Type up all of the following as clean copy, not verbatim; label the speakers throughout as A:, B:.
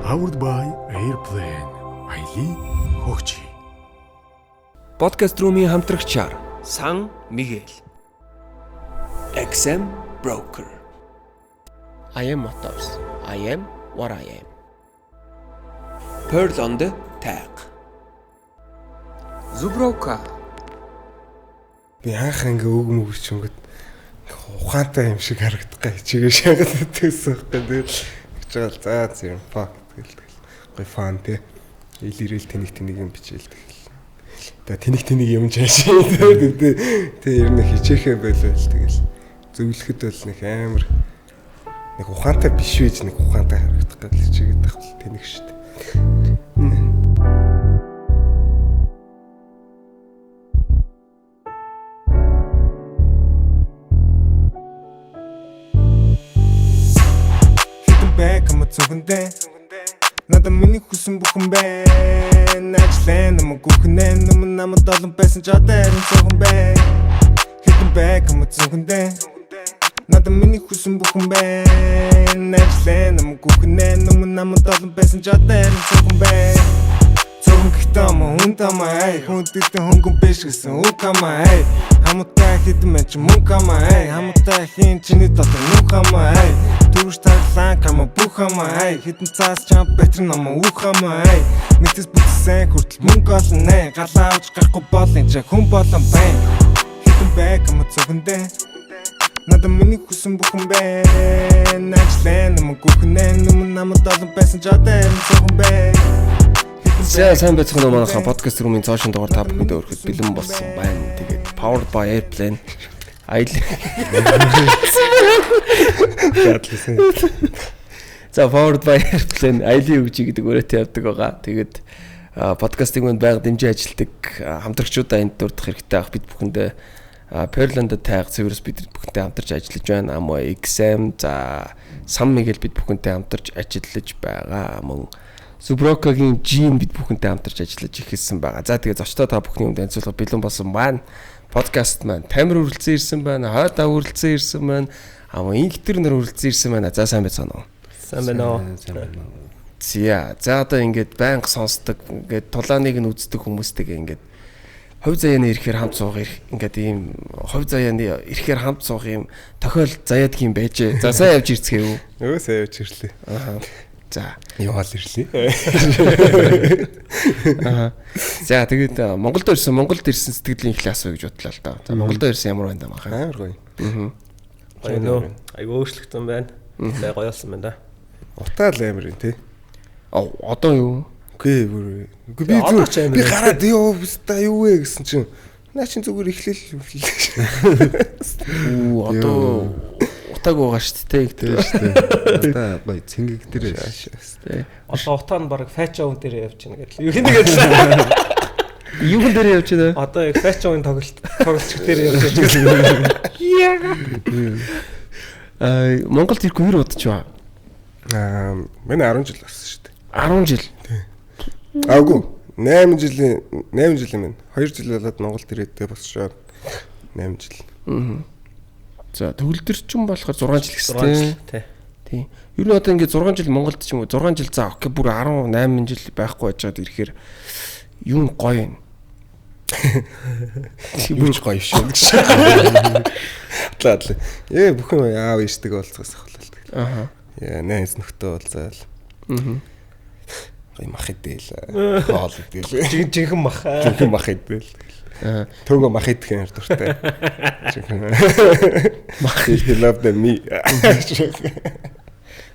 A: Powered by Airplane. Аялын хөгжи.
B: Podcast Room-ийн хамтрагчаар Сан Мигэл. XM Broker. I am Motors. I am what I am. Pearl on the tag. Zubroka.
C: Би анх ингээ үг мөгч өнгөт ухаантай юм шиг харагдах гай чигээ шахаад байсан байхгүй. Тэгэл гэж байгаа л за зэрэг fuck тэгэл тэгэл гой фан те. Ил ирэл тэнэг тэнэг юм бичээл тэгэл. Тэгээ тэнэг тэнэг юм чааш. Тэгээ тэ ер нь хичээхээ болол тэгэл зөвлөхөд бол нэг амар нэг ухаантай биш байж нэг ухаантай харагдах гал хичээгээд байх бол тэнэг шүү дээ.
D: Хитэн байг юм зүгэндээ. Надад миний хүсэн бүхэн байна. Ажлаа нам гүхнэ нүм намд олон байсан ч одоо харин цөөхөн байна. Хитэн байг юм зүгэндээ. Надад миний хүсэн бүхэн байна. Ажлаа нам гүхнэ нүм намд олон байсан ч одоо харин цөөхөн байна. Цөөхөн гэхдээ ам хүн тамаа ай хүн дэдэн хөнгөн биш гэсэн үг хамаа ай хамтаа хитэн мэн чи мөнгө хамаа ай хамтаа хин чиний дотор нүх хамаа ай дөрвж таглаан камаа бүх хамаа ай хитэн цаас чам бэтэр намаа үг хамаа ай нэгтэс бүтсэн хүртэл мөнгө олно ай галаа авч гарахгүй бол энэ чи хүн болон байна хитэн байг юм цөөхөндөө. Надад миний хүсэн бүхэн байна. Ажлаа нам гүхнэ нүм намд олон байсан ч одоо харин цөөхөн байна.
B: За сайн байцгаана уу манайхаа подкаст рүүмийн цоошин дугаар та бүхэндээ өргөхөд бэлэн болсон байна. Тэгээд Powered by Airplane аялал. За Powered by Airplane аялын хөгжи гэдэг өрөөтэй явдаг байгаа. Тэгээд подкастыг манд байга дэмжиж ажилладаг хамтрагчудаа энд дурдах хэрэгтэй ах бид бүхэндээ Pearland тайг цэвэрс бид бүхэнтэй хамтарч ажиллаж байна. Амо XM за Сан Мигэл бид бүхэнтэй хамтарч ажиллаж байгаа. Мөн Суброкагийн Gene бид бүхэнтэй хамтарч ажиллаж эхэлсэн байгаа. За тэгээ зочдоо та бүхний өмнө танилцуулах бэлэн болсон байна. Подкаст маань Тамир үргэлцэн ирсэн байна, Хойд ав үргэлцэн ирсэн байна. Амо Инхтэр нар үргэлцэн ирсэн байна. За сайн байцгаана уу?
E: Сайн байна уу?
C: Сайн байна уу?
B: За за одоо ингээд байнга сонсдог, ингээд тулааныг нь үздэг хүмүүстэйгээ ингээд хувь заяаны ирэхээр хамт суух ирэх ингээд ийм хувь заяаны ирэхээр хамт суух юм тохиол заяадаг юм байжээ. За сайн явж ирцгээв үү?
C: Өө сайн явж ирлээ.
B: Аа. За
C: яваал ирлээ.
B: Аа. За тэгээд Монголд ирсэн сэтгэлийн эхлэл асуу гэж бодлоо л доо. За Монголд ирсэн ямар байна даа махаа?
C: Амар гоё.
B: Аа.
E: Гоё нөө. Айгу өөрчлөгдсөн байна. Бай гоё болсон байна да.
C: Утаа л амар юм тий.
B: А одоо юу?
C: Үгүй бүр. Үгүй би зүгээр би гараад ёо өста юу вэ гэсэн чинь наа чин зүгээр эхлэл.
B: Үү одоо утааг байгаа шүү дээ
C: тий шүү дээ. Одоо гоё цэнгэг дээр
B: тий.
E: Одоо утаа нь баг фачаун дээр явж байна гэдэг. Юу гэдэг л.
B: Юугэн дээр явж байна?
E: Одоо яг фачаун тоглолч дээр явж байна.
B: Аа Монголд ирэхгүй хэр удаж ба?
C: Аа миний 10 жил болсон шүү дээ.
B: 10 жил.
C: Тий. Аагүй 8 жилийн 8 жил юм байна. 2 жил болоод Монголд ирээд босчоод 8 жил.
B: Аа. За төгөлдөр ч болохоор 6 жил гэсэн
E: тий.
B: Тий. Ер нь одоо ингээд 6 жил Монголд ч юм уу 6 жил за окей бүр 18 жил байхгүй байжгаад ирэхээр юу гоё юм.
C: Бүр ч гоё шүү гэж. Тлаа. Ээ бүх юм аав ээжтэйг уулзахаас ахвал тэгэл.
B: Аа.
C: Яа найз нөхдөд уулзаал.
B: Аа.
C: Гоё мах идэл. Хоол идэл.
E: Жинхэнэ мах.
C: Жинхэнэ мах идэл. Төгөө мах идэх юм дуртай. Жинхэнэ мах he love the me.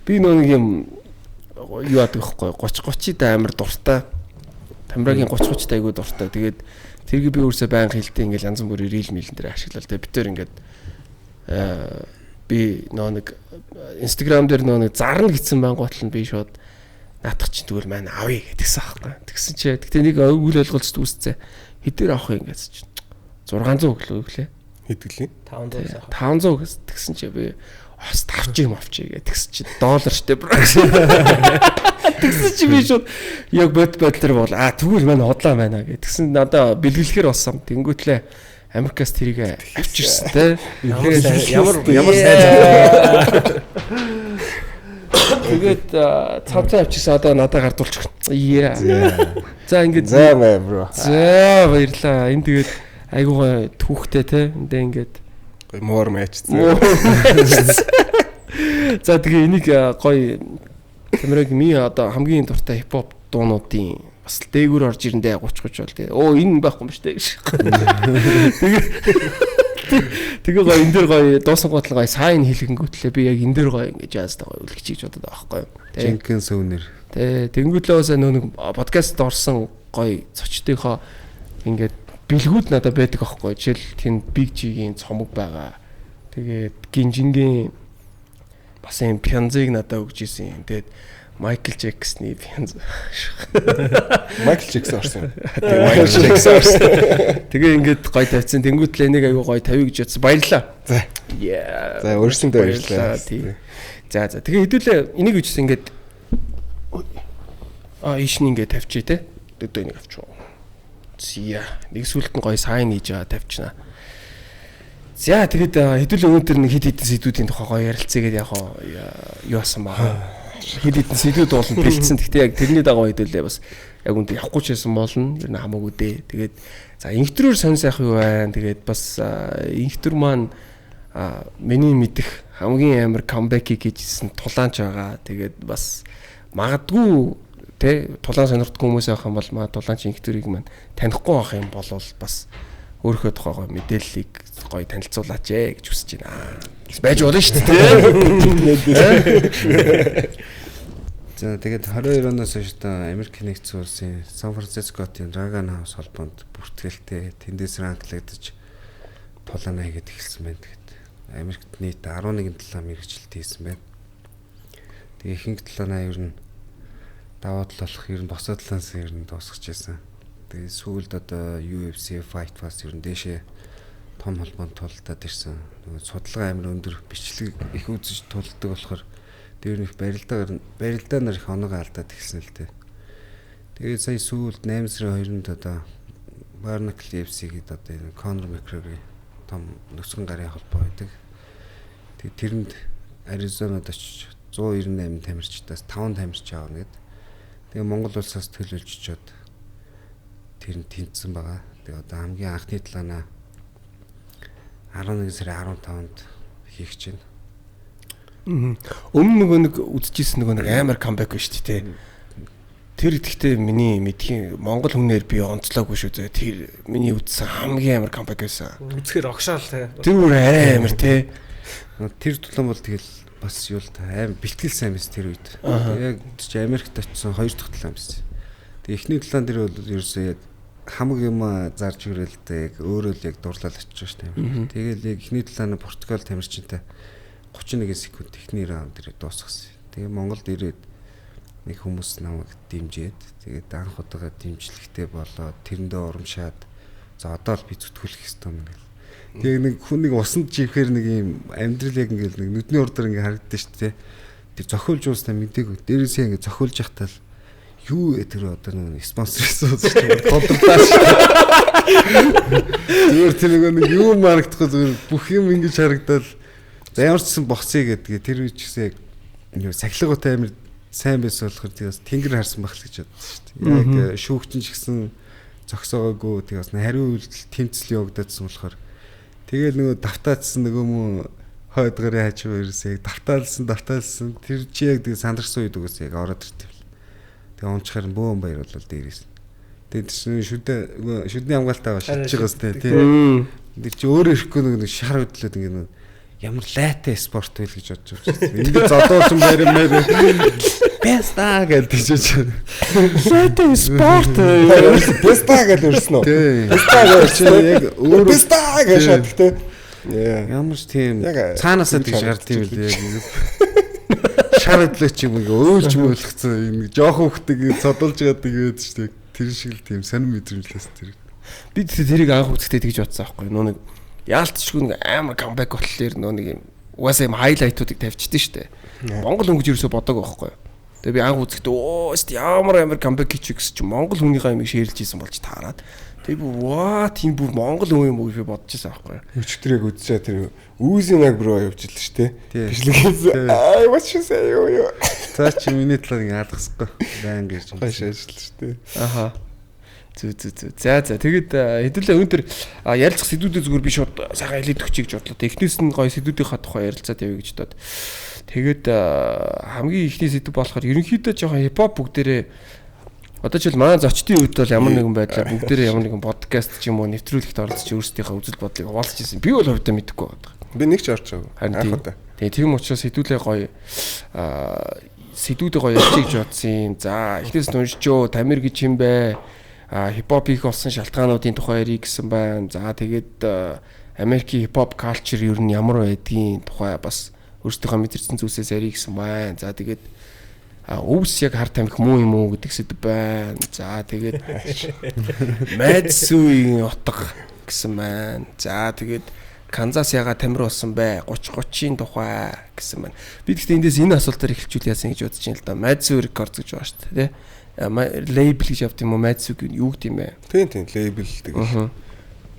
B: Би нөө нэг юм юу яадаг вэхгүй 30 30-д амар дуртай. Тамирагийн 30 30-д айгүй дуртай. Тэгээд тэргийг би өөрсөө байнга хэлдэг ингээл янз бүрийн рил милэн дээр ашиглал. Тэгээд бид төр ингээд би нөө нэг Instagram дээр нөө нэг зарна гэсэн байнгут л би шууд наадах чинь тэгвэл маань авъя гэдгсэн аахгүй. Тэгсэн чи тэгтээ нэг үйл ойлголцод үүсцээ. Хэдээр авах юм гэсэн чинь 600 өглөө өглөө.
C: Хэдгэлээ?
E: 500 авах.
B: 500 гэсэн тэгсэн чи би бас тавч юм авчи гэх тэгсэн чи доллар штэ бро. Тэгсэн чи би шууд яг бод бодлоор бол а тэгвэл маань хотлаа байна гэх. Тэгсэн надаа бэлгэлэхэр болсон. Тэнгүүтлээ Америкаас тэрийг авчирсан те.
E: Ямар сайн.
B: Тэгээд цавцаа авчихсан одоо надад гардуулчих. Yeah. За ингээд
C: За мэ bro.
B: За баярлаа. Энэ тэгээд айгуугаа түүхтэй те. Эндээ ингээд
C: Гой моор матч.
B: За тэгээ энийг гоё Тамираг ми одоо хамгийн дуртай хипхоп дуунуудын бас л дээгүүр орж ирэндээ 30 30 бол тэгээ. Оо энэ байхгүй юм шүү дээ гэж. Тэгээ гоё энэ дэр гоё дуусан гол гоё сайн хэлгэнгүүтлээ би яг энэ дэр гоё ингэж яазтай гоё үлгэж гэж бодод байгаа байхгүй юу.
C: Jenkins owner.
B: Тэ тэнгүүтлээ бас нөө нэг подкастт орсон гоё зочдынхоо ингээд бэлгүүд надад байдаг аахгүй. Жишээл тэнд Big G-гийн цомог байгаа. Тэгээд Гинжингийн бас юм пянзыг надад өгч исэн. Тэгээд Майкл Джексны пянз.
C: Майкл Джексон орсон юм.
B: Тэгээ Майкл Джексон орсон. Тэгээ ингээд гоё тавьсан. Тэнгүүтлээ энийг аягүй гоё тавь гэж бодсон. Баярлалаа.
C: За.
B: Yeah.
C: За өөрсөндөө баярлалаа.
B: Тий. За за. Тэгээ хэдүүлээ энийг үжсэн ингээд ийш нь ингээд тавьчих те. Өдөө энийг авчих. Зя. Нэг сүлд нь гоё сайн хийж байгаа тавьчихна. За тэгэд хэдүүлээ өнөөдөр нэг хэд хэдэн сэдвүүдийн тухай гоё ярилцъя гэдээ яг юу асан баа. Хэд хэдэн сэдвүүд болно бэлдсэн. Гэхдээ яг тэрний дагуу хэдүүлээ бас яг үндэ явахгүй ч байсан болно. Ер нь хамаагүй дээ. Тэгээд за инхтрээр сонь сайх юу байна. Тэгээд бас инхтэр маань миний мэдэх хамгийн амар камбэкийг хийжсэн тулаанч байгаа. Тэгээд бас магадгүй тэ тулаан сонирхдаг хүмүүс байх юм бол маа тулаанч инхтрийг маань танихгүй байх юм бол бас өөрийнхөө тухай гоё мэдээллийг гоё танилцуулаач ээ гэж хүсэж байна. Байж болно шүү дээ.
C: За тэгээд 22 оноос хойш та Америк нэгдсэн улсын Сан Франциско хотын Dragon House холбоонд бүртгэлтэй тэндээс ранклагдаж тулаанаа хийгээд эхэлсэн байна. Тэгээд Америкт нийт 11 тулаан мэрэгчлэлт хийсэн байна. Тэгээ ихэнх тулаанаа ер нь даваа тал болох ер нь босоо талаас ер нь дуусгаж байсан. Тэгээ сүүлд одоо UFC Fight Pass ер нь дээшээ том холбоонд тулдаад ирсэн. Нөгөө судалгаа амар өндөр бичлэг их үзэж тулддаг болохоор дээр нь их барилдаанаар их оноогоо алдаад эхэлсэн л дээ. Тэгээд сая сүүлд 8 сарын 2-нд одоо Barnacle UFC гэдэг одоо энэ Conor McGregor-ийн том нүцгэн гарын холбоо байдаг. Тэгээд тэрэнд Аризонад очиж 198 тамирчдаас 5 тамирч авна гэд. Тэгээ Монгол улсаас төлөөлж очиод тэр нь тэнцсэн байгаа. Тэгээ одоо хамгийн анхны тулаанаа 11 сарын 15-нд хийх гэж байна.
B: Өмнө нөгөө нэг үзчихсэн нөгөө нэг амар камбэк биш үү те. Тэр итгэхдээ миний мэдхийн Монгол хүнээр би онцлоогүй шүү зөө. Тэр миний үзсэн хамгийн амар камбэк байсан.
E: Үзэхээр огшоол те.
B: Тэр бүр арай амар те.
C: Тэр тулаан бол тэгэл бас юу л та аим бэлтгэл сайн байсан тэр үед. Яг чи Америкт очисон хоёр дахь тулаан байсан. Тэгээ эхний тулаан дээр бол ерөөсөө яг хамаг юм зарж хүрээлтэй яг өөрөө л яг дурлал очиж байгаа шүү дээ. Тэгэл яг эхний тулаан Португал тамирчинтай 31 секунд эхний раунд дээр дуусгасан. Тэгээ Монголд ирээд нэг хүмүүс намайг дэмжиэд тэгээд анх удаага дэмжлэгтэй болоод тэрэндээ урамшаад за одоо л би зүтгүүлэх ёстой юм гэл. Тэгээ нэг хүн нэг усанд живхээр нэг юм амьдрал яг ингээл нэг нүдний урдаар ингээ харагддаг шүү дээ. Тэр зохиолж уусна мдэггүй. Дээрээсээ ингээ зохиолж явахтаа л юу вэ тэр одоо нэг спонсор хийсэн шүү дээ. Тодорлаа шүү дээ. Зүгээр тэр нэг юу марагдахгүй зүгээр бүх юм ингэж харагдал. За ямар ч гэсэн босъё гэдгээ тэр үе ч гэсэн яг сахилгуутай амир сайн байсан болохоор тэгээс тэнгэр харсан байх л гэж бодсон шүү дээ. Яг шүүгчин ч гэсэн зогсоогоогүй тэгээс хариу үйлдэл тэмцэл явагдаадсан болохоор тэгэл нөгөө давтаадсан нөгөө мөн хойд гарын хажуу ирсэн яг давтаалсан тэр чи яг тэг сандарсан үед угсаа яг ороод иртээ. Тэгээ унчхаар бөөн баяр болол дээрээс. Тэгээд чинь шүдний хамгаалтаа шидэж байгаа сте тий. Тэр чи өөрөө ирэхгүй нэг шар хөдлөөд ингэ нэг ямар лайтай спорт вэ гэж бодож байна. Ингэ зодуулсан баяр мээр Беста гэж тийч.
B: Лайтай спорт.
C: Беста гэж өрсөн үү? Беста гэж яг өөрөө
D: Беста гэж шатдаг те.
C: Ямар ч тийм цаанаасаа тэгж гард юм л яг. Шар хөдлөөч юм ингээ өөлж мөөлгцэн юм жоохон хөхтэйг цодолж яадаг гэдэг чинь тэр шиг л тийм сонир мэдрэмжлээс тэр.
B: Би тэрийг анх үзэхдээ тэгж бодсон аахгүй. Нөө нэг яалтчгүй нэг амар камбэк болохоор нөө нэг юм угаасаа юм хайлайтуудыг тавьчихдээ штэ. Монгол өнгөж ерөөсө бодог байхгүй. Тэгээ би анх үзэхдээ оо ямар амар comeback хийчих гэсэн чинь Монгол хүнийхээ юмыг share лж ийсэн болж таарад. Тэгээ би ваа тийм бүр Монгол хүн юм уу гэж би бодож байсан байхгүй юу.
C: Өчигдрийг үзчихээ тэр Үүзийн яг руу явж л шүү дээ. Бичлэг хийсэн. Аа what you say юу юу.
F: За чи миний талаар ингэ алгасахгүй байн гэж
C: юм. Гоё шаажл шүү дээ.
B: Аха. Зү зү зү. За за тэгэд хэдүүлээ өндөр ярилцах сэдвүүдээ зүгээр би шууд сайхан хэлээд өгчэй гэж бодлоо. Эхнээс нь гоё сэдвүүдийнхаа тухай ярилцаад явъя гэж бодоод. Тэгээд хамгийн эхний сэдв болохоор ерөнхийдөө жоохон хипхоп бүгдээрээ одоо жишээл манай зочдын үед бол ямар нэгэн байдлаар бүгдээрээ ямар нэгэн подкаст ч юм уу нэвтрүүлэгт оролцож өөрсдийнхээ үзэл бодлыг хуваалцаж ирсэн. Би бол хувьдаа мэдэхгүй байдаг.
C: Би нэг ч орж байгаагүй. Анх удаа.
B: Тэгээ тийм учраас хэдүүлээ гоё сэдвүүдээ гоё ярьчих гэж бодсон. За эхнээс нь уншиж Тамир гэж юм бэ? Хипхоп их болсон шалтгаануудын тухай ярих гэсэн байна. За тэгээд Америкийн хипхоп culture ер нь ямар байдгийн тухай бас өөрсдийнхөө мэдэрсэн зүйлсээс ярих гэсэн байна. За тэгээд өвс яг хар тамхи муу юм уу гэдэг сэдв байна. За тэгээд Мэдсүийн утга гэсэн байна. За тэгээд Канзас яга тамир болсон бэ? 30 30-ын тухай гэсэн байна. Би гэхдээ эндээс энэ асуултаар эхэлчихвэл яасан гэж бодож байна л да. Мэдсү рекордс гэж байгаа шүү дээ, тэ? Лейбл гэж явд юм уу? Мэдсү юу гэдэг юм бэ?
C: Тийм лейбл тэгэл.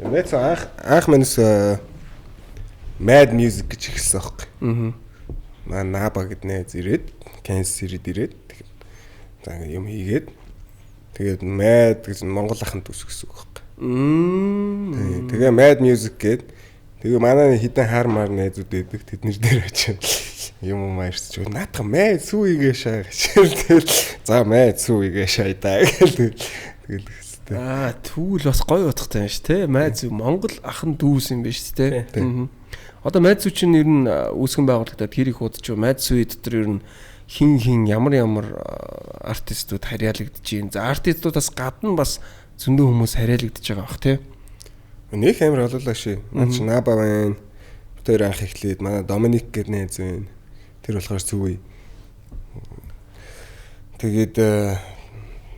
C: Мэдсү анх манайс Mad Music гэж эхэлсэн аахгүй. Маа Наба гэд найз ирээд Kansas City-д ирээд тэгээд за ингэ юм хийгээд тэгээд Mad гэж Монгол ахын төс гэсэн үг аахгүй. Тэгээ Mad Music гээд тэгээ манай хідэн хар мар найзууд байдаг. Тэд нэр дээр очиад юм юм ярьж чиг наатах мэ сүү игээ шаа гэж. Тэгэл за мэ сүү игээ шаа даа гэл тэгэл хэвчтэй.
B: Аа түүл бас гоё утгатай юм шүү те. Мэ зүү Монгол ахан дүүс юм биш те. Одоо мэ зүү чинь ер нь үүсгэн байгуулагдаад хэр их удаж юу мэ зүү дотор ер нь хин хин ямар ямар артистууд харьяалагдж байна. За артистуудаас гадна бас зөндөө хүмүүс харьяалагдж байгаа бах те.
C: Нэг амар олоолаа шээ. Наа чи Наба байна. Тэр анх эхлээд манай Доминик гэдэг найз байна. Тэр болохоор зүвээ. Тэгээд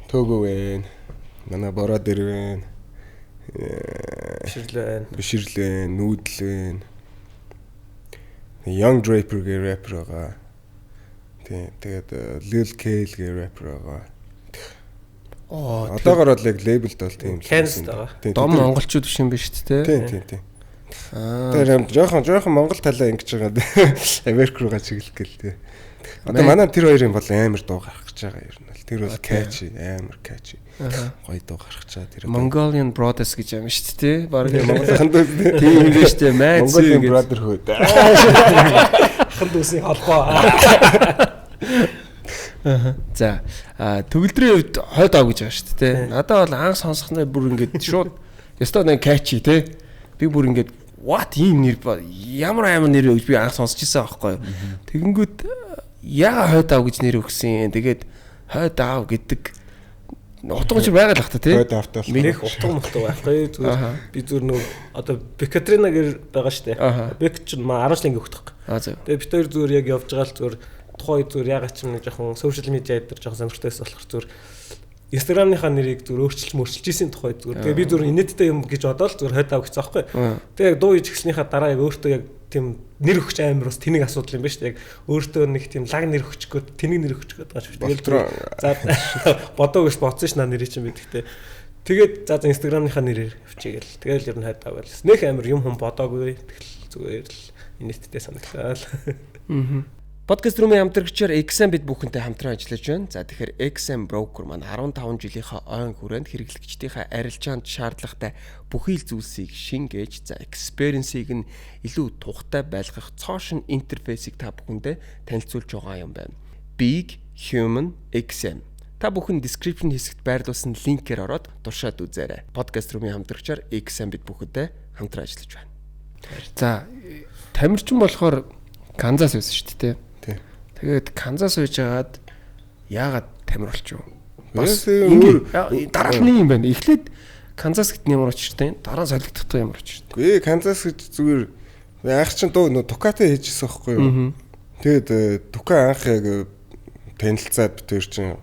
C: Төгөө байна. Манай Бороо дээр байна.
E: Бишрлээ байна.
C: Бишрлээ, Нүүдэл байна. Young Draper гэх рэпер байгаа. Тийм. Тэгээд Lil Kale гэх рэпер байгаа. Одоогор бол яг лейблд бол тийм.
E: Kansas байгаа.
B: Дом монголчууд биш юм биш үү те?
C: Тийм. Тэр жоохон Монгол талаа ингэж байгаа. Америк руугаа чиглэх гээл те. Одоо манай тэр хоёрын бол амар дуу гарах гэж байгаа юм л. Тэр бол catchy, амар catchy. Гоё дуу гарах гэж байгаа тэр.
B: Mongolian Brothers гэж юм шүү дээ те. Бараг
C: Монгол ахан дүүс.
B: Тийм юм биш те.
C: Mongolian Brotherhood.
E: Ахан дүүсийн холбоо.
B: За төгөлдрийн хувьд хойд ав гэж байгаа шүү дээ те. Надад бол анх сонсохноо бүр ингэж шууд ёстой нэг catchy те. Би бүр ингэж what ийм нэр ямар амар нэр вэ гэж би анх сонсч ирсэн аахгүй юу. Тэгэнгүүт яга хойд ав гэж нэр өгсөн. Тэгээд хойд ав гэдэг утга учир байгаа л бах та тий.
C: Хойд автай
E: болох. Нэг утга мутга байхгүй зүгээр би зүгээр нөө одоо Бекатрина гэр байгаа шүү дээ. Бек чинь маа 10 жилийн хөхтөх. Тэгээд бид хоёр зүгээр яг явж байгаа л зүгээр тухайн үед зүгээр ягаад ч юм нэг жоохон сошиал медиа дээр жоохон сонирхолтой байсан болохоор зүгээр Instagram-ийнхаа нэрийг зүгээр өөрчилж исэн тухай зүгээр. Тэгээ би зүгээр инээдтэй юм гэж бодоол зүгээр хойд ав гэсэн аахгүй. Тэгээ яг дуу хийж эхэлснийхаа дараа яг өөртөө яг тийм нэр өгч амар бас тэнэг асуудал юм байна шүү дээ. Яг өөртөө нэг тийм лаг нэр өгчих гээд тэнэг нэр өгчих гээд байгаа шүү. Тэгэл за бодоо гэж бодсон ш наа нэрийг чинь би тэгтээ. Тэгээд за Instagram-ийнхаа нэрээр явчихъя гэл. Тэгэл ер нь хойд ав гэл. Нэх амар юм хүм бодоогүй. Тэгэл зүгээр л инээдтэй санагдлаа.
B: Подкаст рүүмийн хамтрагчаар XM бид бүхэнтэй хамтран ажиллаж байна. За тэгэхээр XM Broker маань 15 жилийнхаа ойн хүрээнд хэрэглэгчдийнхээ арилжаанд шаардлагатай бүхий л зүйлсийг шингээж, за experience-ийг нь илүү тухтай байлгах цоо шин интерфейсийг та бүхэндээ танилцуулж байгаа юм байна. Big Human XM. Та бүхэн description хэсэгт байрлуулсан линкээр ороод туршаад үзээрэй. Подкаст рүүмийн хамтрагчаар XM бид бүхэнтэй хамтран ажиллаж байна. За Тамирчин болохоор Канзас байсан шүү дээ. Тэгээд Канзас үйж хагаад яагаад тамир болчих вэ? Бас өөр дараалны юм байна. Эхлээд Канзас гэт нь ямар учиртай, дараа нь солигдохдоо ямар учиртай.
C: Үгүй Канзас гэж зүгээр анх чинь дуу нөө Тукатай хийжсэн байхгүй юу? Тэгээд Тука анх яг танилцаад бид хоёр чинь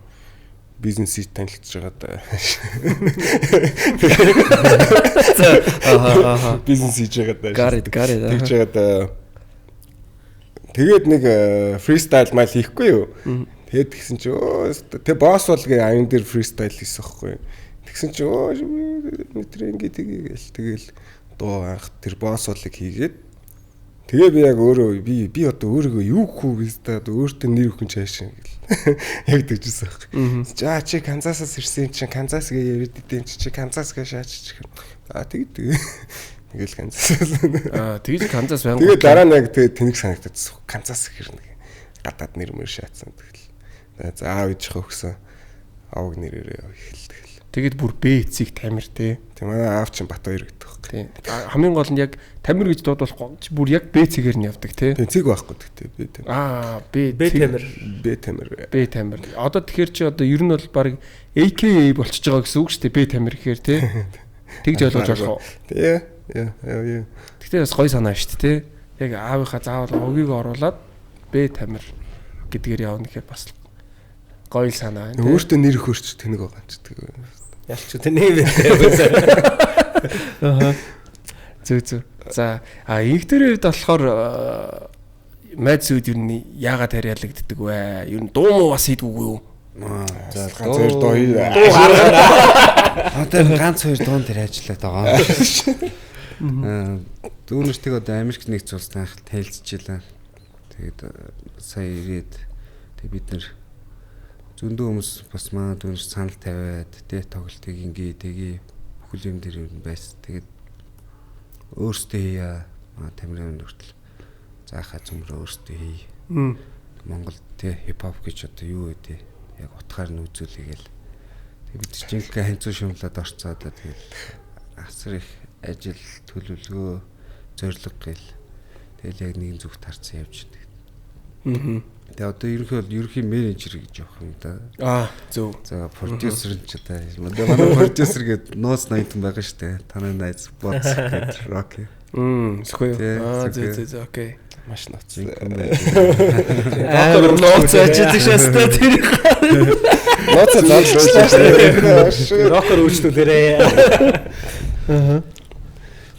C: бизнесийг танилцж байгаа даа.
B: Аа.
C: Бизнес хийж байгаа даа.
B: Got it.
C: Тэгж байгаа даа. Тэгээд нэг фристайл майл хийхгүй юу? Тэгээд тэгсэн чи өө тэг босс бол гээ аян дээр фристайл хийсэн байхгүй. Тэгсэн чи өө метр ингэ тгий гээл тэгэл дуу анх тэр босс болыг хийгээд тэгээ би яг өөрөө би одоо өөрийгөө юу хүү гэж та өөртөө нэр өгөн чаашин гэл яг тэгжсэн байхгүй. За чи Канзасаас ирсэн юм чинь Канзас гээ яриад идэм чи Канзас гээ шаачих. Аа тэг тэг. Тэгэл Канзасаас.
B: Аа тэгж Канзас байнга.
C: Тэгээ дараа нь яг тэгээ тэнэг санагдчихсан. Канзас гэхэр нэг гадаад нэр мөр шаацсан тэгэл. За аав ээжийнхээ өгсөн аваг нэрээрээ эхэлдэг.
B: Тэгэд бүр Б эцэг Тамир те.
C: Тийм манай аав чинь Батбаяр гэдэг байхгүй.
B: Тийм. Хамгийн гол нь яг Тамир гэж дуудахгүй чи бүр яг Б цэгээр нь явдаг те.
C: Тийм цэг байхгүй гэхдээ Б Тамир.
B: Аа Б
E: Б Тамир.
C: Б Тамир.
B: Б Тамир. Одоо тэгэхээр чи одоо ер нь бол баг AKA болчихж байгаа гэсэн үг шүү дээ Б Тамир гэхээр те. Тэгж ойлгож болох уу?
C: Тий. Яа яа.
B: Гэхдээ бас гоё санаа шүү дээ те. Яг аавынхаа заавал овгийг оруулаад Б Тамир гэдгээр явна гэхээр бас гоё санаа байна.
C: Өөртөө нэр өгөхөрч тэнэг байгаа юм чи тэг.
E: Ялч тэнэг бэ.
B: Аа. Зүг зүг. За а инхтэрийн хувьд болохоор майз үед ер нь яагаад харьяалагддаг вэ? Ер нь дуу муу бас хийдгүүгүй юу?
F: За
C: ганц хоёр дуу хий.
E: Дуу гаргаа.
F: Одоо ганц хоёр дуун дээр ажиллаад байгаа. Аа дүүнэртийг одоо Америк нэгдсэн улсад анх танилцчихлаа. Тэгээд сая ирээд тэг бид нэр зөндөө хүмүүс бас манай дүүнер санал тавиад тэ тоглолтыг ингээ тэгье бүхэл юм дээр юм байсан. Тэгээд өөрсдөө хийя. Манай Тамирын хүртэл заахаа зүмрээ өөрсдөө хий. Монголд тэ хипхоп гэж одоо юу вэ тэ яг утгаар нь үзүүлээ гээл. Тэгээд бид жинхэнэ ханцуу шумлаад орцоо одоо тэгэл асар их ажил төлөвлөгөө зорилго гээл. Тэгэл яг нэгэн зүгт харцсан явж байдаг. Тэгээ одоо ерөнхий бол ерөнхий менежер гэж явах юм да.
B: Аа зөв.
F: За продюсер ч одоо манай продюсер гээд нууц 80 байгаа шүү дээ. Танай найз боц гээд Rocky.
B: Сөхөө. Аа зөв зөв зөв окей.
C: Маш нууц.
B: Амар нууц ажиллаж шастай тэр.
C: Нууц золчлаа шүү дээ.
E: Рокер үйлчлүүлээрээ.
B: Аа.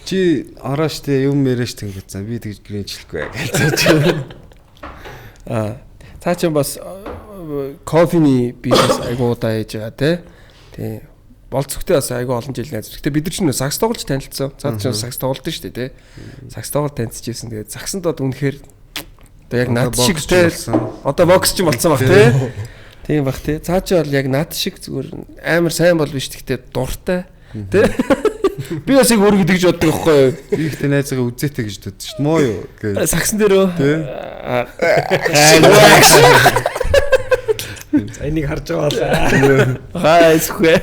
F: Чи ороо штэ юм яриаш тэнгүүд за би тэгж гринчлэхгүй гэж.
B: Аа цаа чинь бас кофений бизнес айгуу удаа хийж байгаа тий. Тий. Болцогтой бас айгуу олон жил найз. Гэтэ бид нар чинь сакс тоглож танилцсан. Цаа чинь сакс тоглолт шүү дээ тий. Сакс тоглолт танилцчихсэн. Тэгээд саксанд бод үнэхээр одоо яг над шиг тий. Одоо бокс ч болсон баг тий. Тийм баг тий. Цаа чинь бол яг над шиг зүгээр амар сайн бол биш. Гэтэ дуртай тий. Би бас яг өөрөө тэгж боддог байхгүй юу?
F: Би ихтэй найзгаа үзээтэй гэж боддог шүү дээ. Муу юу гэж.
B: Сагсан дээр үү?
E: За энийг харж байгаа бол.
B: Хаа эсхэ.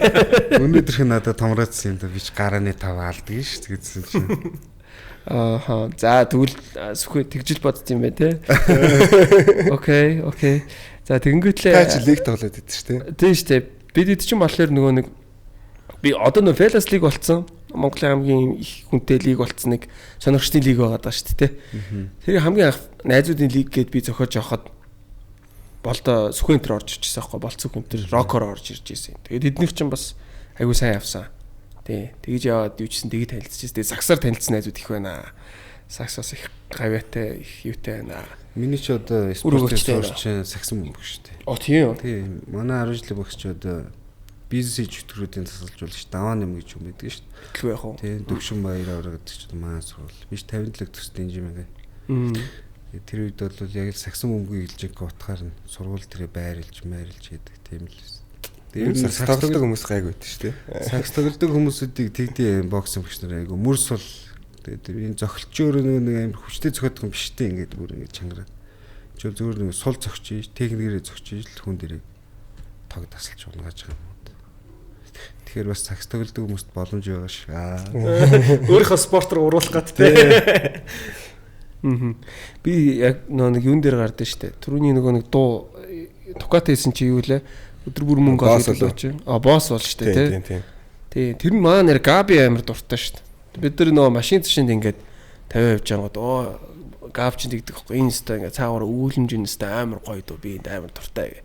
F: Өнөөдрөх нь надад томроодсон юм да би ч гарааны тав алдгийг шүү гэсэн чинь.
B: Ааха. За тэгвэл сүхэ тэгжил бодд юм байна те. Окей, окей. За тэгэнгүүтлээ
C: та чи лиг тоглоод идэв шүү дээ.
B: Тийм шүү дээ. Бид ид чинь болохоор нөгөө нэг би одоо нөгөө Fellas League болцсон. Монголын хамгийн их хүнтэй лиг болцсон нэг сонирхчдын лиг байгаа даа шүү дээ. Тэр хамгийн анх найзуудын лиг гээд би зохиож явахад болдоо сүхэн энэ орж ирчихсэн аахгүй болц сүхэн энэ рокоор орж ирж ирсэн. Тэгээд эднийх чинь бас айгуу сайн явсан. Тий. Тэгж яваад юу чсэн тэгж танилцчихсэн. Тэгээд саксаар танилцсан найзууд их байна. Сакс бас их гавьяатай их юутай байна.
F: Миний ч одоо спортын сурч саксан бөмбөг шүү дээ.
B: Оо тийм үү?
F: Тий. Манай 10 жилийн багш ч одоо бизнесийн чөтгөрүүдийн тасалжуулагч даваа нэм гэж юм байдаг шүү дээ.
B: Төлөв яах вэ?
F: Тий, Дөвшин баяр авраг гэдэг чинь манай сургууль. Би ч 57 төстэй инженер мэн. Тэр үед бол яг л сагсан бөмбөгийг илжих утгаар нь сургууль дээрээ байрлж, майрлж хийдэг тийм л байсан.
C: Тэр нь сагс тоглодог хүмүүс гайг байд шүү дээ.
F: Сагс тоглодог хүмүүсүүдийг тэгдээ боксинг багш нар айгу мөр сул. Тэгээд энэ зохилч өөрөө нэг амар хүчтэй зохиодох юм биш үү ингээд бүр ингээд чангараад. Чи зөвөр нэг сул зогч, техникээрээ зогч л хүн дээрээ тог тасалж унгааж байгаа юм. Тэгэхээр бас сакс тоглодог хүмүүст боломж байгаа шүү.
E: Өөрийнхөө спорт руу уруулах гат те.
B: Би яг нөгөө нэг юун дээр гардаг штэ. Түрүүний нөгөө нэг дуу Тукат хийсэн чи юу лээ? Өдөр бүр мөнгө олж чи. А босс бол штэ те. Тий. Тэр нь маа нэр Габи амар дуртай штэ. Бид нар нөгөө машин цэшинд ингээд 50 явж байгаад оо Габ чинь тэгдэг байхгүй. Энэ өстой ингээд цаагаар үүлэмж энэ өстой амар гоё дуу би энд амар дуртай гэ.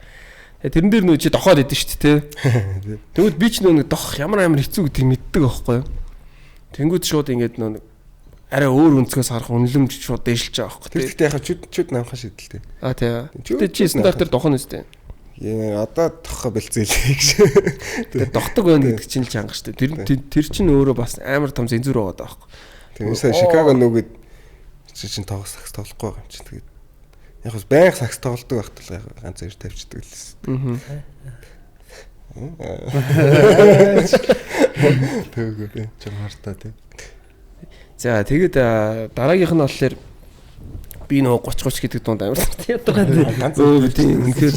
B: Тэрэн дээр нөө чи дохоод идэв шүү дээ, тэ. Тэгвэл би ч нөө нэг дохох ямар амар хэцүү гэдгийг мэддэг байхгүй юу? Тэнгүүд шууд ингээд нөө арай өөр өнцгөөс харах үнэлэмж шууд дээшилж байгаа байхгүй.
C: Тэр гэхдээ яхаа чүд чүд намхан шидэлтэй.
B: А тий. Гэтэ чи стандарт дээр дохно үстэй.
C: Яа одоо тоххо бэлзээлээ гэж.
B: Тэгээ догтог байна гэдэг чинь л чанга шүү дээ. Тэр чинь өөрөө бас амар том зэнзүр байгаа даахгүй.
C: Тэгээ сая Чикаго нүгэд чи чинь тоглох сакс тоглохгүй байгаа юм чинь. Тэгээд яг бас байнга сакс тоглодог байхад л ганц хоёр тавьчихдаг л байсан.
F: Тээгүү чам хартаа тий.
B: За тэгээд дараагийнх нь болохоор би нөгөө 30 30 гэдэг дунд амар ядгаа. Өө тийм үнэхээр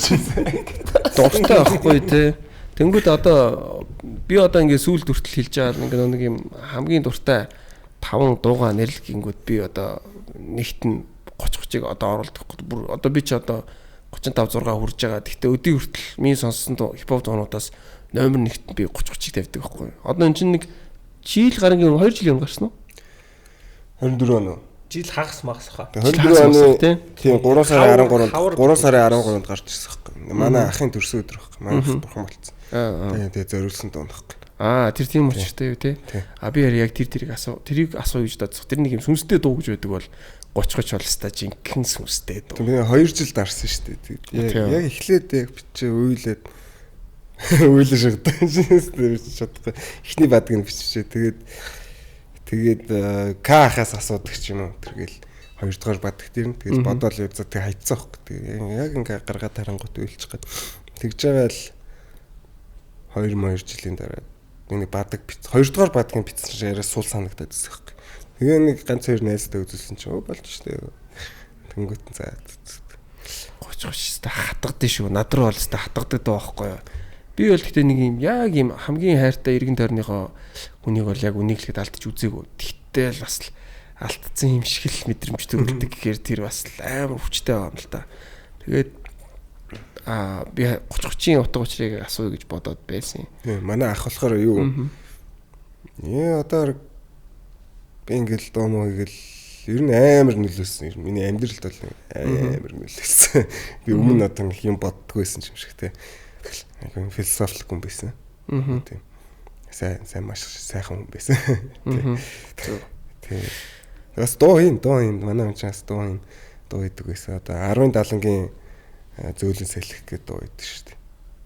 B: дуртай байхгүй тий. Тэнгүүд одоо би одоо ингээ сүүлд хүртэл хэлж байгаа ингээ нэг юм хамгийн дуртай 5 дуугаа нэрлэх гингүүд би одоо нэгт нь 30 30-ыг одоо оруулдаг. Бүр одоо би ч одоо 35 6 хүрж байгаа. Гэхдээ өдий хүртэл миний сонссон хипхоп дуунуудаас номер 1-т би 30 30-ыг тавьдаг байхгүй. Одоо эн чинь нэг жил гарангийн 2 жилийн өмнө гарсан уу?
C: 24 он уу?
E: Жил хагас магас хаа.
C: 24 оны тийм 3 сарын 13-нд 3 сарын 13-нд гарч ирсэн байхгүй. Манай ахын төрсөн өдөр байхгүй. Манай ах бурхан болцсон. Тэгээ зориулсан дуу байхгүй.
B: Аа тэр тийм учиртай юу те? А би яг тэрийг асуу. Тэрийг асуу гэж бодсон. Тэр нэг юм сүнстэй дуу гэж байдаг бол 30 30 бол өстой жинхэнэ сүнстэй дуу.
C: Би 2 жил дарсан шүү дээ. Яг эхлээд яг бичээ уйлаад уйлаж шигдэн бичиж чадахгүй. Эхний бадаг нь биччихээ. Тэгээд К ахаас асуудаг ч юм уу. Тэргээл хоёрдугаар бадаг тэр нь. Тэгэл бодоол явзаа тэг хайцсан байхгүй. Тэгээ яг ингээ гаргаад харангуут уйлчих гээд. Тэгж байгаа л 2 жилийн дараа миний бадаг биц хоёрдугаар бадгийн бичсэн чинь яриа сул санагдаад байсан байхгүй. Тэгээ нэг ганц хоёр найзтай үзүүлсэн чинь өө болж штэ. Тэнгүүт нь за
B: 30 30 хатгадсан шүү. Над руу бол өстой хатгадаг дуу байхгүй юу. Би бол гэхдээ нэг юм яг юм хамгийн хайртай эргэн тойрныхоо хүнийг бол яг үнийг л хэд алдчих үзээгүй. Тэгтэл бас л алдсан юм шиг л мэдрэмж төрөлдөг гэхээр тэр бас л амар хүчтэй байгаа юм л та. Тэгээд би 30 30-ийн утга учирыг асууя гэж бодоод байсан.
C: Тийм манай ах болохоор юу? Ээ одоо би ингээл дуу муу хийгээл ер нь амар нөлөөлсөн. Миний амьдралд бол амар нөлөөлсөн. Би өмнө одоо нэг юм боддгоо байсан юм шиг те. Нэг юм философик хүн байсан. Тийм. Сайн маш сайхан хүн байсан. Тийм. Бас дуу хийн. Манай хүн чинь бас дуу хийдэг байсан. Одоо 10 далангийн зөөлөн сэлэх гэдэг дуу хийдэг шүү дээ.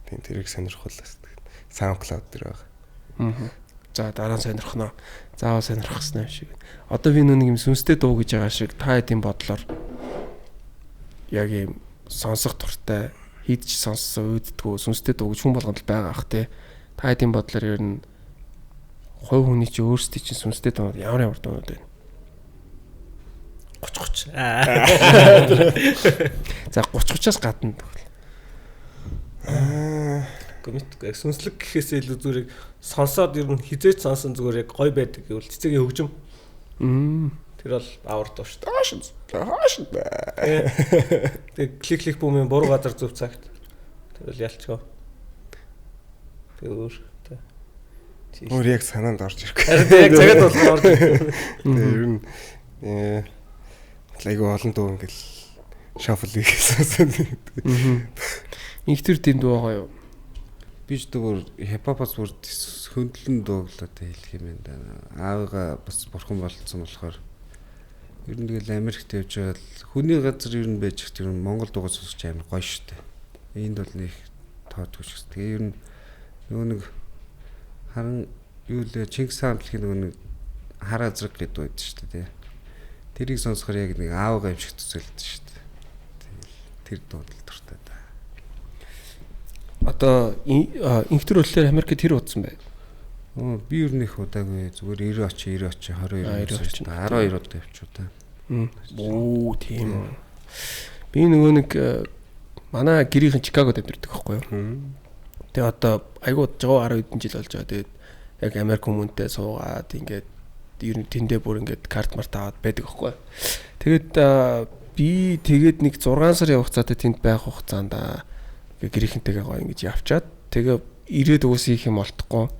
C: Тийм тэрийг сонирхолтой. SoundCloud дээр байгаа.
B: За дараа нь сонирхноо. Заавал сонирхох гэсэн юм шиг. Одоо би нүг юм сүнстэй дуу гэж байгаа шиг та хэдийн бодлоор яг юм сонсох дуртай хийдч сонссон үүддгүү сүнстэй дуу гэж хүн болгонд л байгаа ах те. Та хэдийн бодлоор ер нь хувь хүний чи өөрсдийн чинь сүнстэй дуунууд ямар ямар дуунууд байна?
E: 30 30.
B: За 30 30-аас гадна тэгвэл.
E: Гэхдээ сүнслэг гэхээсээ илүү зүгээр сонсоод ер нь хизээч сонсон зүгээр яг гоё байдаг гэвэл цэцэгийн хөгжим. Тэр бол авар дуу шүү дээ.
C: Хаашин.
E: Тэгээ клик клик бүүмийн буруу газар зөв цагт. Тэр бол ялчгаа. Тэгээ өөр тэ.
C: Өөр яг санаанд орж ирэхгүй.
E: Харин яг цагаад болохоор орж ирэхгүй.
C: Тэгээ ер нь айгүй олон дуу ингээл шафл хийсэн.
B: Инх төр тийм дуу байгаа юу?
F: Би ч зүгээр хипхопоос бүр хөндлөн дууглаа тэ хэлэх юм байна да. Аавыгаа бас бурхан болцсон болохоор ер нь тэгэл Америкт явж байгаа л хүний газар ер нь байж тэр Монгол дуугаа сонсож амар гоё штэ. Энд бол нэг тоодгүй ч гэсэн. Тэгээ ер нь нөгөө нэг харан юу лээ Чингис хаан дэлхийн нөгөө нэг хар азраг гэдэг байдаг штэ тий. Тэрийг сонсохоор яг нэг аавыгаа юм шиг төсөөлдөг штэ. Тэгэл тэр дууд л дуртай да.
B: Одоо инхтэр болохоор Америкт хэр удсан бэ?
F: Би ер нь их удаагүй зүгээр 90 очи 90 очи 22 очи 12 удаа явчихв та.
B: Оо тийм үү. Би нөгөө нэг манай гэрийнхэн Чикагод амьдардаг байхгүй юу? Тэгээ одоо айгуу удаж байгаа 10 хэдэн жил болж байгаа. Тэгээд яг Америк хүмүүнтэй суугаад ингээд ер нь тэндээ бүр ингээд карт март аваад байдаг байхгүй юу? Тэгээд би тэгээд нэг 6 сар явах цаатай тэнд байх хугацаанд гэрийнхэнтэйгээ гоё ингэж явчаад тэгээ ирээд уус хийх юм олдохгүй.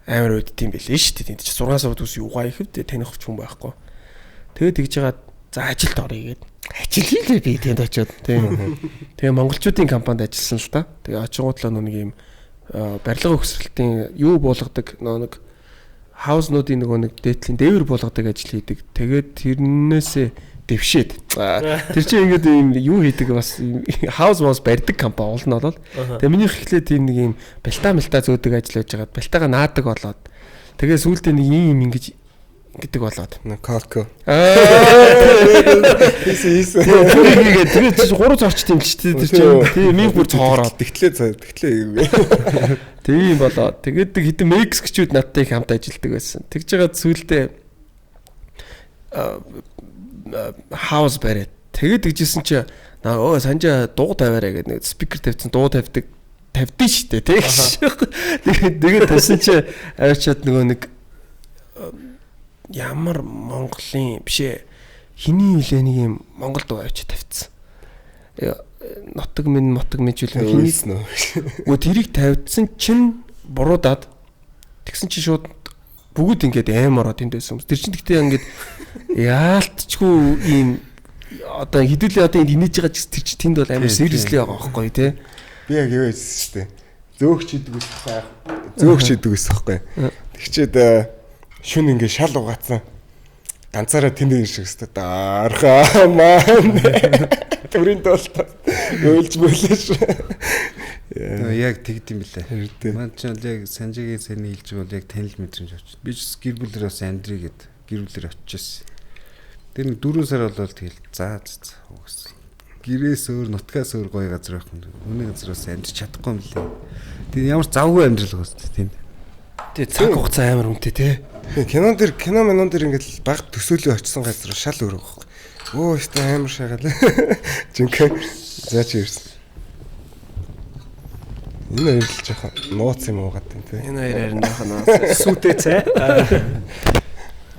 B: Амар үүдт юм билээ шүү дээ. Тэнд чи 6 сард ус юугаа их вэ? Таних хүн байхгүй. Тэгээ тэгж байгаа за ажилд оръё гээд ажил хийлээ би тэнд очиод тийм. Тэгээ монголчуудын компанид ажилласан л та. Тэгээ очингуудлаа нэг юм барилга өгсрэлтийн юу буулгадаг нэг хауснуудын нөгөө нэг дээдлийн дээвэр буулгадаг ажил хийдэг. Тэгээд тэрнээсээ Дэвшээд. Тэр чинь ингээд ийм юу хийдэг бас house mouse барьдаг компани уул нь болол. Тэгээ минийх эхлээд тийм нэг ийм балтаа мэлта зөөдөг ажил байж байгаад балтаага наадаг болоод тэгээ сүүлдээ нэг ийм ингэж гэдэг болоод.
C: Калко.
B: Хийсэн. Тэгээд тэгээд 3 зорчт юм л ч тэр чинь. Тийм минь бүр цоороод.
C: Тэгтлээ.
B: Тийм болоо. Тэгээд хэдэн мексикчүүд надтай их хамт ажилладаг байсан. Тэгж байгаад сүүлдээ хаус бариад. Тэгээд тэгжсэн чи өө санжаа дуу тавиараа гэдэг нэг спикер тавьсан дуу тавьдаг тавьдсан шүү дээ тий. Тэгээд тавьсан чи аваачаад нөгөө нэг ямар Монголын биш ээ хиний үлээ нэг юм Монгол дуу авчиж тавьчихсан. Нотог минь мотог минь ч үлээ
C: хиний нөө.
B: Үгүй тэрийг тавьдсан чинь буруудаад тэгсэн чинь шууд бүгд ингээд аим ороод тэнд байсан хүмүүс. Тэр чинь тэгтээ ингээд яалтчгүй ийм одоо хэдүүлээ одоо энд инээж байгаа ч тэр чинь тэнд бол амар seriously байгаа байхгүй тий.
C: Би яг юу хийсэн шүү дээ. Зөөгч идэг гэсэн байхгүй. Зөөгч идэг гэсэн байхгүй. Тэгчээд шүн ингээ шал угаацсан. Ганцаараа тэнд юм шиг өстө дархаа маань. Төрийн долт уйлж мөлөш.
F: Яг тэгд юм билээ. Ман ч яг Санжигийн саяны хэлж байгаа бол яг танил мэдрэмж авчих. Би ч гэр бүлээр бас Андрей гээд гэр бүлээр очижсэн. Тэр нэг 4 сар болол тэгэл за за угсаа. Гэрээс өөр нутгаас өөр гоё газар байх юм. Үнэ газар бас амьдарч чадахгүй юм лээ. Тэр ямар завгүй амьдрал гоос тийм.
B: Тэгээ цаг хугацаа амар үнэтэй те.
C: Кинон дэр кино минон дэр ингээл баг төсөөлөө очисон газар шал өөр байхгүй. Өө өстой амар шагаал. Жинхэнэ за чи ирсэн. Энэ хоёр л жоохон нууц юм уугаад байна те.
B: Энэ хоёр харин жоохон нууц.
E: Сүүтэй цай.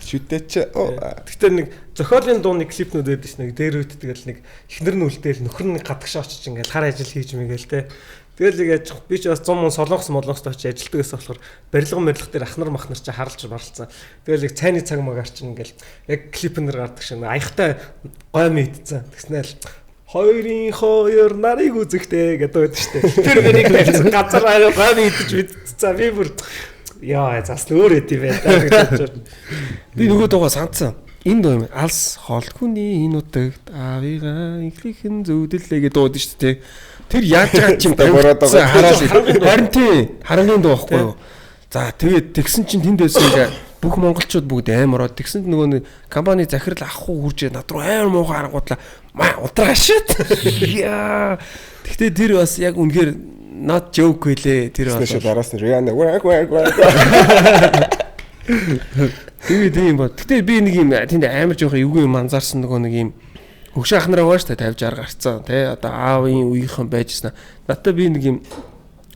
C: Шүтэй чи.
E: Гэтэ нэг зохиолын дууны клипнүүд байдаг ш нэг дээр үт тэгэл нэг эхнэр нь үлдээл нөхөр нь гадагшаа очиж ингээл хар ажил хийж мэгээл те. Тэгэл яг яж би ч бас 100 мөн солонгос молонгост очиж ажилтдаг гэсэн болохоор барилга мэрилга дээр ахнар махнар чи харалж марлцсан. Тэгэл яг цайны цаг магаар чинь ингээл яг клипнэр гардаг шиг аяхтай гойм идсэн. Тэгснээл хоёрын хоёр нарыг үзэхтэй гэдэг байдаг штэ. Тэр мэрийг тавьсан газар гойм идэж мэдсэн. Би бүр яа зас өөр эд юм байна гэж бодож.
B: Би нөгөө дуугаа сандсан. Энэ дуу юм алс хоол хүний энэ утагт аавыгаа инхлийнхэн зөвдөллээ гэдэг дуу дээ шүү дээ. Тэр яаж байгаа ч юм хараад харин тий харангийн дуу байхгүй юу. За тэгээд тэгсэн чинь тэнд байсан ингээ бүх монголчууд бүгд аим ороод тэгсэн нөгөө нэг компани захирал ах уу хурж над руу амар муухай харангуудлаа маа удраа шит. Яа. Тэгтээ тэр бас яг үнэхээр not joke байлээ тэр
C: бас. Араас нь Rihanna work work work.
B: Тэгээд тийм бод. Гэтэ би нэг юм тэнд амар жоох эвгүй юм анзаарсан нөгөө нэг юм хөгшин ах нар байгаа шүү дээ 50 60 гарцсан тий одоо аавын үеийнхэн байжсэн. Надад би нэг юм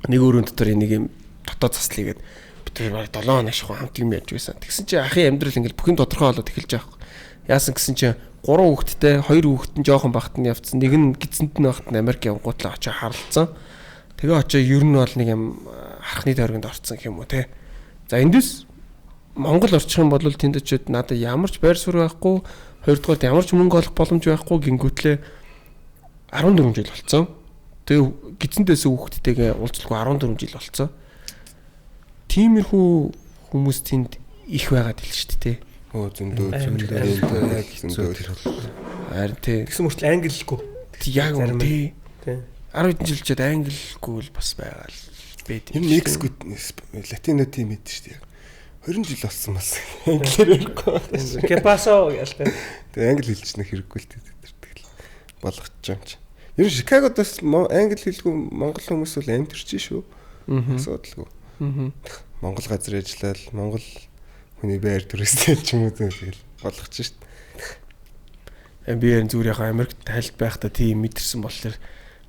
B: нэг өрөөнд дотор нэг юм дотоод заслаа гээд бид тэр бараг 7 хоног шахуу хамт юм яаж байсан. Тэгсэн чинь ахын амьдрал ингээл бүх юм тодорхой болоод эхэлж байгаа байхгүй. Яасан гэсэн чинь 3 хүүхэдтэй 2 хүүхэд нь жоохон багт нь явцсан. Нэг нь гидсэнд нь багт нь Америк явгуутлаа очиж харалцсан. Тэгээ очиж ер нь бол нэг юм хархны тойргонд орцсон гэх юм уу те. За эндээс Монгол орчих юм бол тэнд очиод надад ямар ч байр суурь байхгүй, хоёрдугаар ямар ч мөнгө олох боломж байхгүй гингүүтлээ 14 жил болцсон. Тэгээ гидсэндээс хүүхэдтэйгээ уулзалгүй 14 жил болцсон. Тиймэрхүү хүмүүс тэнд их байгаад ил шүү дээ.
C: Өө зөндөө зөндөө яг зөндөө тэр бол.
B: Харин тий.
E: Тэгсэн мөртлөө англигүй.
B: Яг үнэ тий. 10 хэдэн жил чад англигүй л бас байгаа л байд.
C: Энэ Мексикод латино тим хэд шүү дээ. 20 жил болсон бас англиар ярихгүй.
E: Que pasó гэл тэ.
C: Тэгээ англи хэлчихнэ хэрэггүй л тэр тэгэл болгочих юм чи. Ер нь Чикагод бас англи хэлгүй монгол хүмүүс бол амьдэрч шүү. Асуудалгүй. Монгол газар ажиллаад монгол хүний байр түрээстэй ч юм уу тэгэл болгочих шүү
B: дээ. Би ярин зүгээр яг Америкт тайлт байхдаа тийм мэдэрсэн болохоор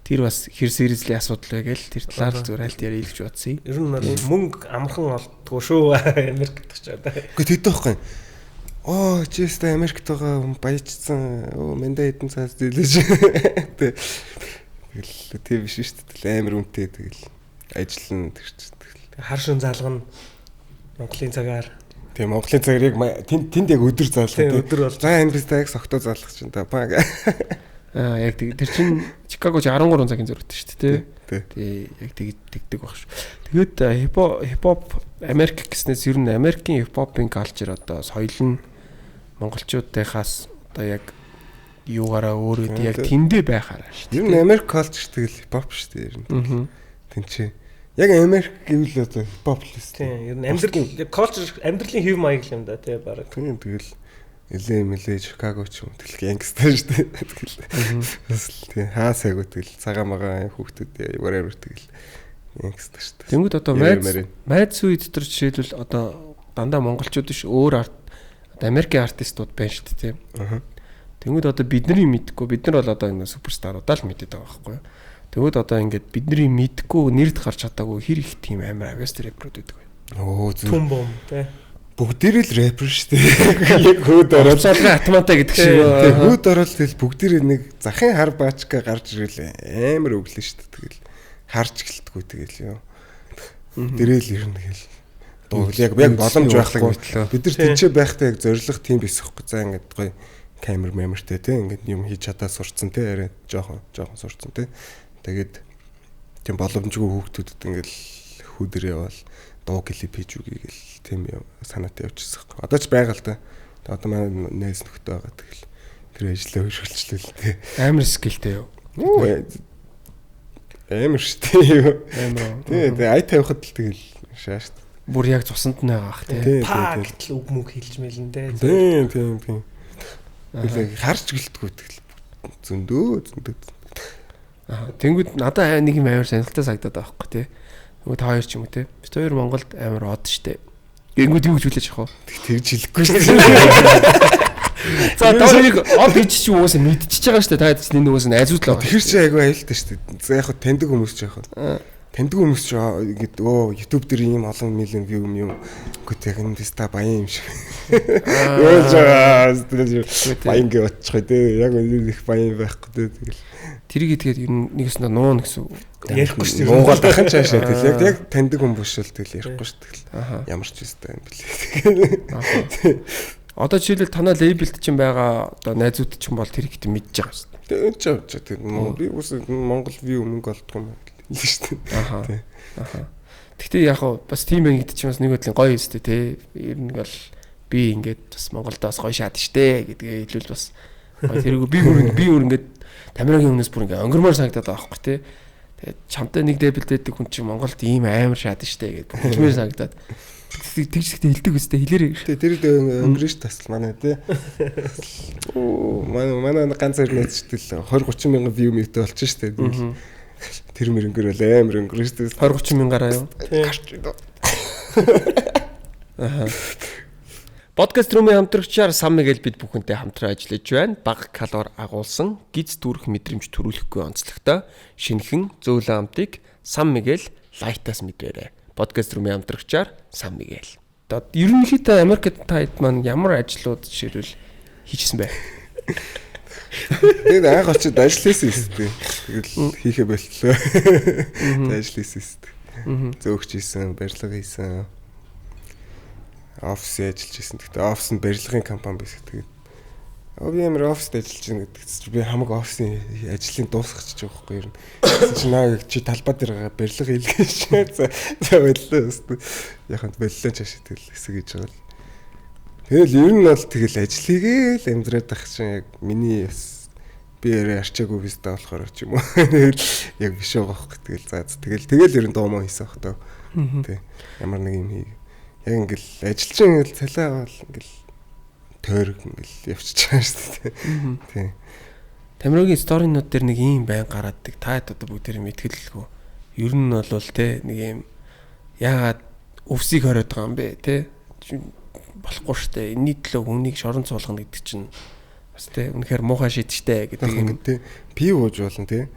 B: тэр бас хэр seriously асуудал вэ гээл тэр талаар л зүгээр альт яриа илж бодсон.
E: Ер нь бол мөнгө амархан олдгоо шүү Америкт очиод.
C: Үгүй тэгдэг байхгүй. Оо чи өстой Америкт байгаа хүн баяжсан. Оо мандаа хэдэн цаас зээлэж. Тэгэл тийм биш шүү дээ. Амар үнэтэй тэгэл ажиллана тэр чинь тэгэл.
E: Хар шин залгана Монголын цагаар.
C: Тийм Монголын цагаар яг тэнд яг өдөр залгах.
E: Өдөр бол.
C: За энэ биз яг согтоо залгах чинь та баг.
B: Аа яг тэр чинь Чикаго чи 13 цагийн зөрөгтэй шүү дээ
C: тий.
B: Тий яг тэгдэг баг шүү. Тэгээд хипхоп Америк гэснээс ер нь Америкийн хипхопын culture одоо соёл нь монголчуудынхаас одоо яг юугаараа өөрөө яг тэндээ байхаараа
C: шүү дээ. Ер нь Америк culture тэгэл хипхоп шүү дээ ер нь. Тэн чи яг Америк гэвэл одоо хипхоп л
E: шүү дээ. Тийм ер нь амьдрал culture амьдралын хэв маяг юм да тий баг.
C: Тийм тэгэл LA мэлээ Чикаго ч юм тэгэл гангстер шүү дээ. Тэгэл бас тийм хаа сайгүй тэгэл цагаан магаан хүүхдүүд whatever тэгэл гангстер шүү дээ.
B: Тэнгүүд одоо майд сүй дотор жишээлбэл одоо дандаа монголчууд биш өөр арт одоо Америкийн артистууд байна шүү дээ тийм. Тэнгүүд одоо бидний мэдхгүй бид нар бол одоо ингэ суперстаруудаа л мэдээд байгаа байхгүй юу. Тэгвэл одоо ингээд бидний мэдхгүй нэрд гарч чадаагүй хэр их тийм амар авьяас рэперүүд байдаг вэ?
C: Оо
E: зөв. Түн бом тий.
C: Бүгдээрээ л рэпер шүү дээ. Яг хүүд ороод
B: цаалгын атмантай гэдэг шиг.
C: Тэг хүүд ороод тэгэл бүгдээрээ нэг захын хар баачка гарч ирэл амар өглөө шүү дээ. Тэгэл харж гэлтгүй тэгэл юу. Дэрэл ер нь тэгэл дуу яг боломж байхгүй. Бид нар тэнцээ байхдаа яг зорилго тийм биш ихгүй. За ингээд гоё камер мэмэртэй тий ингээд юм хийж чадаа сурцсан тий арай жоохон сурцсан тий. Тэгээд тийм боломжгүй хүүхдүүдэд ингээд хүүдэр яваал дуу клип хийж үгүй гэл тийм санаатай явчихсан хэрэг. Одоо ч байгаа л да. Одоо манай найз нөхдөд байгаа тэгэл тэр ажлаа хөршүүлчлээ л тий.
B: Амар скиллтэй юу?
C: Амар штэ юу.
B: Амар.
C: Тий, тий ай тавихад л тэгэл шааш.
B: Бүр яг цусанд нь байгаа ах тий.
E: Паа гэтэл үг мүг хэлж мэлэн дээ.
C: Тий, тий, тий. Тэгэл харж гэлтгүү тэгэл зөндөө.
B: Аа, тэнгүүд надад нэг юм амар сонирхолтой санагдаад байгаа байхгүй тий. Нөгөө та хоёр ч юм уу тий. Бид хоёр Монголд амар од штэ. Тэнгүүд юу гэж хүлээж авах вэ?
C: Тэгж хэлэхгүй штэ.
B: За тоонийг од гэж чи угаасаа мэдчихэж байгаа штэ. Та хэд ч энэ угаасаа найзууд л байгаа.
C: Тэр чи айгүй аюултай штэ. За яг хөө таньдаг хүмүүс ч яг хөө. Таньдаг хүмүүс ч ингээд өө YouTube дээр ийм олон миллион view юм. Үгүй яг энэ ста баян юм шиг. Яаж байгаа баян гэж бодчих тий. Яг их баян байхгүй тий. Тэгэл
B: тэрийг тэгээд ер нь нэгсэндээ нуун гэсэн үг.
E: Ярихгүй шүү дээ.
C: Муугаал дахин цаашаа тэгэл яг таньдаг хүн биш л тэгэл ярихгүй шүү дээ. Ямар ч үстэй юм бэлээ.
B: Одоо жишээлбэл танай лейблд чинь байгаа одоо найзууд чинь бол тэр ихтэй мэдж байгаа шүү
C: дээ. Тэр ч явж байгаа. Тэр би ус Монгол view мөнгө олдгүй юм л шүү дээ.
B: Аха. Аха. Гэхдээ яг хаа бас тийм байх гэдэг чинь бас нэг бодлын гоё өстэй тий. Ер нь бол би ингээд бас Монголд бас гоё шаад штэ гэдгээ хэлвэл бас гоё тэргүй би бүр ингээд Тамирагийн өмнөөс бүр ингээд өнгөрмөр санагдаад байгаа байхгүй тий. Тэгээд чамтай нэг лейблд байдаг хүн чинь Монголд ийм амар шаад штэ гэдээ хичмээр санагдаад тэгж тэгтээ хэлдэг үстэй хэлээрэй.
C: Тий тэр өнгөрөөш тасал манай тий. Оо манай ганц хоёр найзчдэл 20 30 мянган view мэтэ болчих штэ. Тэр мөрөнгөр бол амар өнгөрөөш
B: 20 30 мянгаараа юу? Аха. Подкаст рүүмийн хамтрагчаар Сан Мигэл бид бүхэнтэй хамтран ажиллаж байна. Бага калори агуулсан, гиз дүүрэх мэдрэмж төрүүлэхгүй онцлогтой шинэхэн зөөлөн амтыг Сан Мигэл лайтаас мэдрээрэй. Подкаст рүүмийн хамтрагчаар Сан Мигэл. Одоо ерөнхийдөө Америкт та хэд маань ямар ажлууд жишээлбэл хийжсэн бэ?
C: Тэгээд анх очиод ажил хийсэн юм. Тэгэл хийхэ болтлоо. Ажил хийсэн юм. Зөөгч хийсэн, барилга хийсэн. Офис ажиллаж хийсэн. Гэхдээ офис нь барилгын компани байсан. Тэгээд би амар офист ажиллаж байна гэдэг чинь би хамаг офисын ажлын дуусгачих байгаа байхгүй юу. Тэгсэн чинь наа чи талбай дээр байгаа барилга хийлгэж чинь. За боллоо өстө. Яг нь боллоо чаашаа тэгэл хэсэг хийж байгаа л. Тэгэл ер нь бол тэгэл ажил хийгээл амьдраад ах чинь яг миний бас би арай арчаагүй визтэй болохоор ч юм уу. Тэгэл яг биш байгаа байхгүй. Тэгэл за тэгэл ер нь дуу муу хийсэн бах таа. Тэ. Ямар нэг юм хий. Яг ингээл ажиллаж ингээл цалиа аваад ингээл тойрог ингээл явчихж байгаа шүү дээ. Тий.
B: Тамирагийн сторинууд дээр нэг ийм байн гарааддаг. Та хэд одоо бүгдээр мэтгэлгүй. Ер нь бол те нэг ийм яагаад өвсийг хориод байгаа юм бэ те? Болохгүй штэ. Энийний төлөө хүнийг шорон цуулгана гэдэг чинь бас те үнэхээр муухай шийдэж гэдэг
C: юм те. Пив ууж болно те.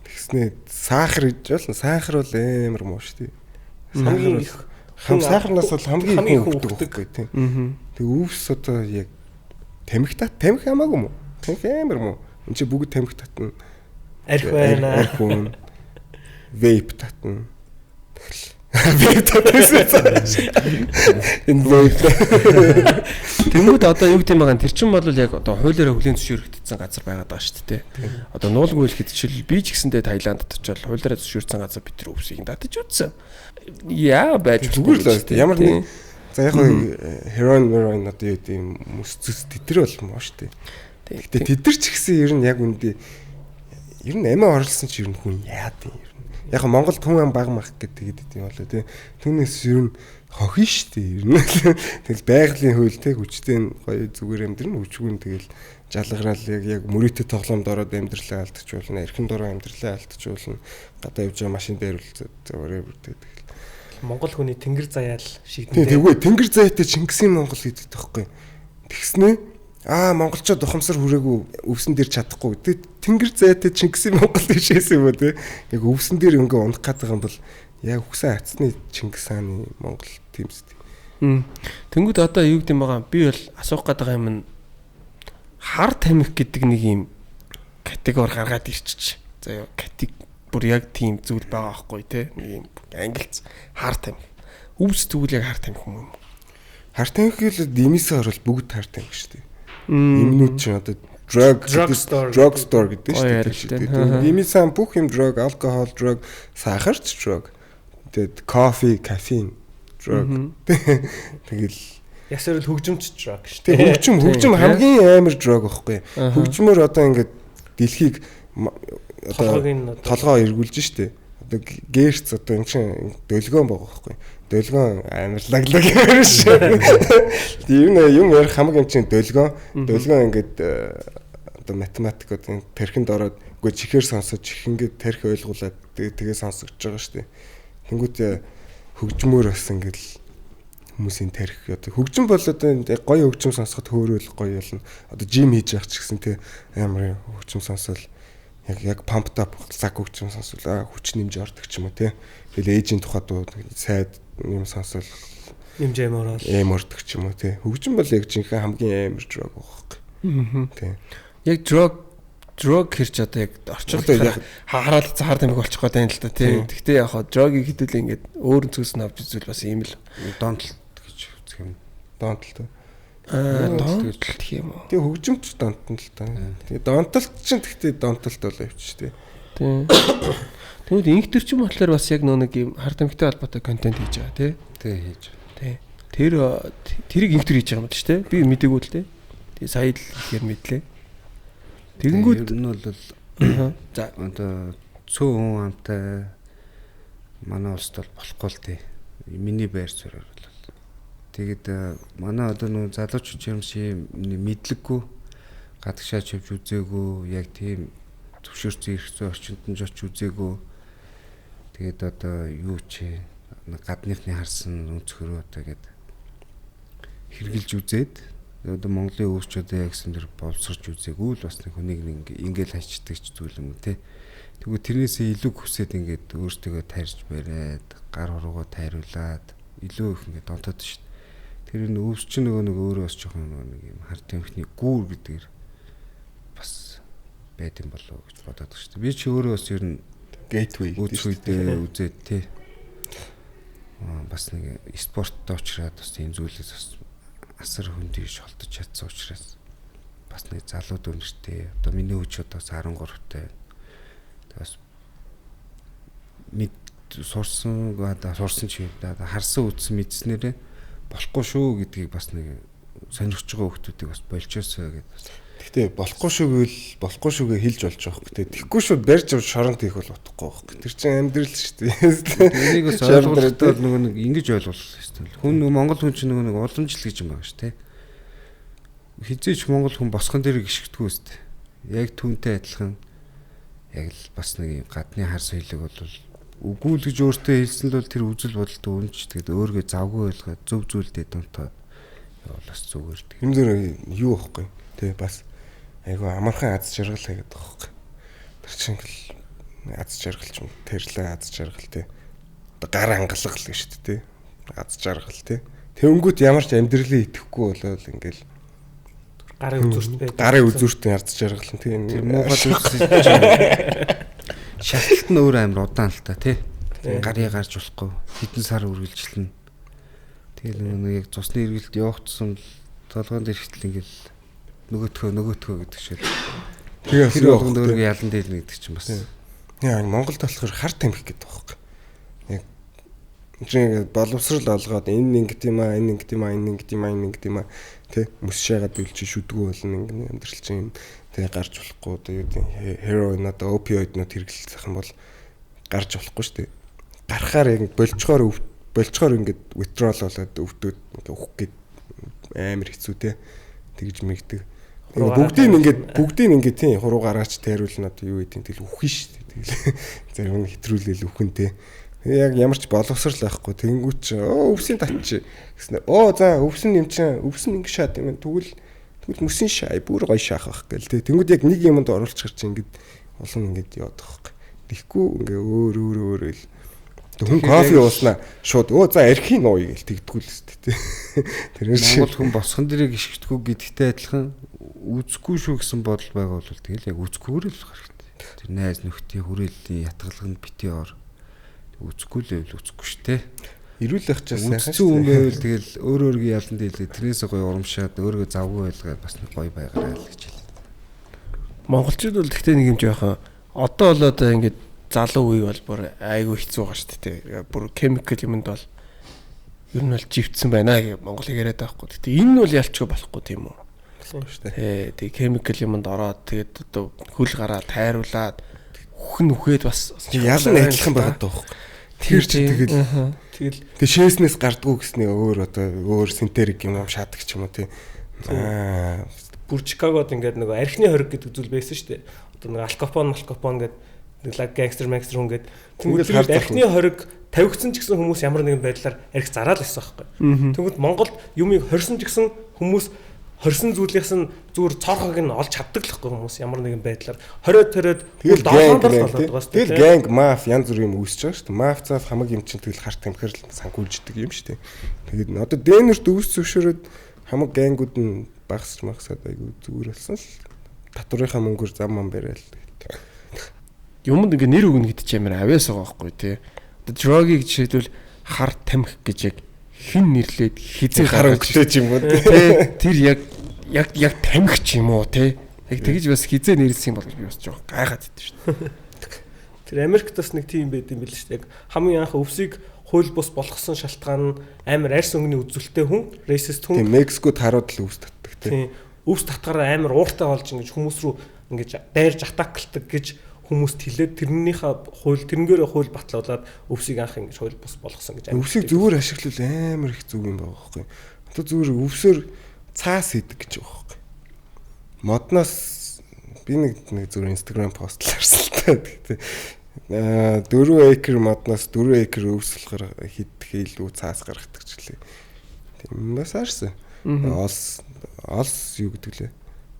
C: Тэгснээ сахар идэж болно. Сахар бол амар муу штэ.
E: Хамгийн их
C: сахарнаас бол хамгийн их өгдөг байхгүй тий. Тэг өвс одоо яг тамхи тамхи хамаагүй мó. Тамхи амар мó. Энд чи бүгд тамхи татна.
E: Арх байна.
C: Арх хүн. Вейп татна. Вейп татсан. Энэ вейп.
B: Тэнгүүд одоо юу гэдэм байгаа тэр чинь бол яг одоо хуулиараа хүлээн зөвшөөрөгдсөн газар байгаад байгаа шүү дээ. Одоо нуулгүй хэлэхэд жишээл би ч гэсэндээ Таиландд очиод хуулиараа зөвшөөрсөн газар бид тэр өвсийг татаж үзсэн. Яа байж
C: зүгээр л ямар нэг за яг хоо хероин одоо юу гэдэм мөс зүс тэр бол муу шүү дээ. Гэтэ тэд нар ч гэсэн ер нь яг үндэ ер нь амиа орлсон чи ер нь хүн яад юм ер нь. Яг Монголд хүн ам баг мах гэдэг гэдэг юм болоо тий. Түүнээс ер нь хохин шүү дээ ер нь. Тэгэл байгалийн хууль тий хүчтэй нь гоё зүгээр амьдрна хүчгүй нь тэгэл жалгараал яг мөрөөдө тоглоомд ороод амьдралаа алдчихуулна, эрхэн дороо амьдралаа алдчихуулна. Гадаа явж байгаа машин дээр үлцээд whatever тэгэл.
E: Монгол хүний тэнгэр заяал шийдэн.
C: Тэгвэл тэнгэр заяатай Чингисийн Монгол гэдэг таахгүй. Тэгснэ аа монголчууд ухамсар хүрээгүй өвсөн дээр чадахгүй. Тэг тэнгэр заяатай Чингисийн Монгол тийшээс юм уу те. Яг өвсөн дээр ингээ унах гээд байгаа юм бол яг үхсэн атсны Чингис хааны Монгол тиймстэй.
B: Тэнгүүд одоо юу гэдэм байгаа би бол асуух гээд байгаа юм нь хар тамхи гэдэг нэг юм категори гаргаад ирчих. За ёо катег бүр яг тийм зүйл байгаа байхгүй те. Нэг юм англиц хар тамхи. Өвс тэгвэл яг хар тамхи юм уу?
C: Хар тамхи л димисээ орвол бүгд хар тамхи шүү дээ. Юмнууд чинь одоо drug store гэдэг шүү дээ. Димисаа бүх юм drug, alcohol drug, сахарч drug. Тэгээд coffee, caffeine drug. Тэгэл
E: ясаар л хөгжимч drug шүү
C: дээ. Хөгжим хамгийн амар drug байхгүй. Хөгжмөр одоо ингээд дэлхийг одоо толгоо эргүүлж штэ. Одоо гэрц одоо эн чинь долгион байгаа байхгүй. Долгион амар лаглаг юм шиг. Тийм юм ярих хамаг юм чинь долгион. Долгион ингээд одоо математик одоо тархинд ороод үгүй чихээр сонсож чих ингээд тархи ойлгуулад тэгээ сонсогдож байгаа штэ. Тэнгүүт хөгжмөр бас ингээд хүмүүсийн тархи одоо хөгжим бол одоо гоё хөгжим сонсоход хөөрөөл гоё болно. Одоо жим хийж явах ч гэсэн те амар хөгжим сонсвол яг pumped up лаг хөгжим сонсвол хүч нэмж ордог ч юм уу те. Тэгэл ээжийн тухай дуу сайд юм сонсвол
E: нэмж амар орол
C: эм ордог ч юм уу те. Хөгжим бол яг жинхэнэ хамгийн амар drug байхгүй.
B: Тий. Яг drug хэрч одоо яг орчуулах хараал захаар тамхи болчих гээд байна л да тий. Гэхдээ яг хаа drug-ийг хэдүүлээ ингээд өөр зүйлс нь авч үзвэл бас ийм л
F: донтолт гэж үзэх юм.
C: Донтолт.
B: Донтолт гэх юм уу?
C: Тий хөгжимч донтон л та. Тэгээ донтолт чинь гэхдээ донтолт болоо явчих тий.
B: Тий. Тэгвэл инх төр чинь болохоор бас яг нэг юм хар тамхитай холбоотой контент хийж байгаа тий.
F: Тий хийж.
B: Тий. Тэрийг инх төр хийж байгаа юм шүү тий. Би мэдээгүй л тий. Тэгээ сая л ихээр мэдлээ.
F: Тэгэнгүүт нь бол за одоо цөөн хүн амтай манай улсд бол болохгүй л тий. Миний байр суурьаар бол. Тэгээд манай одоо нөө залуучууд юм шиг мэдлэггүй гадагшаа чивж үзээгүй яг тийм зөвшөөрсөн эрх зүйн орчинд нь ч очиж үзээгүй. Тэгээд одоо юу чи гадныхны харсан өнцгөрөө одоо гээд хэрглэж үзээд одоо Монголын өвчүүд яг гэсэн тэр боловсрч үзээгүй л бас нэг хүнийг ингээл хайчдаг ч зүйл юм те. Тэгвэл тэрнээсээ илүү хүсээд ингээд өөртөө тайрч бариад гар хуруугаа тайруулаад илүү их ингээд донтоод шít. Тэр нь өвс чинь нөгөө нэг өөрөө бас жоохон нөгөө нэг юм хар тамхины гүүр гэдгээр бас байд юм болов уу гэж бодоод шүү дээ. Би чи өөрөө бас ер нь
C: gateway
F: гэдэг үзээд те. Бас нэг спорттой уучраад бас энэ зүйлээс бас асар хүндий шолтож чадсан учраас бас нэг залуу дүнэртэй. Одоо миний хүч одоо 13-тай. Тэг бас мэд сурсан сурсан чи харсан үзсэн мэдснээрээ болохгүй шүү гэдгийг бас нэг сонирхож байгаа хүмүүсийг бас болчоосоо гэдээ бас.
C: Гэхдээ болохгүй шүү гэвэл болохгүй шүүгээ хэлж болж байгаа хөөх. Тэгэхгүй шүү барьж авч шоронд хийх бол утгагүй хөөх. Тэр чинь амьдрал шүү дээ.
F: Энийг бас ойлгохтой бол нөгөө нэг ингэж ойлгох хэрэгтэй. Хүн нөгөө Монгол хүн чинь нөгөө нэг уламжлал гэж юм байгаа шүү дээ. Хизээч Монгол хүн босгон дээр гიშгдэггүй үст. Яг түүнтэй адилхан яг л бас нэг гадны хар соёлыг бол үгүй л гэж өөртөө хэлсэн л бол тэр үзэл бодолд үнж тэгээд өөргөө завгүй ойлгоод зөв зүйлдээ донтоод явал бас зүгээр.
C: Юм дээр юу байхгүй тий бас айгүй амархан аз жаргал хийгээд байгаа байхгүй. Тэр чинь ингээл аз жаргал ч юм тэрлээ аз жаргал тий. Одоо гар хангалга л гэж шүү дээ тий. Аз жаргал тий. Тэнгүүт ямар ч амьдралын итгэхгүй болоод ингээл
E: гарын үзүүрт
C: байдаг. Гарын үзүүртийн аз жаргал нь тий.
F: Тэр муухай зүйлс шалгалт нь өөр амар удаан л та тий. Гарыг гарч болохгүй хэдэн сар үргэлжилнэ. Тэгэл нэг яг цусны эргэлт явах тусам толгойн дээр хэтэл ингээл нөгөөтгөө гэдэг шиг.
C: Тэгээ
F: тэр болгонд өөрийгөө ялан дийлнэ гэдэг чинь бас.
C: Яа, Монголд болохоор хар тамхи гэдэг байхгүй. Яг чинь боловсрал олгоод энэ ингэт юм аа, энэ ингэт юм аа, энэ ингэт юм аа, энэ ингэт юм аа. Тэ мөс шаагаад байвал чи шүдгүү болно ингэ амьдрал чинь тэ гарч болохгүй одоо юу гэдэг heroin одоо опиоиднууд хэрэглэх юм бол гарч болохгүй шүү дээ. Гарахаар яг болцохоор ингээд withdrawal болоод өвдөд ингээд үхэх гээд амар хэцүү те тэгж мэгдэг. Бүгдийг ингээд тийм хуруу гараач тайруулна одоо юу гэдэг тэгэл үхэн шүү дээ. Тэгэл зарим нь хэтрүүлээл үхэн те. Яг ямар ч боловсрал байхгүй. Тэнгүүт чи өвсийн татчих гэснээр оо за өвсөн юм чинь өвсөн ингэ шат юм. Тэгвэл мөсөн шай бүр гоё шаах байх гэл те. Тэнгүүд яг нэг юмд оруулчихар чи ингээд улам ингээд яваад байгаа байхгүй. Тэгэхгүй ингээ өөр өөр өөр л хүн кофе ууснаа шууд өө за архин ууя гэл тэгдэггүй л шүү дээ.
F: Тэр Монгол хүн босгон дэрийг ишгдэггүй гэдэгтэй адилхан үзэхгүй шүү гэсэн бодол байгаа бол тэгэл яг үзэхгүйгээр л хэрэгтэй. Тэр найз нөхдийн хүрээллийн ятгалганд бити ор. Үзэхгүй л байвал үзэхгүй шүү дээ.
C: Эрүүл байх ч
F: сайхан шүү. Хүн байвал тэгэл өөр өөргөө ялан дийлээ тэрнээсээ гоё урамшаад өөргөө завгүй байлгаад бас нэг гоё байгаарай л гэж хэлээ.
B: Монголчууд бол тэгтээ нэг юм жоохон одоо л одоо ингээд залуу үе бол бүр айгүй хэцүү байгаа шүү дээ. Бүр chemical юмд бол ер нь бол живцсэн байна гэж Монголыг яриад байгаа хгүй. Гэтэ энэ нь бол ялчгүй болохгүй тийм үү?
C: Шүү дээ.
B: Тэг chemical юмд ороод тэгээд одоо хөл гараа тайруулаад үхэн үхээд бас
C: ялан адилхан байгаад байгаа хгүй. Тэр чи тэгэл тэг шээснээс гардгуу гэсний өөр одоо өөр синтерик юм шаадаг ч юм уу тий.
E: Аа бүр Чикагод ингээд нөгөө архины хориг гэдэг зүйл байсан шүү дээ. Одоо нэг Ал Капон гэдэг нэг лаг гангстер мангстер хүн гээд тэнгүүт архины хориг тавигдсан ч гэсэн хүмүүс ямар нэгэн байдлаар арх зараал байсан байхгүй. Тэнгүүт Монголд юмыг хорьсон ч гэсэн хүмүүс хорьсон зүйлээс нь зүгээр цоорхог нь олж чаддаг л байхгүй хүмүүс ямар нэгэн байдлаар хориод ториод
C: тэгэл долоон дор болоод байгаа шүү дээ. Тэгэл гэнг маф янз бүрийн юм үүсэж байгаа шүү дээ. Маф цаaf хамаг юм чинь тэгэл харт тамхир л санхүүлждэг юм шүү дээ. Тэгээд одоо Дэнерт үүс зөвшөөрөөд хамаг гэнгүүд нь багасч магасаад айгүй зүгээр болсон л татварынхаа мөнгөөр зам мам барайл.
B: Юмд ингээ нэр өгнө гэдэг чинь амар авьяас байгаа байхгүй тий. Одоо drug-ыг жишээлбэл хар тамхи гэж яг хин нэрлээд хизээ
C: гаргаж ч юм уу
B: тий. Тэр яг яг яг тамхи ч юм уу тий. Яг тэгж бас хизээ нэрлсэн юм бол гэж би бас жоох гайхаад идэв шүү дээ.
E: Тэр Америкт бас нэг тийм байд юм бэл шүү дээ. Яг хамгийн анх өвсийг хууль бус болгосон шалтгаан нь амар арьс өнгөний үзүүлэлттэй хүн, racist хүн.
C: Тийм Мексикод харууд л өвс татдаг
E: тий. Өвс татгаараа амар ууртай болж ингэж хүмүүс рүү ингэж дайрж атаклдаг гэж хүмүүст хэлээд тэрнийхээ хууль тэрнгээрээ хууль батлуулаад өвсийг анх ингэж хууль бус болгосон гэж.
C: Өвсийг зүгээр ашиглавал амар их зүг юм байгаа байхгүй. Одоо зүгээр өвсөөр цаас идэг гэж байгаа байхгүй. Модноос би нэг зүгээр Instagram пост ларсан л та. Тэгтээ 4 акр модноос 4 акр өвс болохоор хидэх илүү цаас гаргадаг ч гэлээ. Тийм бас арсан. Олс олс юу гэдэг лээ?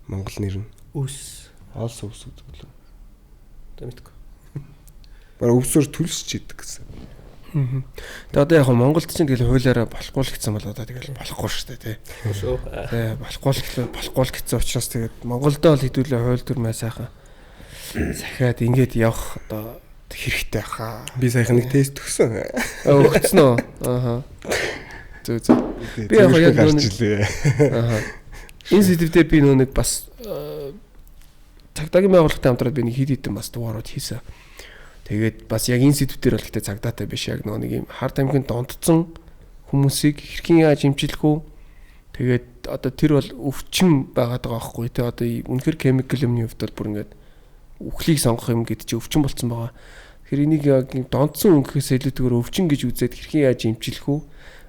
C: Монгол нэр нь
E: өвс.
C: Олс өвс гэдэг лээ.
E: Мэдгүй.
C: Бараг өвсөөр төлсч идэг гэсэн.
B: Тэгээ одоо яг Монголд чинь тэгэл хуулиараа болохгүй л гэсэн бол одоо тэгэл болохгүй шүү дээ тий.
E: Шүү.
B: Тий, болохгүй л гэсэн учраас тэгээд Монголдо бол хэдүүлээ хууль дүрмээ сайхан сахиад ингээд явах одоо хэрэгтэй хаа.
C: Би сайхан нэг тест өгсөн.
B: Өгсөн үү? Ааха. Зөв зөв.
C: Би яг яг гарч илээ.
B: Ааха. Энэ сэдв дээр би нөө нэг бас цагдаагийн байгууллагатай хамтраад би нэг хэд хэдэн бас дугаарууд хийсэн. Тэгээд бас яг энэ сэдв дээр бол гэхдээ цагдаатай биш яг нөгөө нэг юм хар тамхинд донтцсон хүмүүсийг хэрхэн яаж эмчлэх үү? Тэгээд одоо тэр бол өвчин байгаад байгаа байхгүй тий. Одоо үнэхэр chemical юмны хувьд бол бүр ингээд үхлийг сонгох юм гэдэг чинь өвчин болцсон байгаа. Тэгэхээр энийг яг донтсон өнгөхөөс илүүтэйгээр өвчин гэж үзээд хэрхэн яаж эмчлэх үү?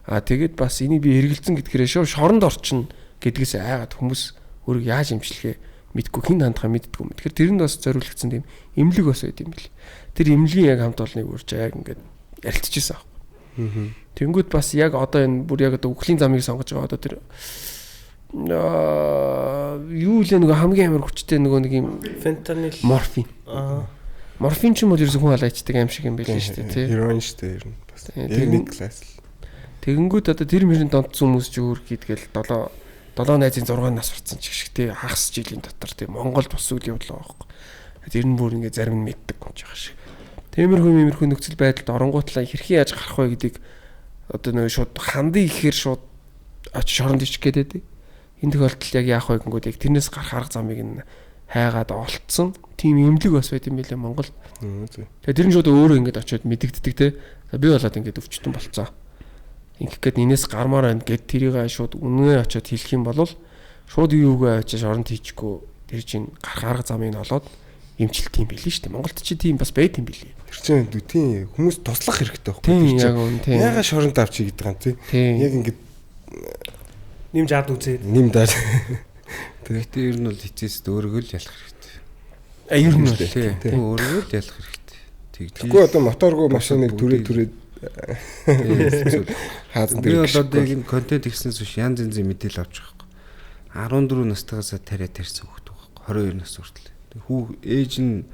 B: Аа тэгээд бас энийг би хэрэгэлцэн гэдгээрээ шоронд орчно гэдгээс айгаад хүмүүс өөрийг яаж эмчлэхээ мэдгүй хин хандхаа мэддэггүй юм. Тэгэхээр тэрэнд бас зориулагдсан тийм эмнэлэг бас байд юм бэл. Тэр эмнэлгийн яг хамт олныг үрж яг ингээд ярилцчихсан аахгүй. Тэнгүүд бас яг одоо энэ бүр яг одоо үхлийн замыг сонгож байгаа одоо тэр юу лээ нөгөө хамгийн амар хүчтэй нөгөө нэг юм
E: фентанил,
B: морфин. Морфин ч юм уу ерөөсөө хүн халаачдаг аим шиг юм байл шүү дээ тий.
C: Хероин шүү дээ ер нь бас. Яг нэг класс л.
B: Тэгэнгүүт одоо тэр мөрийн донтсон хүмүүс ч өөр хийдгээл 7 найзын 6 нас барцсан ч гэх шиг тий хагас жилийн дотор тий Монголд бас үйл явдал байгаа байхгүй. Тэр нь бүр ингээ зарим нь мэддэг юм жаах шиг. Тиймэрхүү нөхцөл байдалд оронгуутлаа хэрхэн яаж гарах вэ гэдгийг одоо нөгөө шууд хандыг ихээр шууд очиж шоронд ичих гээд байдаг. Энэ тохиолдолд яг яах вэ гэнгүүт яг тэрнээс гарах арга замыг нь хайгаад олцсон. Тийм эмнэлэг бас байт юм билээ Монголд. Тэгээ тэр нь шууд өөрөө ингээд очиод мэдэгддэг те. Би болоод ингээд өвчтөн болцсон. Ингэх гээд энэс гармаар байна гэд тэрийг шууд үнэнээ очиод хэлэх юм бол шууд юугаа очиж оронд хийчихгүй тэр чинь гарах арга замыг нь олоод эмчилт юм билээ шүү дээ. Монголд чи тийм бас байт юм билээ.
C: Тэр чинь тийм хүмүүс туслах хэрэгтэй
B: байхгүй. Тийм яг үн тийм.
C: Яга шоронд авчи гэдэг юм тий. Яг ингээд
E: нэмж ад үзээд
C: нэм даа.
F: Гэхдээ ер нь бол эцэст өөрийгөө л ялах хэрэгтэй.
B: А ер нь бол
F: тийм өөрийгөө л ялах хэрэгтэй.
C: Тэггүй одоо моторгүй машиныг түрээ түрээд хаазан
F: дээр. Би бол одоо яг энэ контент ихснээс биш янз янзын мэдээлэл авч байгаа байхгүй. 14 настайгаас тариа тарьсан хүүхэд байхгүй. 22 нас хүртэл. Хүү ээж нь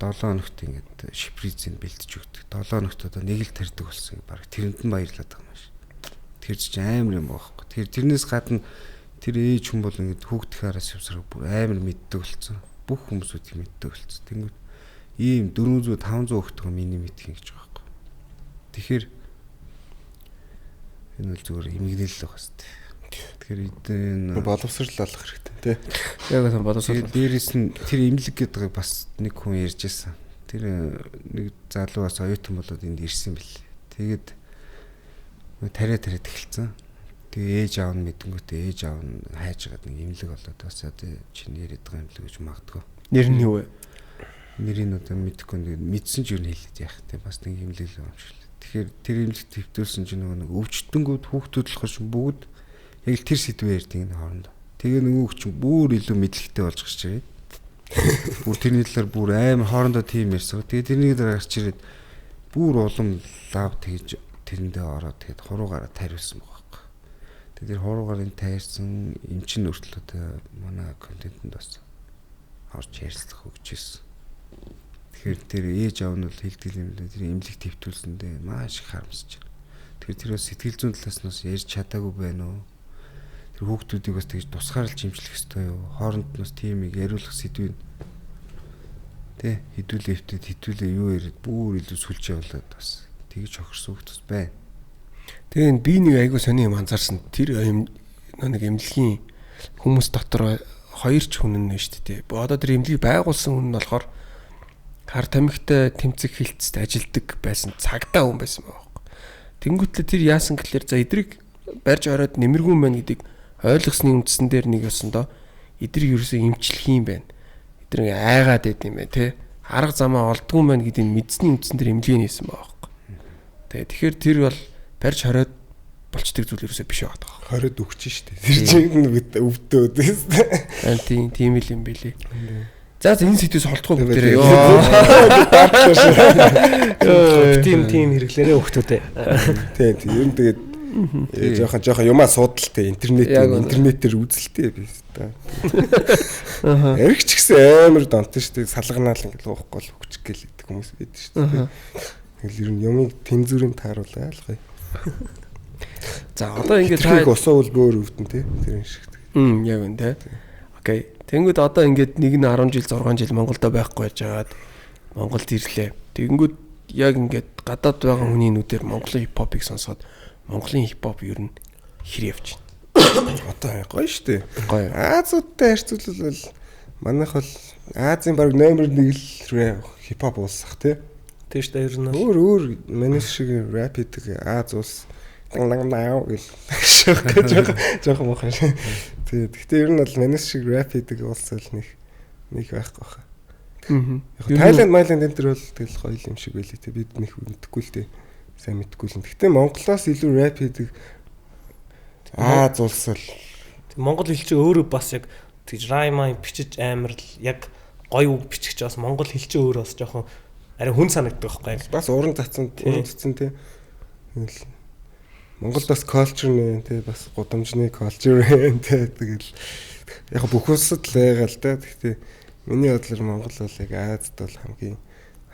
F: 7 хоногт ингээд шипризийг бэлдэж өгдөг. 7 хоногт одоо нэг л тарьдаг болсон. Бараг тэрэнд нь баярлаад байгаа юм шиг. Тэр чинь амар юм байхгүй. Тэр тэрнээс гадна тэр ээж хүн бол ингээд хүүхдийн араас явсараа бүр амар мэддэг болсон. Бүх хүмүүсүүд мэддэг болсон. Тэнгүүд ийм 400 500 хүүхдтэй миний мэдх юм гэж байгаа байхгүй. Тэгэхээр энэ бол зүгээр эмгэнэл л байгаа хэвээр. Тэгэхээр энэ
C: боловсрал олох хэрэгтэй тий.
B: Яг л боловсрал.
F: Дээрээс нь тэр эмнэлэг гэдэг бас нэг хүн ярьж байсан. Тэр нэг залуу бас оюутан болоод энд ирсэн бэл. Тэгээд тариа тариад эхэлсэн. Тэгээ ээж аав нь мэдэнгүүтээ ээж аав нь хайж байгаад нэг эмнэлэг болоод бас одоо чинь яриад байгаа эмнэлэг гэж магадгүй.
B: Нэр нь юу вэ?
F: Нэрийг одоо мэдэхгүй нэг мэдсэн ч юу хэлээд яах те бас нэг эмнэлэг л юм шиг л. Тэгэхээр тэр эмнэлэгт төвтөрсөн чинь нөгөө нэг өвчтөнгүүд хүүхдүүд болохоор чинь бүгд яг л тэр сэдвээр ярьдаг энэ хоорондоо. Тэгээ нөгөө чинь бүр илүү мэдлэгтэй болж гарч ирээд. Бүр тэрний талаар бүр амар хоорондоо тийм ярьсан. Тэгээ тэрний дараа гарч ирээд бүр улам лав тэгж тэрэндээ ороод тэгээд хуруугаараа тариулсан байгаа байхгүй. Тэгээд тэр хуруугаар энэ тайрсан эмчин хүртэл одоо манай контентэнд бас орж ярилцлага өгч ирсэн. Тэгэхээр тэр ээж аав нь бол хэлдэг юм лээ. Тэр эмнэлэг төвтүүлсэндээ маш их харамсаж байна. Тэгэхээр тэр бас сэтгэл зүйн талаас нь бас ярьж чадаагүй байна уу? Тэр хүүхдүүдийг бас тэгж тусгаарлаж имжлэх ёстой юу? Хооронд нь бас тийм их яриулах сэдвийг тэ хэдүүлээ өвтөд хэдүүлээ юу яриад бүр илүү сүлж явуулаад бас тэгж хохирсон хүүхд бас байна.
B: Тэгээ энэ би нэг айгүй сони юм анзаарсан. Тэр юм нэг эмнэлгийн хүмүүс дотор хоёр ч хүн нь шүү дээ. Одоо тэр эмнэлгийг байгуулсан хүн нь болохоор хар тамхитай тэмцэх хилцэд ажилдаг байсан цагдаа хүн байсан байхгүй. Тэнгүүтлээ тэр яасан гэхлээр за эдрийг барьж ороод нэмэргүй юм байна гэдгийг ойлгосны үндсэн дээр нэг ёсондоо эдрийг ерөөсөө эмчлэх юм байна. Эдрийг айгаад байд юм байна те. Арга замаа олдгүй юм байна гэдгийг мэдсэний үндсэн дээр эмнэлгийг нээсэн байгаа байхгүй. Тэгээ тэгэхээр тэр бол барьж хороод болчдөг зүйл ерөөсөө биш байгаа.
C: Хороод өгч штэ. Тэр чинь өвдөөд.
B: Тийм тийм л юм бэлээ. За энэ сэдвээс холдохгүй бүгдээрээ ёо.
E: Тийм тийм хэрэглээрээ өгтөөдөө.
C: Тийм тийм ер нь тэгээд жоохон юмаа судал те интернетээр үзэлтэй би та. Эргч гэсэн амар донтон штэ салганаал ингээл уухгүй л өгчих гээл гэдэг хүмүүс байдаг штэ. Тэгэл ер нь юмыг тэнзүрийн тааруулаа л гоё.
B: За одоо ингээд
C: та усаа бол бөөр өвдөн те тэр юм шиг.
B: Яг үн те. Окей. Тэнгүүд одоо ингээд нэг нь 10 жил 6 жил Монголдо байхгүй байж байгаад Монголд ирлээ. Тэнгүүд яг ингээд гадаад байгаа хүний нүдээр Монголын хипхопыг сонсоод Монголын хипхоп ер нь хэр явж байна?
C: Одоо гоё штэ.
B: Гоё.
C: Азиудтай харьцуулбал манайх бол Азийн баг номер 1 л хипхоп улсах тий.
E: Тийм штэ ер нь.
C: Өөр манай шиг рэп хийдэг Аз улс ланг гэл жоохон муухай. Тий. Гэхдээ ер нь бол манай шиг рэп хийдэг улс бол нэг байхгүй баха. Яг Тайланд, Майланд энэ төр бол тэгэл гоё юм шиг байлээ тий. Бид нэг мэдэхгүй л тий. Сайн мэдэхгүй л. Гэхдээ Монголоос илүү рэп хийдэг Аз улс бол
E: Монгол хэл чинь өөрөө бас яг тэгж райма бичиж амар л яг гоё үг бичих чинь бас монгол хэл чинь өөрөө бас жоохон арай хүн санагддаг байхгүй.
C: Бас уран татсан тий. Монголд бас culture нэ тий бас гудамжны culture тий тэгэл яг бүх улсад л байгаа л да. Гэхдээ миний бодлоор Монгол бол яг Азад бол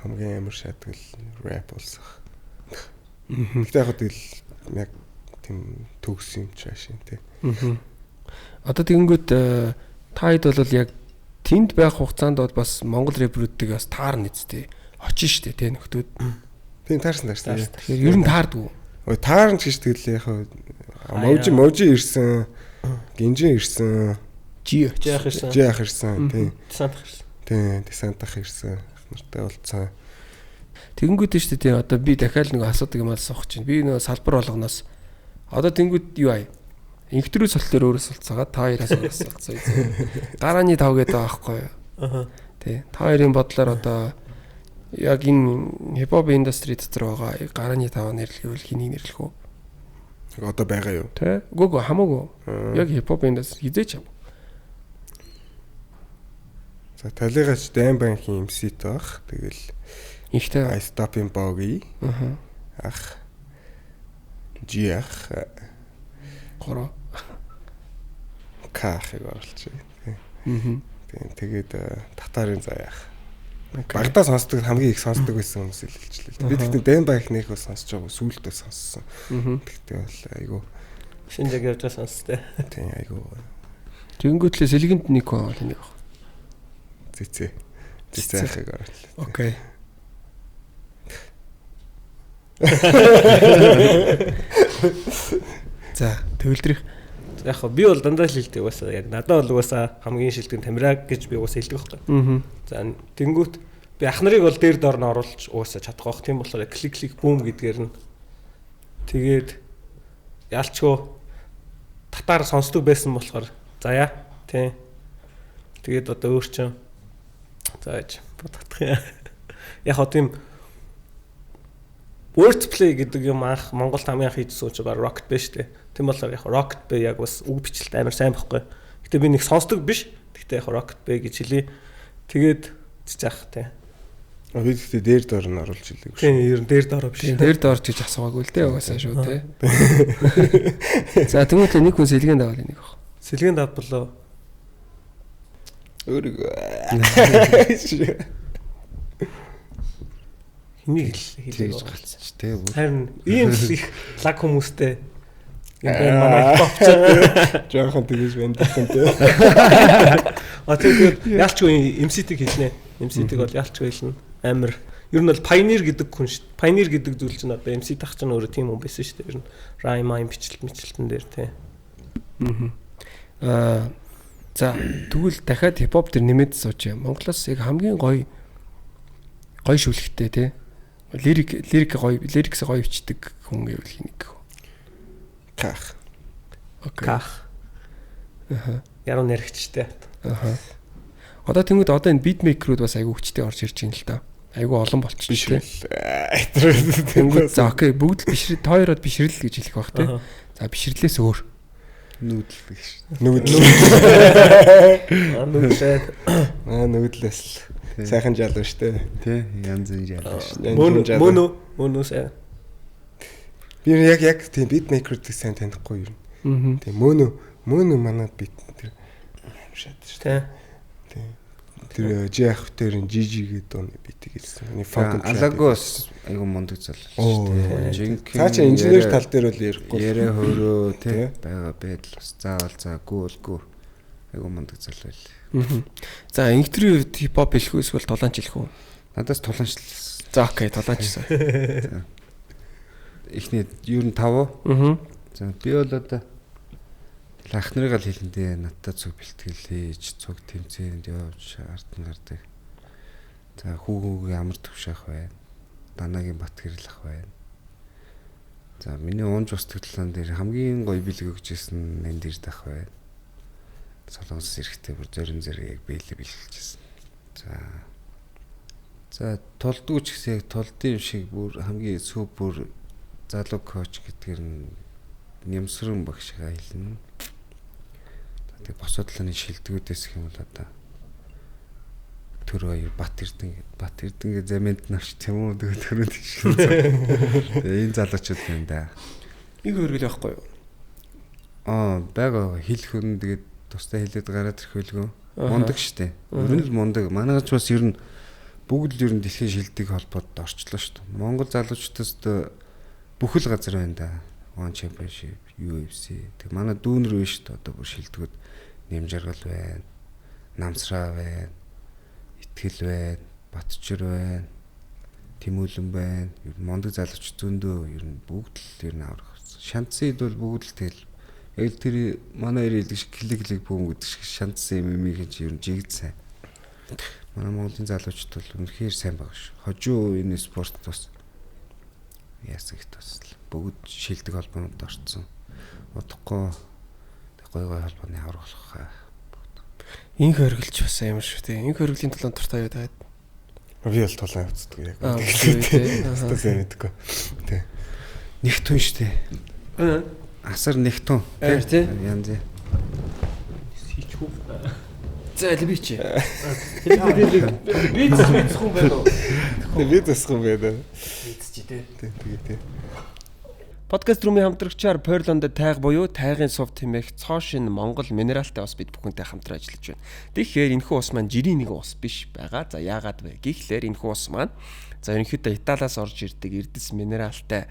C: хамгийн амар шатдаг л рэп улсах. Гэхдээ яг тэгэл яг тийм төгс юм чааш юм тий.
B: Одоо тэгэнгүүт та хэд бол яг тэнд байх хугацаанд бол бас Монгол рэпрүүдтэйг бас таарна үсттэй. Очин штэ тий нөхдүүд.
C: Тийм таарсан.
B: Тэгэхээр ер нь таардгүй.
C: Ой таарна ч гэж тэгэл яг можи ирсэн, гинжин ирсэн,
B: жи
C: ах ирсэн, тий.
E: Десантах ирсэн.
C: Тий, десантах ирсэн. Ах нартай уулзсан.
B: Тэгэнгүүт нь штэ тий одоо би дахиад нэг асуудаг юм аа суух чинь. Би нөгөө салбар болгоноос Одоо тэнгууд юу ая? Инхтрүү солтоор өөрөөс солцоогоо та хоёроос өөрөөс солцоо. Гарааны тав гэдэг байгаа байхгүй юу?
E: Аха.
B: Тий. Та хоёрын бодлоор одоо яг энэ хипхоп индастри дотор байгаа гарааны тав нэрлэвэл хэнийг нэрлэх үү?
C: Одоо байгаа юу?
B: Тэ? Үгүй хамаагүй. Яг хипхоп индастри хизээч юм.
C: За талигаач Дайн банкийн MC таах. Тэгэл
B: Ихтэй.
C: I stop in Boggy.
B: Аа.
C: Ах. G ах.
B: 3.
C: К ахыг оруулчих.
B: Аа.
C: Тийм тэгээд татарын заяа ах. Багадаа сонсдог хамгийн их сонсдог байсан хүмүүс л хэлчихлээ. Би тэгтээ Дайн банк нэх бас сонсож байгаа сүүлдээ сонссон. Тэгтээ бол айгу
E: Шинэ яг явж байгаа сонстой.
C: тийм айгу
B: Тэнгүүтлээ сэлгэнд нэг хүн бол энийг.
C: цэцэ. Цэцэ ахыг оруулах.
B: Окей. За, төвлөрөх.
E: Яг хоо би бол дандаа л хэлдэг угаасаа яг надад бол угаасаа хамгийн шилдэг нь Тамираг гэж би угаасаа хэлдэг байхгүй.
B: Аа.
E: За тэнгүүт би ах нарыг бол дээр доор нь оруулж угаасаа чадах бах. Тийм болохоор клик клик бүүм гэдгээр нь тэгээд ялчгүй татар сонсдог байсан болохоор заяа тий. Тэгээд одоо өөр чинь за яж бодох юм. Яг хоо тийм wordplay гэдэг юм анх Монголд хамгийн анх хийжсэн чинь баг Rocket Bay шүү дээ. Тийм болохоор яг Rocket Bay яг бас үг бичлэлт амар сайн байхгүй. Гэтэ би нэг сонсдог биш. Гэтэ яг Rocket Bay гэж хэлье. Тэгээд цэцэх тий.
C: Би тэгтээ дээр доор нь оруулж илээгүй шүү.
E: Тийм ер нь дээр доор биш.
B: Тийм, дээр доор ч гэж асуугаагүй л дээ угаасаа шүү тий. За, тэнгуүтлээ нэг хүн сэлгэнд давал энийг баг.
E: Сэлгийн давблоо.
C: Өөрийгөө.
E: Хэнийг л хэлээ.
F: Тэгж галцчих тий.
E: Харин ийм л их лаг хүмүүстэй юм байна манай хипхопч.
C: Жохон тэгэж байна гэсэн тий.
E: А тэгээд ялчгүй MC-ийг хэлнэ. MC-ийг бол ялчгүй хэлнэ. Амар ер нь бол pioneer гэдэг хүн шүү. Pioneer гэдэг зүйл чинь одоо MC тах чинь өөрөө тийм хүн байсан шүү дээ. Ер нь rhyme mime бичлэлт мэтлэлтэн дээр тий.
B: Аа. За, тэгвэл дахиад хипхоп дээр нэмээд сууч юм. Монголоос яг хамгийн гоё гоё шүлэгтэй тий. Лирик гоё, лирикс гоё бичдэг хүн гэвэл хэнийг гэх вэ?
C: Ках.
B: Окей.
E: Ках.
B: Аха.
E: Яруу нэрхчтэй.
B: Аха. Одоо тэнгууд одоо энэ битмейкерүүд бас айгүй хүчтэй орж ирж байна л да. Айгүй олон болчих тий. Тэнгүүд за окей, бүгд л бишрэл та хоёроод бишрэл гэж хэлэх бах тий. За бишрлээс өөр.
F: Нүүдэл гэж.
C: Нүгдэл.
E: Нүглээ.
C: Аа нүглээс л сайхан жалуу штэ.
F: Тий, янз бүрийн жалуу шүү.
E: Мөн үү? Мөн үү сайн.
C: Би яг тийм битмейкерүүдийг сайн танихгүй юм.
B: Аа.
C: Тийм мөн үү манай бит тэр аим шат шүү.
E: Тий.
C: Тийм. Тэр G ах тэр GG гэдэг дууны битийг хэлсэн. Миний funk
F: Алагу бас айгу мундаг зал шүү дээ. Жинхэнэ
C: Цаа чи инженер тал дээр бол ярихгүй.
F: Яриа хөрөө тий байгаа байдал бас заавал за гүү бол гүү. Айгу мундаг зал байл.
B: За инхтрийн хувьд хипхоп хэлэх үү эсвэл тулаанч хэлэх үү?
F: Надаас тулаанч л.
B: За окей, тулаанчсан.
F: Эхний ер нь 5 уу?
B: Аа.
F: За би бол одоо ах нарыг л хэлэндээ надтай цуг бэлтгэл хийж, цуг тэмцээнд явж ард нь гардаг. За хүүгүүгийн амар төвшөх байна. Данагийн Батгэрэл ах байна. За миний унж устдаг талаан дээр хамгийн гоё бэлэг өгч ирсэн Нандирд ах байна. Солонгос эрэхтэй бүр зорин зэрэг яг бэлэг бэлгэлжсэн. За тулдгүй ч гэсэн яг тулдын юм шиг бүр хамгийн супер залуу коуч гэдгээр нь нэмсрэн багш хэлнэ. Тэг босоо талын шилдэгүүдээс гэх юм бол одоо төр хоёр Бат Эрдэнэ замент навч тийм үү тэгээ төрөнд шиг. Тэгээ энэ залуучууд байна да.
B: Нэг хөргөл байхгүй юу?
F: Аа байгаа хэл хүн тэгээд тусдаа хэлээд гараад ирэх байлгүй. Мундаг штэ. Ер нь л мундаг. Манайч бас ер нь бүгд л ер нь дэлхийн шилдэг холбоод орчлоо штэ. Монгол залуучуудаас бүхэл газар байна да. One Championship, UFC. Тэг манай дүүнер биш штэ одоо бүр шилдэгүүд Нэмжаргал байна. Намсраа байна. Итгэл байна. Батчир байна. Тэмүүлэн байна. Ер нь мундаг залуучууд зөндөө ер нь бүгд л ер нь аврах. Шантсан ид бол бүгд л тэгэл яг л тэр манай хоёр хэлдэг шиг клик клик бүүм гэдэг шиг шантсан юм юм хийж ер нь жигд сайн. Манай Монголын залуучууд бол үнэхээр сайн байгаа шүү. Хожуу энэ спорт бас яасан их бас л бүгд шилдэг холбоонод орцсон. Удахгүй гой гой холбооны авраг болох хаа.
B: Инх оргилч бас амар шүү тий. Инх оргилийн тулаан дуртай юу таад?
C: Би бол тулаан явцдаг яг. Тэгэхээр сайн мэдгүй. Тий.
F: Нэгтүн шүү дээ. Асар нэгтүн.
B: Тий.
F: Янз.
E: Хийчихүү.
B: За аль би чи.
E: Би зэцхэн байна уу?
C: Би зэцхэн байна.
B: Зэцчи тий.
C: Тий, тэгээ тий.
B: Подкаст рүүмийн хамтрагчаар Portland тайг буюу тайгын сув тэмээх цоо шин Монгол минералтай ус бид бүхэнтэй хамтран ажиллаж байна. Тэгэхээр энэхүү ус маань жирийн нэгэн ус биш байгаа. За яагаад вэ гэхлээр энэхүү ус маань за ерөнхийдөө Италиас орж ирдэг эрдэс минералтай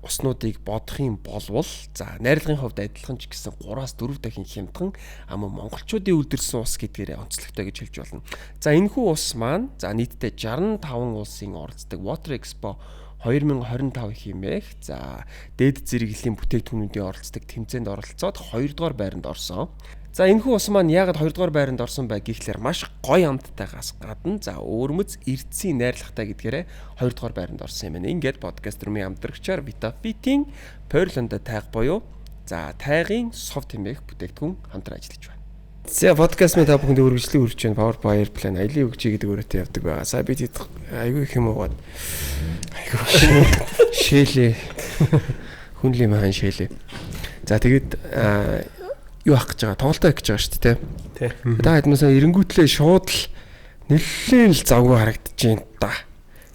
B: уснуудыг бодох юм болвол за найрлагын хувьд адилхан ч гэсэн 3-4 дахин хямдхан ам монголчуудын үйлдвэрлэсэн ус гэдгээрээ онцлогтой гэж хэлж болно. За энэхүү ус маань за нийтдээ 65 улсын оролцдог Water Expo 2025 хэмээх за дээд зэрэглэлийн бүтээгдэхүүнүүдийн оролцдог тэмцээнд оролцоод 2 дугаар байранд орсон. За энэхүү ус маань яагаад 2 дугаар байранд орсон бай гэхлээр маш гоё амттайгаас гадна за өвөрмөц эрдэсийн найрлагатай гэдгээрээ 2 дугаар байранд орсон юм байна. Ингээд подкаст рүүмийн хамтрагчаар Vitafit-ийн Portland тайг буюу за тайгын сов тэмээх бүтээгдэхүүн хамтран ажиллаж байна. За подкаст минь та бүхэнд үргэлжлэн хүрч байна. Power by Airplane аялын өгчий гэдэг өрөөтэй явдаг байгаа. За бид айгүй их юм уугаад айгүй шээлээ. Хүнлийн махан шээлээ. За тэгээд юу авах гэж байгаа? Тоглолтоо хийх гэж байгаа шүү дээ,
E: тий.
B: Та хэд мөн эренгүүтлээ шууд л нэлээд л завгүй харагдаж байна та.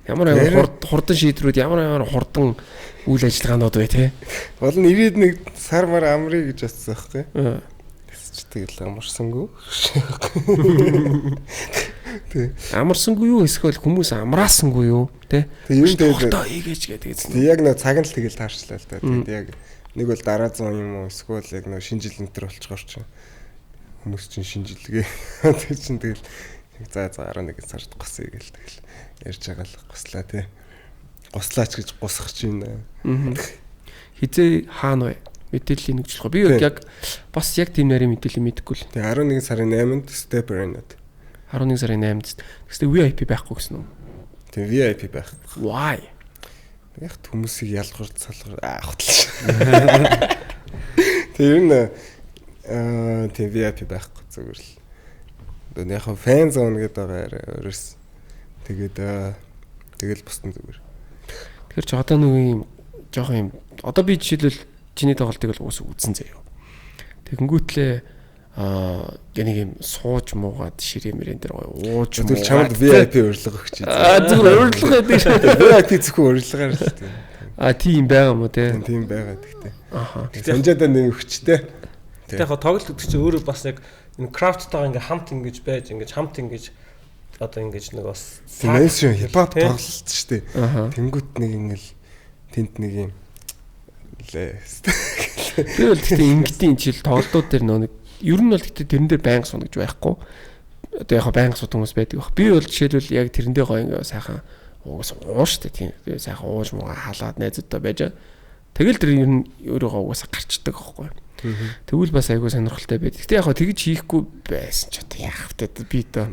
B: Ямар ямар хурдан шийдрүүд, ямар ямар хурдан үйл ажиллагаанууд вэ, тий?
C: Гол нь 91 сар мар амрыг гэж бодсон байхгүй. Тэгэл амарсангүй. Тий.
B: Амарсангүй юу эсвэл хүмүүс амраасангүй юу, тий?
C: Тэг ер нь
B: тэгэл хийгээч гэдэг.
C: Тэг яг нэг цаг нь л тэгэл таарчлаа л да. Тэгэд яг нэг бол дараа зуун юм уу эсвэл яг нэг шинэ жил энэ төр болчихоор чинь хүмүүс чинь шинэ жилгээ. Тэр чинь тэгэл за 11 сард госъё гэл тэгэл ярьж байгаа л гослаа тий. Гослаач гэж гусах чинь.
B: Хизээ хаана вэ? Мэдээллийн нэгжлэх. Би яг бас яг тийм нарийн мэдээлэл мэдэхгүй л.
C: Тэгээ 11 сарын 8-нд Step Arena-д.
B: 11 сарын 8-нд. Тэгвэл VIP байхгүй гэсэн үү?
C: Тэгээ VIP байхгүй.
B: Why?
C: Яг хүмүүсийг ялгуур салгуур ахтал. Тэгээ ер нь тэгээ VIP байхгүй зүгээр л. Одоо яг fan zone гэдэг байгаа арай өөрөөс. Тэгээд тэгэл бусдын зүгээр.
B: Тэгэхээр ч одоо нэг юм жоохон юм одоо би жишээлбэл чиний тоглолтыг бол уус үзсэн заяа. Тэгэнгүүтлээ нэг юм сууж муугаад ширээ мөрэн дээр гоё ууж
C: муугаад. Тэгвэл чамд VIP урилга өгч.
B: Зүгээр урилга гэдэг шээ.
C: VIP зөвхөн урилгаар л тийм.
B: Тийм байгаа юм уу те?
C: Тийм байгаа гэхдээ.
B: Аха.
C: Санжаадаа нэг өгчтэй.
E: Тэгтээ яг тоглолт гэдэг чинь өөрөө бас яг энэ крафттайгаа ингээ хамт ингэж байж ингэж хамт ингэж одоо ингэж нэг бас
C: mainstream хипхоп тоглолт шүү дээ. Тэнгүүт нэг ингээл тэнд нэг юм лээ.
B: Би бол гэхдээ ингэдийн жил тоглолтууд дээр нөө нэг ер нь бол гэхдээ тэрэн дээр байнга сууна гэж байхгүй. Одоо яг байнга суудаг хүмүүс байдаг баг. Би бол жишээлбэл яг тэрэндээ гоё ингээ сайхан угаас ууш тэ тийм сайхан ууж муугаа халаад найзуудтай байж. Тэгэл тэр ер нь өөрийгөө угаасаа гарчдаг байхгүй. Тэгвэл бас айгүй сонирхолтой байд. Гэхдээ яг тэгж хийхгүй байсан ч одоо яах вэ би доо.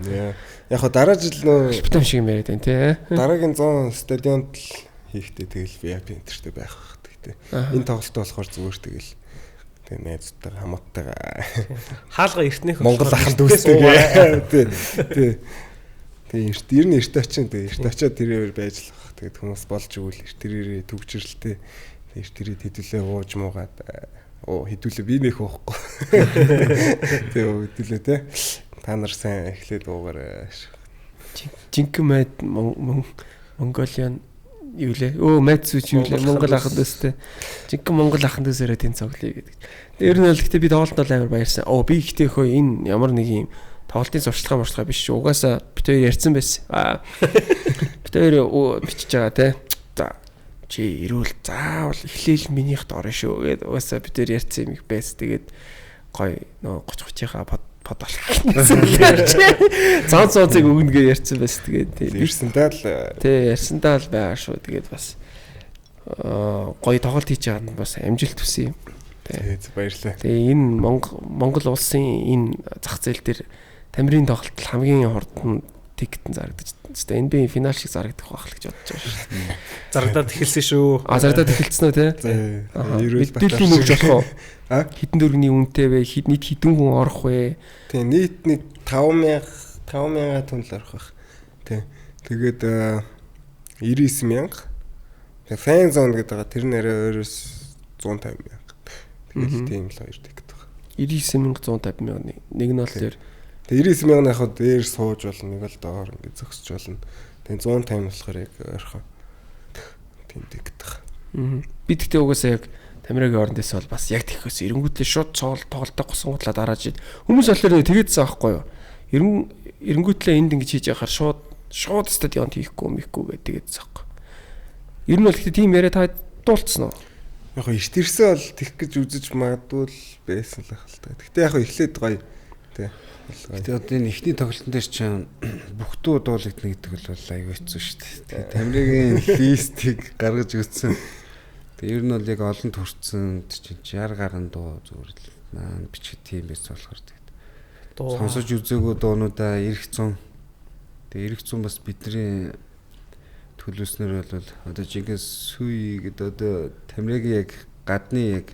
C: Яг дараа жил нөө
B: Спитам шиг юм яриад байна тий.
C: Дараагийн 100 стадионд л хийхдээ тэгэл VIP энтертэй байх бах. Тэгтээ энэ тоглолт болохоор зүгээр тэгэл тэгээ найзтайгаа хамааттайгаа
E: хаалга эртнийх
C: Монгол аханд үүсдэг. Тий. Тий. Тэгээ эрт ер нь эрт очин тэгээ эрт очиод тэрээр байж л бах. Тэгээд хүмүүс болж өгвөл эрт тэрээрээ төгжрэлтэй эрт тэрээд хэдүүлээ ууж муугаад хэдүүлээ би нэх уухгүй. Тэгээ хэдүүлээ те. Та нар сайн эхлээд уугаарай.
B: Жинхэнэ майд Mongolian юу лээ? Майд сүүч юу лээ? Монгол аханд төстэй. Жинхэнэ Монгол аханд төсөөрөө тэнд цоглоё гэдэг. Ер нь бол гэхдээ би тоглолтод бол амар баярсан. Би ихтэй хөө энэ ямар нэг юм тоглолтын сурталчилгаа биш шүү. Угаасаа бит хоёр ярьсан байсан. Бит хоёр бичиж байгаа те. За чи ирүүл заавал эхлээл минийхд орно шүү гэд угаасаа бид хоёр ярьсан юм их байсан. Тэгээд гоё нөө 30 30-ийнхаа под болох гэсэн ярьж. Цаан цаанцыг өгнө гэж ярьсан байсан. Тэгээд
C: ярьсандаа л
B: тий ярьсандаа л байгаа шүү. Тэгээд бас гоё тоглолт хийж байгаа нь бас амжилт хүсье.
C: Тий баярлалаа.
B: Тэгээ энэ Монгол улсын энэ зах зээл дээр Тамирын тоглолт хамгийн хурдан Ticket нь зарагдаж. Хэвээ NBA финал шиг зарагдах байх л гэж бодож байгаа шүү дээ.
E: Зарагдаад эхэлсэн шүү.
B: А зарагдаад эхэлсэн үү те? Мэдээллийн өгч болох уу? Хэдэн төгрөгийн үнэтэй вэ? Хэд нийт хэдэн хүн орох вэ?
C: Тийм нийт нэг 5000 тонн л орох байх. Тийм. Тэгээд 99000. Тэгээ fan zone гэдэг байгаа. Тэр нэрээ өөрөөс 150 мянга. Тэгэл тийм л хоёр ticket байна.
B: 99150 мянга. Нэг нь бол тэр
C: Тэгээ 99 мянга яг дээр сууж болно, нэг л доор ингэ зөксөж болно. Тэгээ 150 болохоор яг ойрхон тийм ticket
B: байна. Би тэгтээ угаасаа яг Тамирагийн орон дэс бол бас яг тэгэхээс эренгүүтлээ шууд цоол тоглолтоо госон гутлаа дарааж ид. Хүмүүс болохоор тэгээдсэн аахгүй юу? Эренгүүтлээ энд ингэж хийж яхаар шууд стадионд хийхгүй мэхгүй гэдэг тэгээдсэн аахгүй. Ер нь бол тэгтээ тийм яриа та дуулцсан уу?
C: Яг эрт ирсэн бол тэгэх гэж үзэж магадгүй л байсан л байх л та. Тэгтээ яг эхлээд гоё тий.
F: Гэтэ одоо энэ эхний тоглолтын дээр чинь бүх дуу дуулагдана гэдэг бол аюу хэцүү шүү дээ. Тэгээ Тамирагийн листийг гаргаж өгсөн. Тэгээ ер нь бол яг олон төрсэн чинь 60 гаруй дуу зүгээр л наа бичгэд тийм байсан болохоор тэгээд сонсож үзээгүй дуунуудаа ирэх зун. Тэгээ ирэх зун бас бидний төлөөснөр бол одоо жинхэнэ сүй гэдэг одоо Тамирагийн яг гадны яг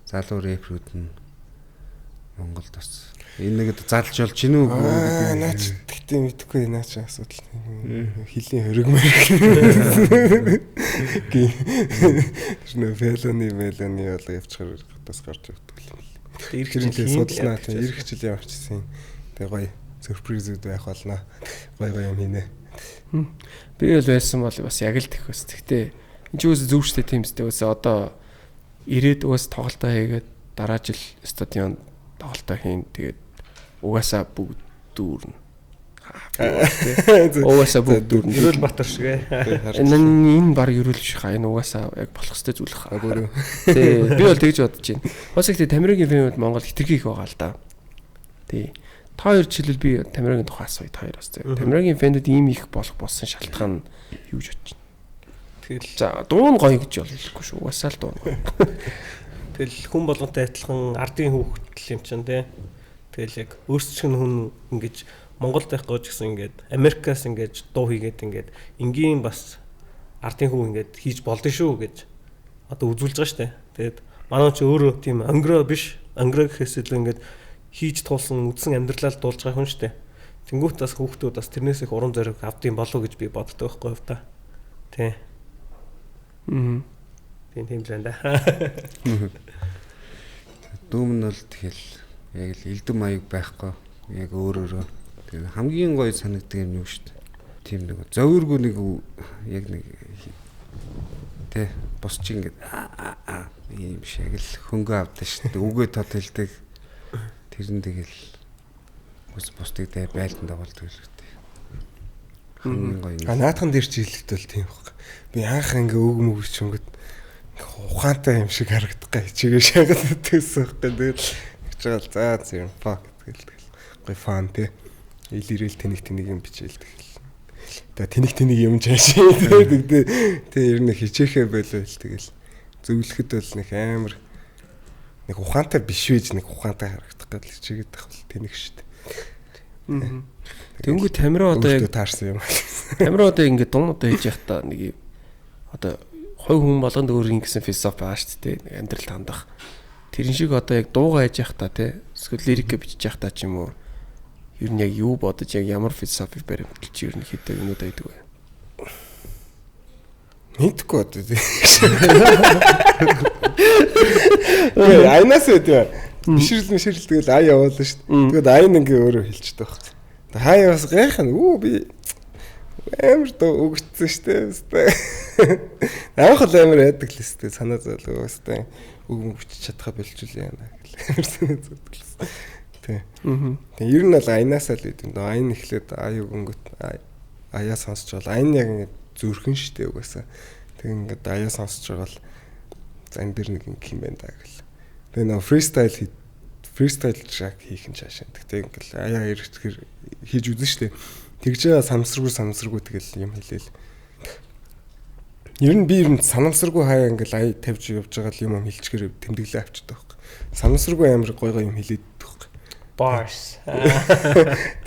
F: залуу рэпрүүд нь Монголд бас энэ нэг залж болж гинүү
C: гэдэг наач тэгтээ мэдэхгүй наач асуудал хилийн хөрөг мөрөг тэр нөө фелони болоо явчихаар гадаас гарч явдаг юм л.
E: Ирэх жил
C: судалнаа тийм ирэх жил явчихсан. Тэгээ гоё сюрпризүүд байх болно. Гоё гоё юм хийнэ.
B: Би бол байсан бол бас яг л тэгэх бас. Тэгтээ энэ ч үгүй зөв штэ тийм үстэй. Үгүй одоо ирээд угаас тоглолтоо хийгээд дараа жил стадион тоглолтоо хийн. Тэгээд угаасаа бүгд дүүрнэ. Угаасаа бүгд дүүрнэ.
E: Ерөөл Батар шиг
B: ээ. Энэ баг ерөөл биш хаа. Энэ угаасаа яг болох ёстой зүйл хаа. Тий. Би бол тэгж бодож байна. Бас их Тамирагийн фильмүүд Монгол хитрхи их байгаа л да. Тий. Та хоёр жишээлбэл би Тамирагийн тухай асууя та хоёр бас. Тамирагийн фэндүүд ийм их болох болсон шалтгаан нь юу гэж бодож байна?
E: Тэгэл
B: за дуу нь гоё гэж бол хэлэхгүй шүү. Угаасаа л дуу нь гоё.
E: Тэгэл хүн болгонтой адилхан ардын хүүхэд юм чинь тий. Тэгэл яг өөрсдөх нь хүн ингэж Монголд байхгүй ч гэсэн ингээд Америкаас ингэж дуу хийгээд ингээд энгийн бас ардын хүн ингээд хийж болдсон шүү гэж одоо үзүүлж байгаа штэ. Тэгээд манай ч өөрөө тийм ангро биш. Ангро гэхээс илүү ингээд хийж туулсан үдсэн амьдралаа л дуулж байгаа хүн штэ. Тэнгүүт бас хүүхдүүд бас тэрнээс их урам зориг авдсан болов гэж би боддог байхгүй юу та. Тий. Тийм тийм л байна да.
F: Дүүм нь бол тэгэл яг л элдэв маяг байхгүй. Яг өөрөөрөө. Тэгээ хамгийн гоё санагддаг юм юу шүү дээ. Тийм нэг зовиргүй нэг яг нэг тэ бус чи ингээд ийм биш яг л хөнгө авдаг шүү дээ. Үгээ тод хэлдэг. Тэр нь тэгэл ус бусдыг дэ байлдан дагуулдаг хэрэгтэй. Хамгийн гоё.
C: А наадхан дээр чи хэлэхэд бол тийм баг. Би анх ингээ үг мөгч өнгөт ухаантай юм шиг харагдах гай чигээ шахаад байсан байхгүй. Тэгээд гэж байгаа л за зэм fuck тэгэл гоё фан тий. Ил ирээл тэнэг тэнэг юм бичээл тэгэл. Тэгээ тэнэг тэнэг юм чаашаа тий. Тэг ер нь хичээхээ болов тэгэл зөвлөхөд бол нэг амар нэг ухаантай биш байж нэг ухаантай харагдах гал хичээгээд байх бол тэнэг шүү дээ.
B: Тэнгүү Тамира одоо яг
C: таарсан юм.
B: Тамира одоо ингээд дуунуудаа хийж явахдаа нэг одоо хувь хүн болгонд өөр ингэсэн философи байгаа шүү дээ. Нэг амьдралд хандах. Тэрэн шиг одоо яг дуугаа хийж явахдаа тий эсвэл лирикээ бичиж явахдаа ч юм уу ер нь яг юу бодож яг ямар философи баримталж ер нь хийдэг юмнууд байдаг вэ?
C: Мэдгүй одоо тий. Айнаас үү. Бишрэл тэгэл ай яваалаа шүү дээ. Тэгээд айн ингээ өөрөө хэлчихдэг байхгүй. Хаяа бас гайхна. Үу би амар дөө өгцсөн шүү дээ. Анх л амар яадаг л өстэй санаа зовлоо өстэй. Үг мөг бичиж чадхаа болчихлоо яана гэл амар санаа зовдөг л. Тий. Тэг ер нь бол айнаасаа л идэв. Айн эхлээд ай өгөнгөт аяа сонсч бол айн яг ингэ зүрхэн шүү дээ угаасаа. Тэг ингээд аяа сонсч байгаа л за энэ дэр нэг ингэ юм байна да гэл. Тэгээ нөө фристайл трак хийх нь цаашаа. Тэгтээ ингээл аяа ирэхээр хийж үзэн штэ. Тэгж байгаа самсаргүй тэгэл юм хэлээл. Ер нь би ер нь санамсаргүй хаяа ингээл ая тавьж явж байгаа л юм хэлчихээр тэмдэглээ авчдаг байхгүй. Санамсаргүй амар гой гой юм хэлээд байхгүй.
E: Bars.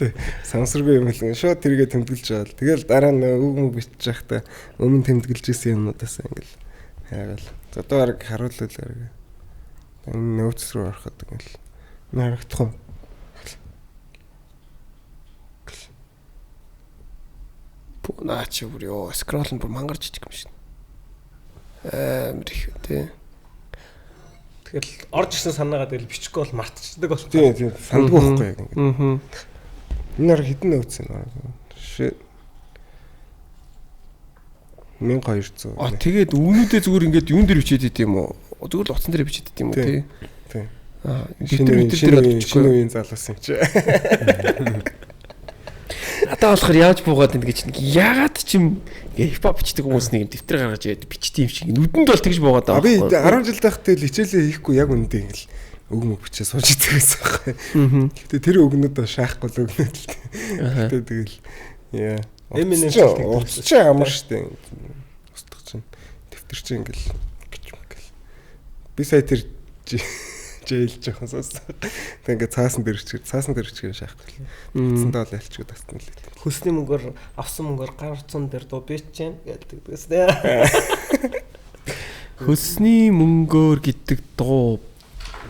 C: Тий. Сансаргүй юм л шууд тэргээ тэмдэглэж байгаа л. Тэгэл дараа нь үг мөг бичиж байхдаа өмнө тэмдэглэж исэн юмнуудаас ингээл яагаал. За одоо бараг харуулвал бараг энэ нөөц рүү ороход ингээл харагдах уу?
B: Наа чи бүр ёо скролл нь бүр мангар жижиг юм шин. Амар их тий.
E: Тэгэл орж ирсэн санаагаа тэгэл бичихгүй бол мартчихдаг
C: болсон. Тийм тийм сандгүй байхгүй яг ингээд. Аа. Энэ ар хэдэн нөөц юм аа. Shit. 1200.
B: А тэгээд үүнүүдээ зүгээр ингээд юун дээр бичээд идэм юм уу? Зүгээр л утсан дээр бичээд идэм юм уу тий?
C: Тий. Аа, дэвтэр дээр бичихгүй. Шинэ үеийн залуус юм чи.
B: Надад болохоор яаж буугаад байна гэж нэг ягаад ч юм хипхоп бичдэг хүмүүс нэг юм дэвтэр гаргаж ирээд бичдэг юм шиг нүдэнд бол тэгж буугаад
C: байгаа. Би 10 жил байхдаа тэгэл хичээлээ хийхгүй яг үндэ ингээл үг мөг бичээ сууж идэг гэсэн байхгүй. Гэтэ тэр үгнүүд шаахгүй л үгнүүд л. Гэтэ тэгэл яа.
E: Eminem
C: утас чи амар штэ. Устгах чинь дэвтэр чинь ингээл гэж мэгэл. Би сая тэр жэйл жоохон сонсон. Тэг ингээд цаасан дээр чигээр шаахгүй. Утсандаа бол ялчгүй тассан л.
E: Хөлсний мөнгөөр авсан мөнгөөр гар утсан дээр дуу бичэн гэдэг гэсэн.
B: Хөлсний мөнгөөр гэдэг дуу.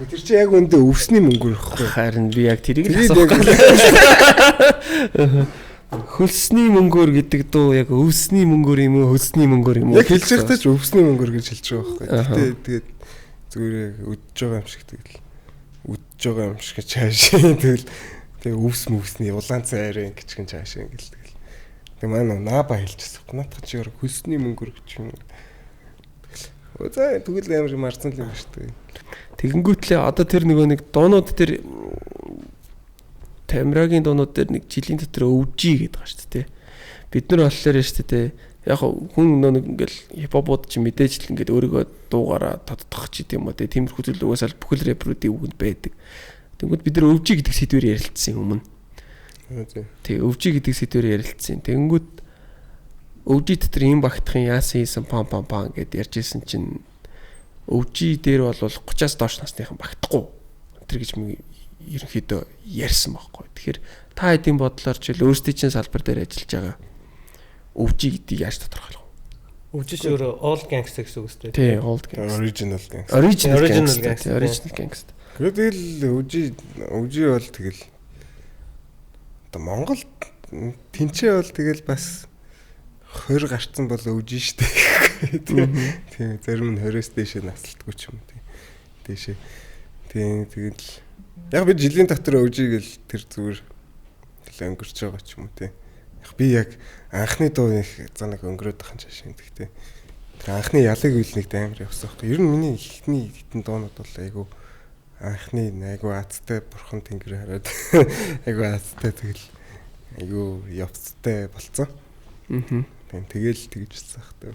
C: Тэр чинь яг үндэ өвсний мөнгөөр ихгүй.
B: Харин би яг тэрийг л асуух гэлээ. Хөлсний мөнгөөр гэдэг дуу яг өвсний мөнгөөр юм уу, хөлсний мөнгөөр юм уу?
C: Яг хэлж байхдаа ч өвсний мөнгөөр гэж хэлж байгаа байхгүй. Гэтэ тэгээд зүгээр яг үдж байгаа юм шиг тэгэл үдж байгаа юм шиг чаашаа тэгэл тэг өвс мөвсний улаан цай арай ингэчгэн чаашаа ингээл тэгэл. Тэг манай наба хэлчихсэн. Наадах чи өөр хөлсний мөнгөөр гэж юм. Тэгэл за тэгвэл амар марцсан л юм шүү дээ.
B: Тэгэнгүүтлээ одоо тэр нөгөө нэг дуунууд тэр Тамирагийн дуунууд дээр нэг жилийн дотор өвжий гэдэг байгаа шүү дээ. Бид нар болохоор шүү дээ. Яг хүн нэг ингээл хипхопууд чи мэдээж л ингээд өөрийгөө дуугаараа тодтох ч гэдэм юм уу те. Тиймэрхүү зүйл угаасаа бүхэл рэпрүүдийн үгэнд байдаг. Тэнгүүд бид нар өвжий гэдэг сэдвээр ярилцсан юм өмнө. Тий, өвжий гэдэг сэдвээр ярилцсан. Тэнгүүд өвжий дотор юм багтахын яасан хийсэн пам пам пам гэд ярьж исэн чинь өвжий дээр бол 30-аас доош насныхан багтахгүй. Тэр гэж ерөнхийдөө ярьсан байхгүй. Тэгэхээр та хэдийн бодлоор ч өөрсдийн чинь салбар дээр ажиллаж байгаа өвжий гэдгийг яаж тодорхойлох
E: вэ? Өвжий чи өөрөө old gangster гэсэн үг үстэй.
B: Тий, old gangster.
C: Original gangster.
B: Original gangster.
C: Тэгэл өвжий бол тэгэл одоо Монгол тэнцээ бол тэгэл бас 20 гарцсан бол өвжий штэ. Тийм, зарим нь 20-оос дээшээ наслтгүй ч юм тий. Дээшээ. Тийм, тэгэл яг би жилийн дотор өвжий гэл тэр зүгээр тэгэл өнгөрч байгаа ч юм уу тий. Яг би яг анхны дуу их занаг өнгөрөөд байгаа юм чаашаа гэхдээ тэр анхны ялыг үйл нэг амар явсан байхгүй. Ер нь миний ихний хитэн дуунууд бол айгу анхны айгу азтай бурхан тэнгэр хараад айгу азтай тэгэл айгу явцтай болцсон.
B: Аа.
C: Тийм тэгэл тэгжсэн байхгүй.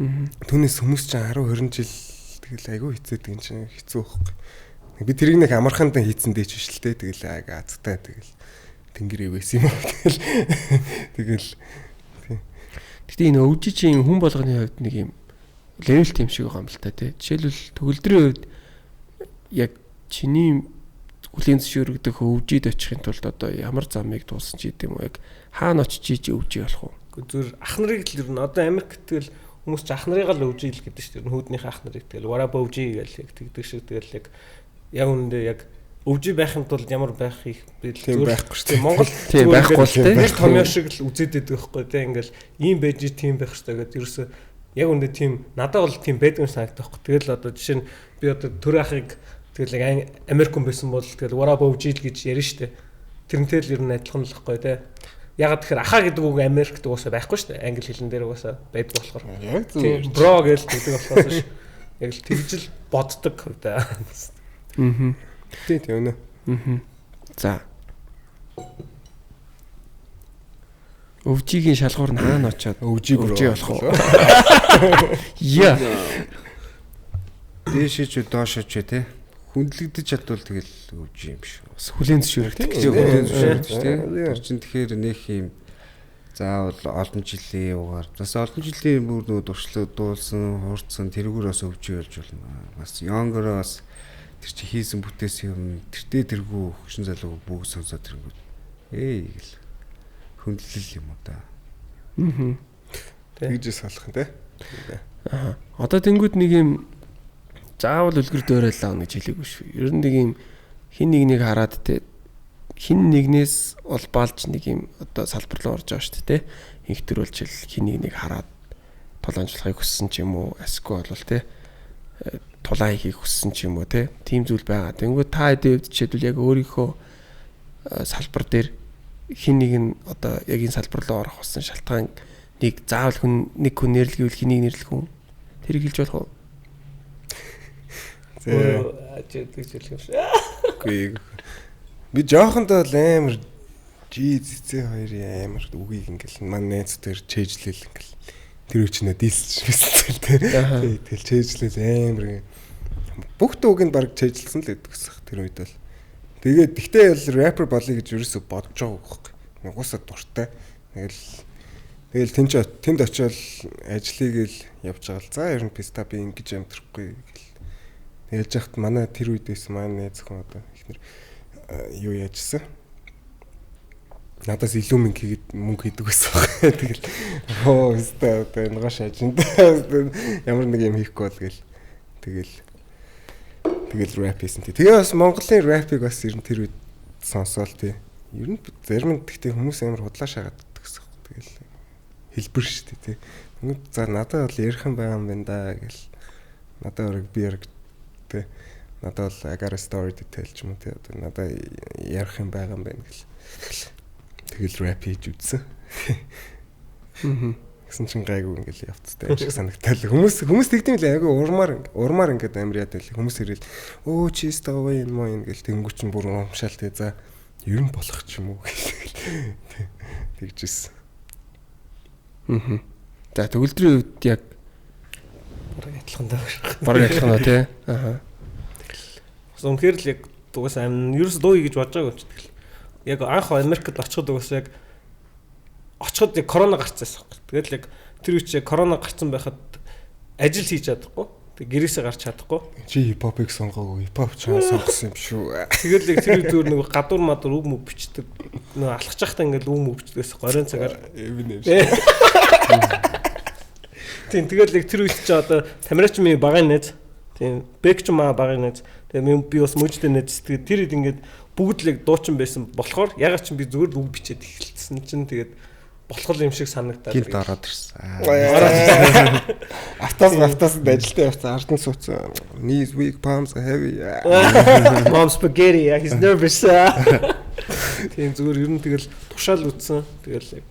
C: Аа. Түүнээс хүмүүс чинь 10 20 жил тэгэл айгу хэцээдэг юм чинь хэцүү байхгүй. Би тэрийг нэг амархандан хийцэн дээч биш л те тэгэл айгу азтай тэгэл тэнгэр ивэс юм уу тэгэл тэгэл
B: тийм. Гэтэ энэ өвжичийн хүн болгоны хувьд нэг юм левел тийм шиг байгаа юм л та тий. Жишээлбэл төгөлдрийн хувьд яг чиний хүлийн зөвшөөрөгдөх өвжид очихын тулд одоо ямар замыг туулсан ч гэдэм үү яг хаана очиж иж өвжий болох
E: вэ? Зүгээр ах нарыг л ер нь одоо Америкт тэгэл хүмүүс ч ах нарыг л өвжий л гэдэг шүү дээ. Хүүднийхээ ах нарыг тэгэл what up өвжий гэл яг тэгдэг шиг тэгэл яг үнэндээ яг өвжий байхын тулд ямар байх их
C: би зүгээр байхгүй шүү дээ.
E: Монгол
B: тийм байхгүй л тийм.
E: Нэр томьёо шиг л үзээд байдаг байхгүй тийм ингээл ийм байж тийм байх хэрэгтэй гэдэг ерөөсөө яг үнэндээ тийм надад бол тийм байдаг юм санагдах байхгүй. Тэгэл одоо жишээ нь би одоо төр ахыг тэгэл яг Америк хүн байсан бол тэгэл what up өвжий л гэж ярина шүү дээ. Тэрнтэй л ер нь адилхан л байхгүй тийм. Ягаад тэгэхээр ахаа гэдэг үг Америкт угаасаа байхгүй шүү дээ. Англи хэлэн дээр угаасаа байдаг болохоор.
C: Яг зөв.
E: Бро гэж тэгдэг болохоос ш. Яг л тэгж л боддог хувьдаа.
B: Аа.
C: Тийм тийм үнэ.
B: Аа. За. Өвжигийн шалгуур нь хаана очиод
C: өвжий
B: болох вэ? Яа.
F: Дээшээ ч доошоо ч тий. Хүндлэгдэж чадвал тэгэл өвжий юм шиг.
B: Бас хүлээн зөвшөөрөгдөх
F: гэж хүлээн зөвшөөрөгдөж тий. Тэр чинь тэгэхээр нэх юм заавал олон жилийн юугаар бас олон жилийн бүр нөгөө туршлага дуулсан, хуурцсан тэрүүгээр бас өвжий болж болно. Бас young-ороо бас Тэр чи хийсэн бүтээсэн юм тэртээ тэргүй хөшин залуу бүгд сонсоод ирэнгүүт ээ гэл хөндлөл юм уу да.
B: Аа.
C: Тэгж салах нь те.
B: Аа. Одоо тэнгууд нэг юм заавал үлгэр дуурайл аавна гэж хэлээгүй шүү. Ер нь нэг юм хин нэг нэг хараад те хин нэгнээс улбаалж нэг юм одоо салбар руу орж байгаа шүү дээ те. Инх төрөлжил хин нэг нэг хараад тулаанчлахыг хүссэн ч юм уу, эсвэл бол те тулаан хийхийг хүссэн ч юм уу те. Тийм зүйл байгаа. Тэнгүүд та хэдийн хувьд жишээлбэл яг өөрийнхөө салбар дээр хин нэг нь одоо яг энэ салбар руу орох болсон шалтгаан нэг заавал хүн нэг хүн нэрлэгээвэл хэнийг нэрлэх хүн тэрийг хэлж болох уу?
E: Өөрөө ажиглаж хэлэх юм шиг.
C: Үгүй. Би жоохондоо л амар GZC хоёрын амар үгийг ингээл манай найз дээр чэйжлэл ингээл тэр үе чинь дисэлж байсан л тий. Тэгэл чэйжлэл амар бүх дууг нь баг чэйжлсэн л гэдэг гэсэн тэр үед бол. Тэгээд тэгтээ л рэпер болъё гэж ерөөсө бодож байгааг байхгүй. Нугасаа дуртай. Тэгэл тэнд очиод ажлыг л явж байгаа л за ер нь писта би ингэж амьдрахгүй гэл. Тэгэл яхад манай тэр үед байсан манай найз хүн одоо ихнэр юу яажсэн. Надаас илүү мөнгө хийдэг байсан байх. Тэгэл оо өстой одоо энэ гош ажинд ямар нэг юм хийхгүй бол гэл. Тэгэл рэп хийсэн тий. Тэгээ бас Монголын рэпийг бас ер нь тэр үед сонсоол тий. Ер нь зарим нь гэхдээ хүмүүс амар худлаа шагаад гэсэн. Тэгэл хэлбэр шүү дээ тий. За надад бол ярих юм байгаа юм байна да гэл. Надад өрг би яриг тий. Надад бол I got a story to tell ч юм уу тий. Одоо надад ярих юм байгаа юм байна гэл. Тэгэл рэп хийж үзсэн. Гэсэн чинь гайгүй ингээл явцтай юм шиг санагтал. Хүмүүс тэгдэм лээ айгүй урмаар ингээд амар яад байл. Хүмүүс ирэл өө чи стаа юм мó юм гэл тэнгүү чинь бүр урамшаал тий. За ер нь болох ч юм уу гэл тэгжсэн.
B: Аа. За төгөлдрийн үед яг
E: бараг адилхан даа.
B: Бараг адилхан аа тий. Аа.
E: Бас үнэхээр л яг угаасаа ерөөс дуу гэж бодож байгаагүй юм чи тэгэл. Яг анх Америкт очиход угаасаа яг очиход яг корона гарцсан байсан. Тэгэл яг тэр үеч яг корона гарцсан байхад ажил хийж чадахгүй. Тэг гэрээсээ гарч чадахгүй.
C: Чи хипхопыг сонгоогүй. Хипхоп ч сонгосон юм шүү.
E: Тэгэл яг тэр зүгээр нэг гадуур мадуур үг мүг бичдэг. Нөө алхаж байхдаа ингээл үг мүг бичдэгээс 20 цагаар.
C: Эминэ.
E: Тийм тэгэл яг тэр үед чи одоо Тамираач миний багын найз. Тийм Бек ч маа багын найз. Тэгээ би бас мөжтэй найз. Тэгээд тэр хэд ингээд бүгд л яг дуучин байсан болохоор ягаад ч би зүгээр л үг бичээд эхэлсэн чинь тэгээд болох юм шиг санагдаад
F: гинт ороод ирсэн.
C: Автаас ажилдаа явцсан ард нь сууцсан. Knees weak, palms are heavy.
E: Mom spaghetti, he's nervous. Тийм зүгээр ер нь тэгэл тушаал үтсэн. Тэгэл яг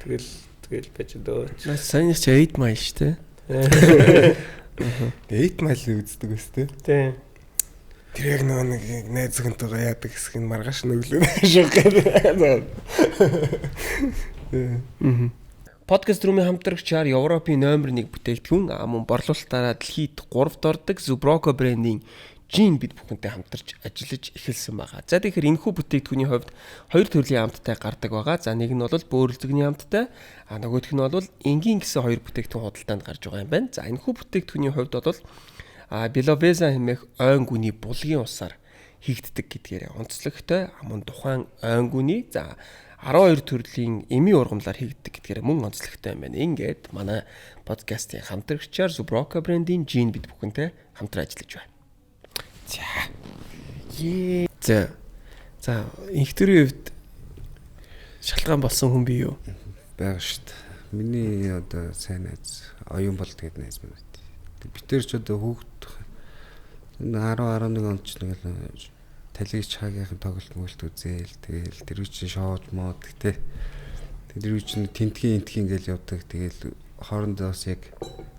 E: тэгэл байж дөө.
B: Сайн ч 8 mile шүү дээ.
C: 8 mile үздэг өс тээ.
E: Тийм.
C: Тэр яг нөгөө нэг найз зөвхөнтэйгээ яадаг хэсгийг маргааш нүглээ шүүх.
B: Подкаст рүүмийн хамтрагчаар Европын номер 1 бүтээгдэхүүн мөн борлуулалтаараа дэлхийд 3-д ордог Zubroko брендийн жин бид бүхэнтэй хамтарч ажиллаж эхэлсэн байгаа. За тэгэхээр энэхүү бүтээгдэхүүний хувьд хоёр төрлийн амттай гардаг байгаа. За нэг нь бол бөөрөлзөгний амттай, а нөгөөх нь бол энгийн гэсэн хоёр бүтээгдэхүүн худалдаанд гарч байгаа юм байна. За энэхүү бүтээгдэхүүний хувьд бол Беловеза хэмээх ойн гүний булгийн усаар хийгддэг гэдгээр онцлогтой мөн тухайн ойн гүний за 12 төрлийн эмийн ургамлаар хийгддэг гэдгээр мөн онцлогтой юм байна. Ингээд манай подкастын хамтрагчаар Zubroko брендийн жин бид бүхэнтэй хамтран ажиллаж байна. За. За. За, инх төрийн хувьд шалтгаан болсон хүн бий юу?
F: Байгаа шүү дээ. Миний одоо сайн найз оюун болд гэдэг найз маань. Бид тэр ч одоо хүүхд 10 11 онд ч нэг л талиг чагийнхын тоглолт мөлт үзээл тэгэл тэр үе чинь шоуж мод тэ. Тэр үе чинь тентгийн энтгийн ингээл явдаг. Тэгэл хоорондоо бас яг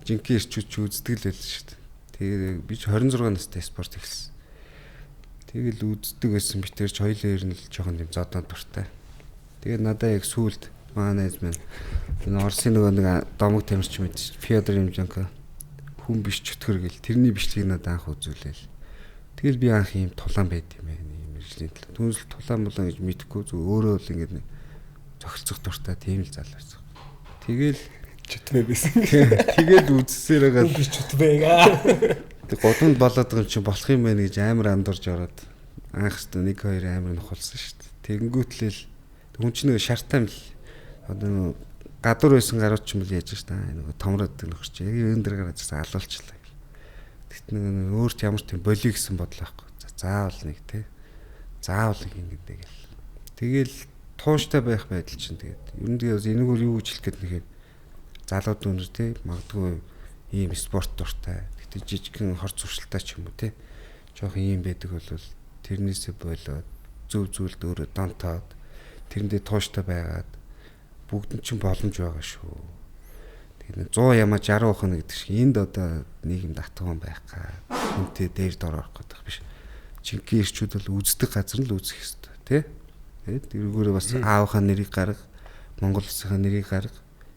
F: жинхэнэ ирчүүд ч үздэг л байл шүү дээ. Тэгээ би ч 26 настай спорт эхэлсэн. Тэгэл үздэг байсан би тэр ч хоёулын ер нь л жоохон тийм зодон дуртай. Тэгээд надаа яг сүулт манай найз маань энэ Оросын нөгөө нэг домог тамирч мэд Федор Емженко хүн биш чөтгөр гэл тэрний бичлэгийг надад анх үзүүлээл. Тэгэл би анх ийм тулаан байд юм байна ийм мэргэжлийн талаар. Түүнээс тулаан булаан гэж мэдэхгүй зүг өөрөө л ингээд нэг зохилцох дуртай тийм л залуу байсан. Тэгэл
C: чөтмөө байсан.
F: Тэгэл үзсээр байгаа
E: би чөтмөө.
F: Тэг гудамд болоод байгаа юм чинь болох юм байна гэж амар андуурж ороод анх хэвээр 1 2 амар нухалсан шүү дээ. Тэгэнгүүтлэл хүн чинь нэг шартайм л одоо нэг гадуур байсан гарууд ч юм бол яаж шүү дээ. Нөгөө томроод нөхөр чи яг энэ дэр гараад гэсэн алуулчлаа гэл. Тэгт нэг өөрт ямар ч тийм болиё гэсэн бодол байхгүй. За заавал нэг тий. Заавал нэг ингэдэ гэл. Тэгэл тууштай байх байдал чинь тэгээд ер нь тэгээд энэгээр юу гэж хэлэх гээд нэхэд залууд өнөр тий магадгүй ийм спорт дуртай. Гэтэ жижигхэн хор зуршилтай ч юм уу тий. Жохон ийм байдаг бол тэрнээсээ болоод зөв зүйлд өөрөө донтоод тэрэндээ тууштай байгаад бүгд нь чинь боломж байгаа шүү. Тэгээд 100 ямаа 60 ухна гэдэг шиг энд одоо нэг юм татган байх га. Хүнтэй дээр дор орох гэдэг биш. Жинхэнэ ирчүүд бол үздэг газар нь л үзэх ёстой тий. Тэгээд тэрүүгээрээ бас аавынхаа нэрийг гарга, Монгол улсынхаа нэрийг гарга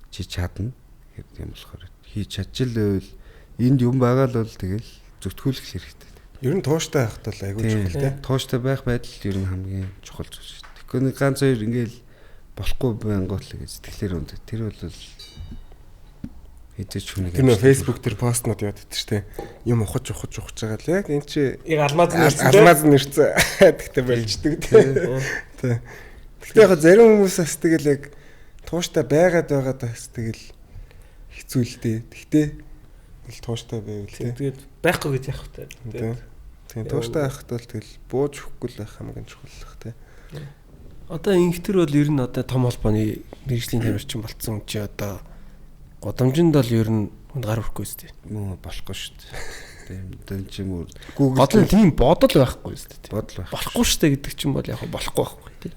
F: чи чадна гэдэг юм болохоор хийж чадчихл байвал энд юм байгаа л бол тэгэл зүтгүүлэх хэрэгтэй.
C: Ер нь тууштай байхад бол айгүй чухал тий.
F: Тууштай байх байдал ер нь хамгийн чухал зүйл шүү дээ. Тэгэхгүй нэг ганц хоёр ингээл болохгүй байнгут л гэж сэтгэлээр өндөг. Тэр бол хэзээ ч хүнийг
C: Тэр нөө Facebook дээр постнууд яваад байдаг шүү дээ. Юм ухаж ухаж ухаж байгаа л яг энэ чи
E: Яг алмаз нэрсэн.
C: Алмаз нэрсэн. Тэгтээ болждаг тий. Тий. Тэгтээ яг зарим хүмүүс бас тэгэл яг тууштай байгаад байгаад бас тэгэл хэцүү л дээ. Тэгтээ тэгэл тууштай байвал тий.
E: Тэгээд байхгүй гэж явах тэ.
C: Тийм. Тийм тууштай байхад бол тэгэл бууж өгөхгүй л байх хамгийн чухал л тий.
B: Одоо инхтэр бол ер нь одоо том холбооны мэрэгжлийн тамирчин болцсон хүн чи одоо гудамжинд бол ер нь хүнд гар хүрэхгүй үстэй.
F: Муу болохгүй шүү дээ. Тийм одоо чи мөр Google
B: Гол нь тийм бодол байхгүй үстэй.
F: бодол байх.
B: Болохгүй шүү дээ гэдэг чинь бол яг болохгүй байхгүй тий.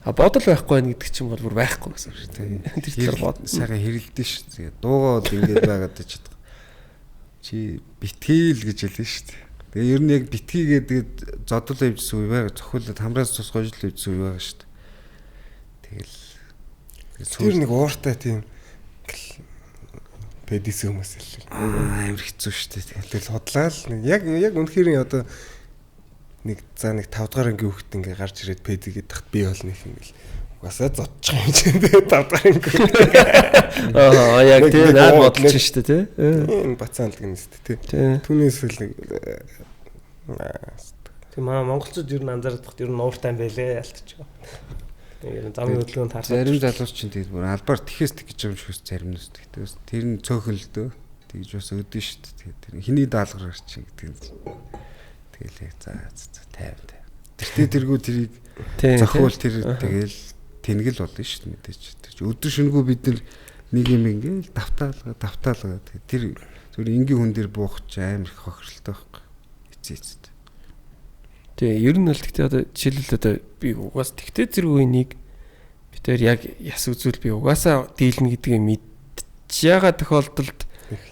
B: А бодол байхгүй байх гэдэг чинь бол бүр байхгүй гэсэн үг шүү дээ. Тэр талаар бод.
F: Сайхан хэрэлдэн шүү дээ. Дуугаа бол ингэж байгаад ч чадах. Чи битгий л гэж хэлнэ шүү дээ. Тэгээ ер нь яг битгий гэдэг зодол явжсэн үе байгаа. Цохиулаад хамраас цус гожил явжсэн үе байгаа шүү дээ. Тэгэл
C: Тэр нэг ууртай тийм пэдис хүмүүс л
F: амар хэцүү шүү дээ. Тэгэл
C: тэгэл худлаа л нэг яг яг үнэхээр одоо нэг за нэг 5 дугаар ангийн хүүхэд ингээ гарч ирээд пэди гэдэг тахт би бол нэг ингээл угаасаа зодчих юм чинь тэгээ 5 дугаар ангийн
B: Аа яг тий наад бодол чинь шүү дээ тий.
C: Энэ бацаан л гэнэ шүү дээ тий. Түүнээс л нэг
E: Тийм аа монголчууд ер нь анзаардаг ер нь ууртай юм байлээ ялтч. Ер нь замын хөдөлгөөнд таарсан.
F: Зарим залуус чинь тэгээд бүр албаар тэхээс тэг гэж юм шиг зарим нь тэгтээ бас тэр нь цөөхөн л дөө. Тэгж бас өдөн шүү дээ. Тэгээд тэр хиний даалгавар чинь гэдэг нь. Тэгэл яг за за 50 50. Тэртээ тэргүү тэрийг зохиол тэр тэгэл тэнгэл болно шүү дээ мэдээж. Тэр чинь өдөр шөнөгүй бид нар нэг юм ингээл давтаалгаа давтаалгаа тэгээд тэр зүгээр энгийн хүн дээр буух чи амар их хохиролтой байхгүй. Эцээ эцэд.
B: Тий, ер нь бол тэгтээ одоо жишээлбэл одоо би угаас тэгтээ зэрэг үенийг би тэр яг яс үзвэл би угаасаа дийлнэ гэдгийг мэдж байгаа тохиолдолд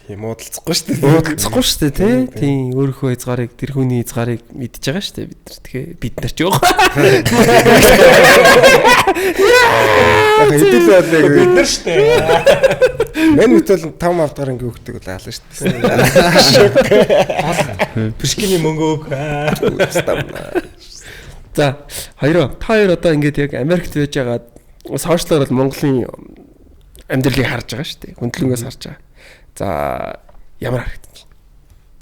C: юм уудалцахгүй шүү дээ.
B: Уудалцахгүй шүү дээ тий. Тийм өөрийнхөө хязгаарыг тэр хүний хязгаарыг мэдж байгаа шүү дээ бид нар. Тэгэхээр бид нар ч юу.
C: Яг хэдэл бол яг
E: бид нар шүү дээ.
C: Мань мэт бол 5 авдгаар ангийн хүүхдийг бол аална шүү дээ.
E: Пүшкиний мөнгө өг.
B: За хоёроо та хоёр одоо ингээд яг Америкт байж байгаа сошиалар бол Монголын амьдралыг харж байгаа шүү дээ. Хөндлөнгөөс харж байгаа. За ямар харагдчих?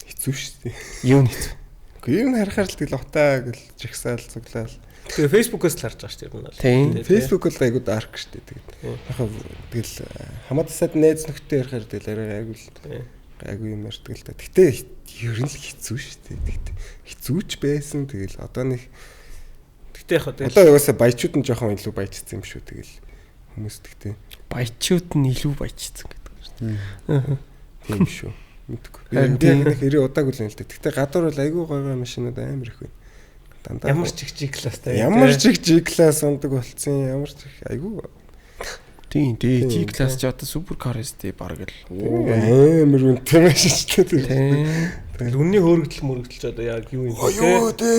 C: Хэцүү шүү дээ.
B: Юу нь хэцүү?
C: Үгүй ер нь харахаар л тэгэл утаа гэл жигсаал цуглаал.
E: Тэгээ Facebook-оос л харж байгаа шүү дээ ер нь бол.
B: Тийм.
C: Facebook бол айгуу dark шүү дээ. Тэгээд яг тэгэл хамаатасаад найз нөхдөд ярихаар тэгэл арай айгуу л айгуу юм ярьдаг л та. Гэтэ ер нь л хэцүү шүү дээ. Гэтэ хэцүүч байсан. Тэгэл одоо нэг
E: Гэтэ яг тэгэл
C: одоо угаасаа баячууд нь жоохон илүү баяжсан юм шүү. Тэгэл хүмүүс тэгтээ
B: Баячууд нь илүү баяжсан гэдэг шүү дээ.
C: Тийм шүү. Мэдгүй. Би яг нэг 90 удаагүй л юм л дээ. Гэтэ гадуур бол айгүй гой гой машинууд амар их байна. Дандаа
E: ямар ч их G класстай.
C: Ямар ч их G класс ундаг болцсон. Ямар ч их айгүй.
B: Тийм тий G класс ч одоо супер кар өстэй баг л.
C: Амар үнэтэй машин ч дээ.
B: Тийм.
E: Тэгэл үнний хөөрөгдөл мөрөгдөл ч одоо яг юу юм бэ те.
C: Юу те.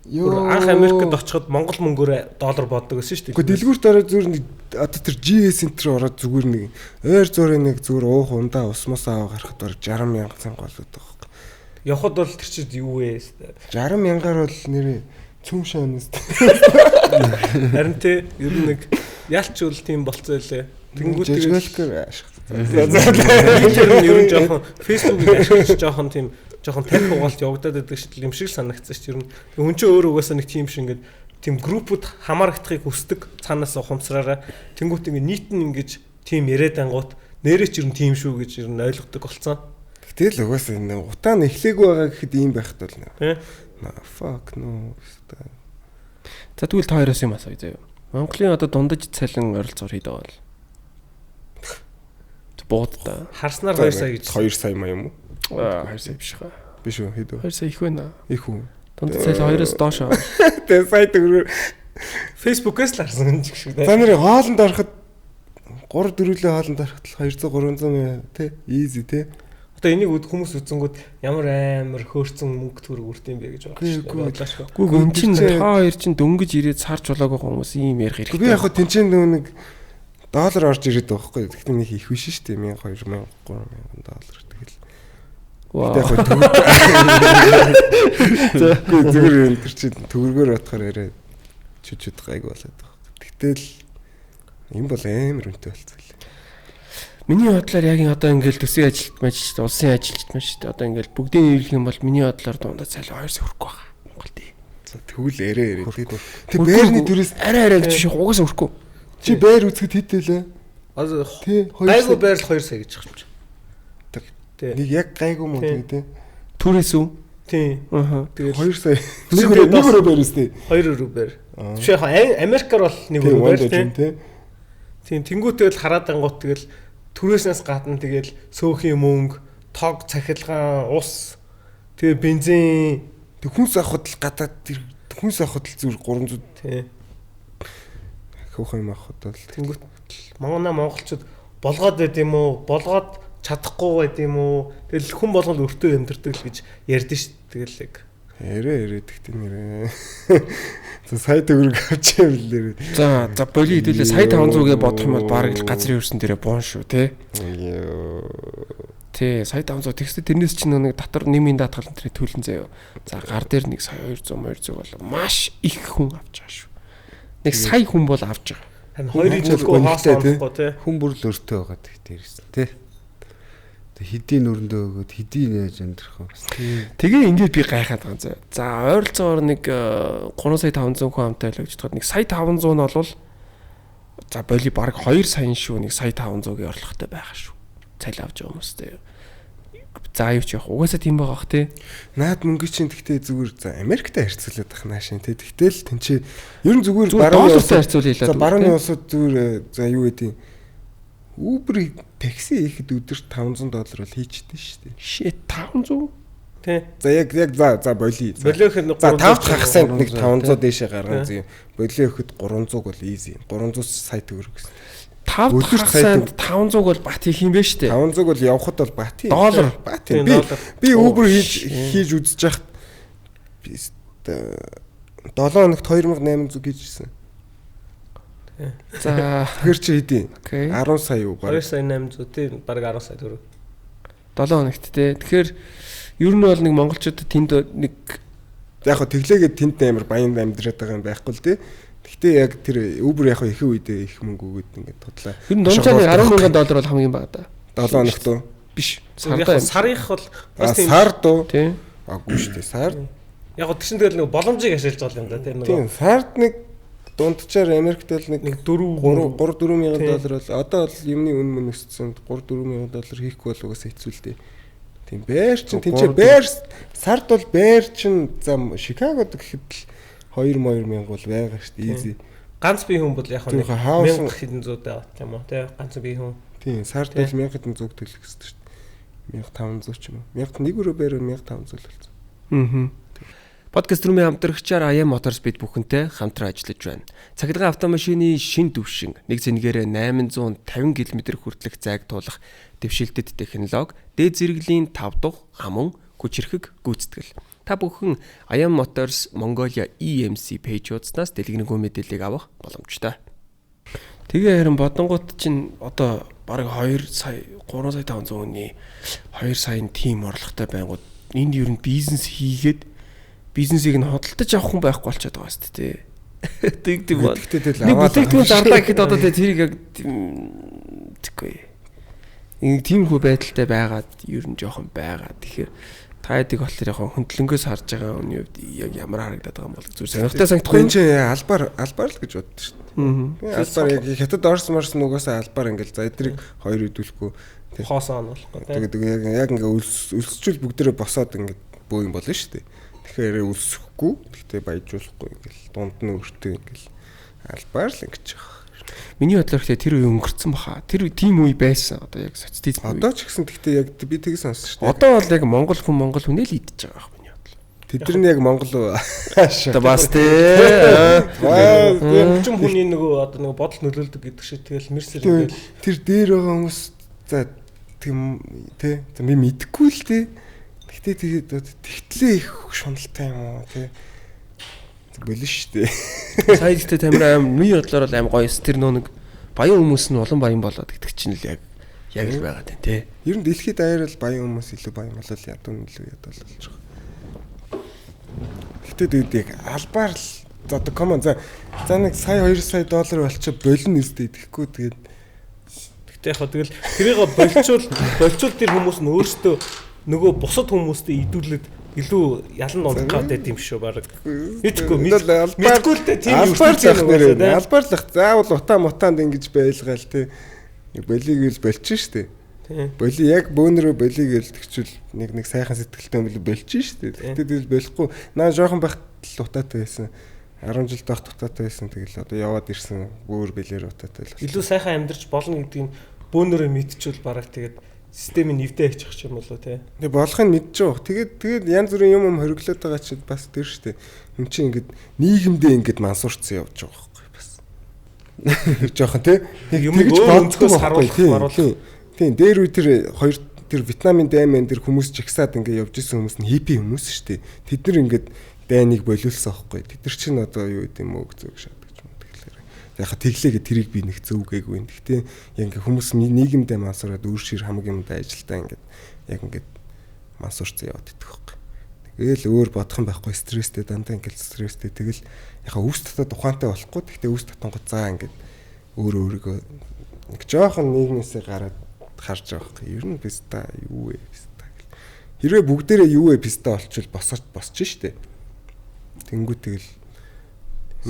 C: Юу.
E: Анх Америкт очиход Монгол мөнгөөр доллар боддог гэсэн шүү дээ.
C: Гэхдээ дэлгүүрт ороод зүгээр нэг одоо тэр GS Center ороод зүгээр нэг ойр зуурын нэг зүгээр уух ундаа ус мус аваа гарахад бараг 60 мянга цан голууд байгаа байхгүй.
E: Явхад бол тэр чинь юу вэ?
C: 60 мянгаар бол нэрээ цөм шаанаас.
E: Харин те ер нь нэг ялч үл тийм болцоо лээ. Тэнгүүт
C: тэгэл ашиг.
E: Тэр нь ер нь жоохон Facebook-ийг ашиглаж жоохон тийм жоохон тарих угаалт явагдаад байдаг шиг юм шиг санагдсан шүү. Ер нь хүн чинь өөр угаасаа нэг тийм шиг ингээд тийм группүүд хамаарагдахыг хүсдэг цаанаас ухамсараараа тэнгуут ингээд нийт нь ингэж тийм яриад ангуут нэрээ ч ер нь тийм шүү гэж ер нь ойлгодог болсон.
C: Гэтэл угаасаа энэ утаа нь эхлээгүй байгаа гэхэд ийм байхад бол
E: нэ.
C: Fuck no.
B: За тэгвэл та хоёроос юм асууя заяа. Монголын одоо дундаж цалин ойролцоогоор хэд байгаа бол? Буудаа.
E: Харснаар 2 сая гэж.
C: 2 сая маа юм уу?
B: 2 сая биш хаа.
C: Биш үү хэд вэ?
B: 2 сая их байна.
C: Их үү?
B: Дундаж цалин 2-оос доош.
C: Тэгээ сая төгрөгөөр
E: Facebook-ээс л харсан юм шиг
C: дээ. За нэр хоолнд ороход 3 4-лээ хоолнд ороход л 200 300 мя тий easy тий.
E: Одоо энийг хүмүүс үзэнгүүд ямар амар хөөрцөн мөнгө төгрөг үрт юм бэ гэж
B: бодлоо шүү. Үгүй эн чинь та хоёр чинь дөнгөж ирээд сарж болоогүй хүмүүс ийм ярих хэрэгтэй.
C: Би яг хөө тэнцэн нэг доллар орж ирээд байгаа байхгүй. Гэхдээ нэг их биш шүү дээ. 1000 2000 3000 доллар тэгэл.
B: Яг
C: хөө төгрөг. Зүгээр юм тэр чинь төгрөгөөр бодохоор арай чүчүд гайг болоод байгаа. Тэгтэл юм бол амар үнэтэй болцсон лээ.
B: Миний бодлоор яг одоо ингээл төсвийн ажилт мажилт улсын ажилчид маш одоо ингээл бүгдийг нийлэх юм бол миний бодлоор дундаа цалин 2 сая хүрэхгүй байгаа. Монголд.
C: За тэгвэл арай арай. Тэг байрны төрөөс
B: арай арай гэж биш угаасаа хүрэхгүй.
C: Чи байр үзэхэд хэд байлаа?
E: Тий 2 гайгүй байр л 2 сая гэж байгаа юм чи.
C: Тий. Нэг яг гайгүй мөн тэгээ тий.
B: Түрээс үү?
E: Тий.
B: Аа.
C: Тэгээд 2 сая. Нэг өрөө байр үстэй.
E: 2 өрөө байр. Биш яг Америкаар бол нэг өрөө байр тий. Тийм тэнгуү тэгэл хараад ангууд тэгэл түрээснээс гадна тэгэл сөөхийн мөнгө, тог, цахилгаан, ус, тэгээ бензин,
C: тэг хүнс авахд л гадаад тэр хүнс авахд л зүгээр 300
E: тий.
C: Хөөх юм авахд бол
E: тэнгуүт манай монголчууд болгоод байд юм уу? Болгоод чадахгүй байд юм уу? Тэгэл хүн болгол өртөө амьдэрдэг л гэж ярьдэн ш. Тэгэл яг
C: арай арай тэгтээ нэрээ. За сая төгрөг авчихъя билээ.
B: За за боли хэдүүлээ сая 500-гээ бодох юм бол бараг л газрын өрсөн дээрээ буун шүү тий. Тий сая 500 тэгсээ тэрнээс чинь нэг дотор нэмийн даатгал энэ төлөн заяа. За гар дээр нэг сая 200 200 бол маш их хүн авч байгаа шүү. Нэг сая хүн бол авч байгаа.
E: Харин хоёрын төлгөө хоос онохгүй тий.
F: Хүн бүр л өртөө байгаа тэгтээ ирсэн тий. Тэг хэдийн нүрэндөө өгөөд хэдийн яаж амьдрах вэ бас.
B: Тэгээ ингээд би гайхаад байгаа юм заа. За ойролцоогоор нэг 3 сая 500 хүн амтай л гэж бодоход нэг сая 500 нь бол за боли баг 2 сая шүү нэг сая 500-ийн орлоготой байгаа шүү. Цалин авч байгаа хүмүүстэй. За юу ч явах угаасаа тийм байгаа бах тий.
C: Наад мөнгө чинь тэгтээ зүгээр за Америктэй харьцуулаад байх наашин тий. Тэгтэл тэнцээ ер нь зүгээр
B: баруун улсад харьцуулъя
C: лээ. За барууны улсууд зүгээр за юу гэдэг Uber такси хийхэд өдөрт $500 бол хийчихдээ шүү дээ.
B: Shit 500?
E: Тий.
C: За яг яг за за болий.
E: Болио ихэд
C: за 5 хагас санд нэг 500 дээшээ гарган зүй. Болио ихэд 300 бол easy. 300 сая төгрөг гэсэн.
B: 5 хагас санд 500 бол бат хийх юм бэ шүү дээ.
C: 500 бол явхад бол бат хий.
B: Доллар
C: бат хий. Би Uber хийж үзэж яхад би 7 хоногт 2800 хийжсэн.
B: За
C: тэгэхээр чи хэдий? 10 сая юу
E: баг? 2 сая 800 тий баг 10 сая төгрөг.
B: 7 хоногт тий. Тэгэхээр ер нь бол нэг монголчуудад тэнд нэг
C: яг хөө тэглээгээд тэнд амар баян амьдраад байгаа юм байхгүй л тий. Гэхдээ яг тэр Uber яг хөө ихэнх үедээ их мөнгө өгөөд ингээд тудлаа.
B: Ер нь дунджаар $10,000 бол хамгийн бага да.
C: 7 хоногт уу?
B: Биш.
E: Сардаа. Сарынх бол
C: бас тийм сард уу?
B: Тий.
C: Аггүй шүү дээ. Сард.
E: Яг гоо тэгсэн тэгэл нэг боломжийг ашиглаж байгаа юм да тий
C: нөгөө. Тийм сард нэг дунджаар Америкт л нэг 3 4 мянган доллар бол одоо бол юмны үн мөн өссөн 3 4 мянган доллар хийхгүй бол угаасаа хэцүү л дээ. Тийм байр чинь тэнцээ байр сард бол байр чинь за Чикагод гэхэд л 2 2 мянга бол байгаа шүү дээ. Easy.
E: Ганц бие хүн бол яг нэг 1000 хэдэн зууд байгаа тийм үү тий ганц бие хүн.
C: Тийм сард бол 1000 хэдэн зууг төлөх хэрэгтэй шүү дээ. 1500 ч юм уу. 1001 өрөө байр 1500 л болсон.
B: Аа. Подкаст рүүмийн хамтрагчаар IM Motors бид бүхэнтэй хамтран ажиллаж байна. Цахилгаан автомашины шин түвшин нэг зэнгээрээ 850 км хүртэлх зайг туулах дэвшилтэт технологи, дээд зэрэглэлийн 5 дахь хамун хүчирхэг гүйцэтгэл. Та бүхэн IM Motors Mongolia EMC пэйж хуудаснаас дэлгэрэнгүй мэдээллийг авах боломжтой. Тэгээ харин бодонгууд чинь одоо бараг 2 сая 3 сая 500 хүний 2 саяын тим орлоготой байнгут энд ер нь бизнес хийгээд бизнесийг нь худалдаж авах хүн байхгүй болчиход байгаа шүү дээ. Тэг тийм бол.
C: Тэгэхдээ
B: нэг бүтээгдэхүүн зарлаа гэхэд одоо тэ тэрийг яг тэггүй. Нэг тиймэрхүү байдалтай байгаад ер нь жоохон байгаа. Тэгэхээр та хэдийг болохоор яг хөндлөнгөөс харж байгаа хүний хувьд яг ямар харагдаад байгаа юм бол зүгээр сонирхолтой санагдахгүй.
C: Энэ чинь албаар л гэж боддог шүү дээ. Албаар яг хятад Орос морс нугасаа албаар ингээл за эдрийг хоёр идүүлэхгүй
E: хоосон он болохгүй.
C: Тэгээд яг ингээ өлсчүүл бүгдээрээ босоод ингээ бөө юм болно шүү дээ. Тэгэхээр өлсөхгүй гэхдээ баяжуулахгүй ингээл дунд нь өртөө ингээл албаар л ингэж байгаа.
B: Миний бодлоор гэхдээ тэр үе өнгөрцөн баха. Тэр тийм үе байсан. Одоо яг социализм
C: үе. Одоо ч гэсэн гэхдээ яг би тийг сонссон шүү
B: дээ. Одоо бол яг Монгол хүн Монгол хүнээ л идэж байгаа байх миний бодлоор.
C: Тэд нар нь яг Монгол уу?
B: Одоо бас тий.
E: Хөгжим хүний нөгөө одоо нөгөө бодол нөлөөлдөг гэдэг шиг тэгэл мерсер
C: ингээл тэр дээр байгаа хүмүүс за тийм тий. За би мэдэхгүй л тий. Гэтэ тэгээд тэгтлээ их шуналтай юм уу тий. Болон шүү дээ.
B: Сая гэхдээ тамир аим миний бодлоор бол аим гоё. Тэр нөө нэг баян хүмүүс нь улам баян болоод гэдэг чинь л яг л байгаа тийм тий.
C: Ер нь дэлхийд даяар л баян хүмүүс илүү баян болол ядуу нь илүү ядуу болж байгаа. Гэтэ тэгээд яг албаар л за одоо come on за нэг сая 2 сая доллар болчих болно үстэй тэгэхгүй тэгээд
E: гэтэ яг тэгэл тэрийг болчвол тэр хүмүүс нь өөрсдөө нөгөө бусад хүмүүстэй идүүлээд илүү ялан унах гэдэг юм шүү баг. Мэдгүй мэдгүй л дээ тийм
C: албаар л ах нэрээ. Албаар л ах заавал утаа мутаанд ингэж байлгаал тий. Болиг л болчих шүү дээ. Боли яг бөөнөрөө болиг гэлдэгчвэл нэг сайхан сэтгэлтэй юм болчих шүү дээ. Тэгтээ тэгэл болохгүй. Наа жоохон байхад л утаатай байсан. 10 жил байхад утаатай байсан. Тэгэл одоо яваад ирсэн бөөр бэлэр утаатай л.
E: Илүү сайхан амьдарч болно гэдгийг бөөнөрөө мэдчихвэл бараг тэгээд системийг нэвдээ хийчих юм болоо тий.
C: Тэгээ болохыг мэдж байгаа. Тэгээд янз бүрийн юм хориглоод байгаа чинь бас тэр штэ. Энд чинь ингээд нийгэмдээ ингээд мансуурцсан явж байгаа байхгүй бас. Нэг жоохон тий.
E: Нэг юм өөр өнцгөөс харуулах маруулах.
C: Тийм дээр үе тэр хоёр тэр Вьетнамын дайман тэр хүмүүс жигсаад ингээд явж исэн хүмүүс нь хиппи хүмүүс штэ. Тэд нар ингээд дайныг болиулсан байхгүй. Тэд нар чинь одоо юу гэдэм мөг зүг шат. Яг тэглээгээ тэрийг би нэг зөв гээгүй. Гэхдээ яг ингээ хүмүүс нийгэмдээ мансуураад өөр шир хамаг юмдаа ажилдаа ингээд яг ингээд мансуурцсан яваад идэх байхгүй. Тэгэл өөр бодох юм байхгүй стресстэй дандаа ингээд стресстэй тэгэл яхаа үүс татаад ухаантай болохгүй. Гэхдээ үүс татангууд заа ингээд өөр өөрийгөө нэг жоохон нийгмээсээ гараад харж байгаа байхгүй. Ер нь писта юу вэ писта гэл. Хэрвээ бүгдээрээ юу вэ писта олчвол босч штэ. Тэнгүү тэгэл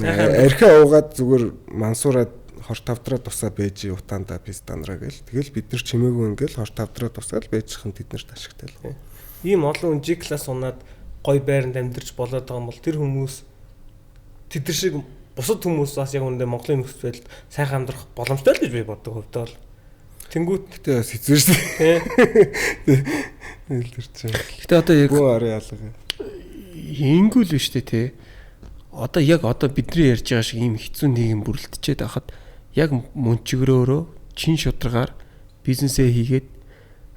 C: архиа уугаад зүгээр мансуураад хор тавдраа тусаа байж утаандаа пистанраа гэл. Тэгэл бид нар чимээгүй ингээл хор тавдраа тусаал байжхан тэд нарт ашигтай л.
E: Ийм олон хүн G класс унаад гой байранд амьдарч болоод байгаа юм бол тэр хүмүүс тэд нар шиг бусад хүмүүс бас яг үүндээ Монголын нөхцөл байдалд сайхан амьдрах боломжтой л гэж би боддог хувьдаа бол. Тэнгүүт
C: гэтээ бас хэцүү шүү дээ. Нэлэр чинь.
B: Гэтэ одоо яг
C: бүү арын алга.
B: Ингүүл биш үү те. Одоо яг одоо бидний ярьж байгаа шиг ийм хэцүү нийгэм бүрэлдэжээд байхад яг мөнчгөрөөрөө чин шударгаар бизнесээ хийгээд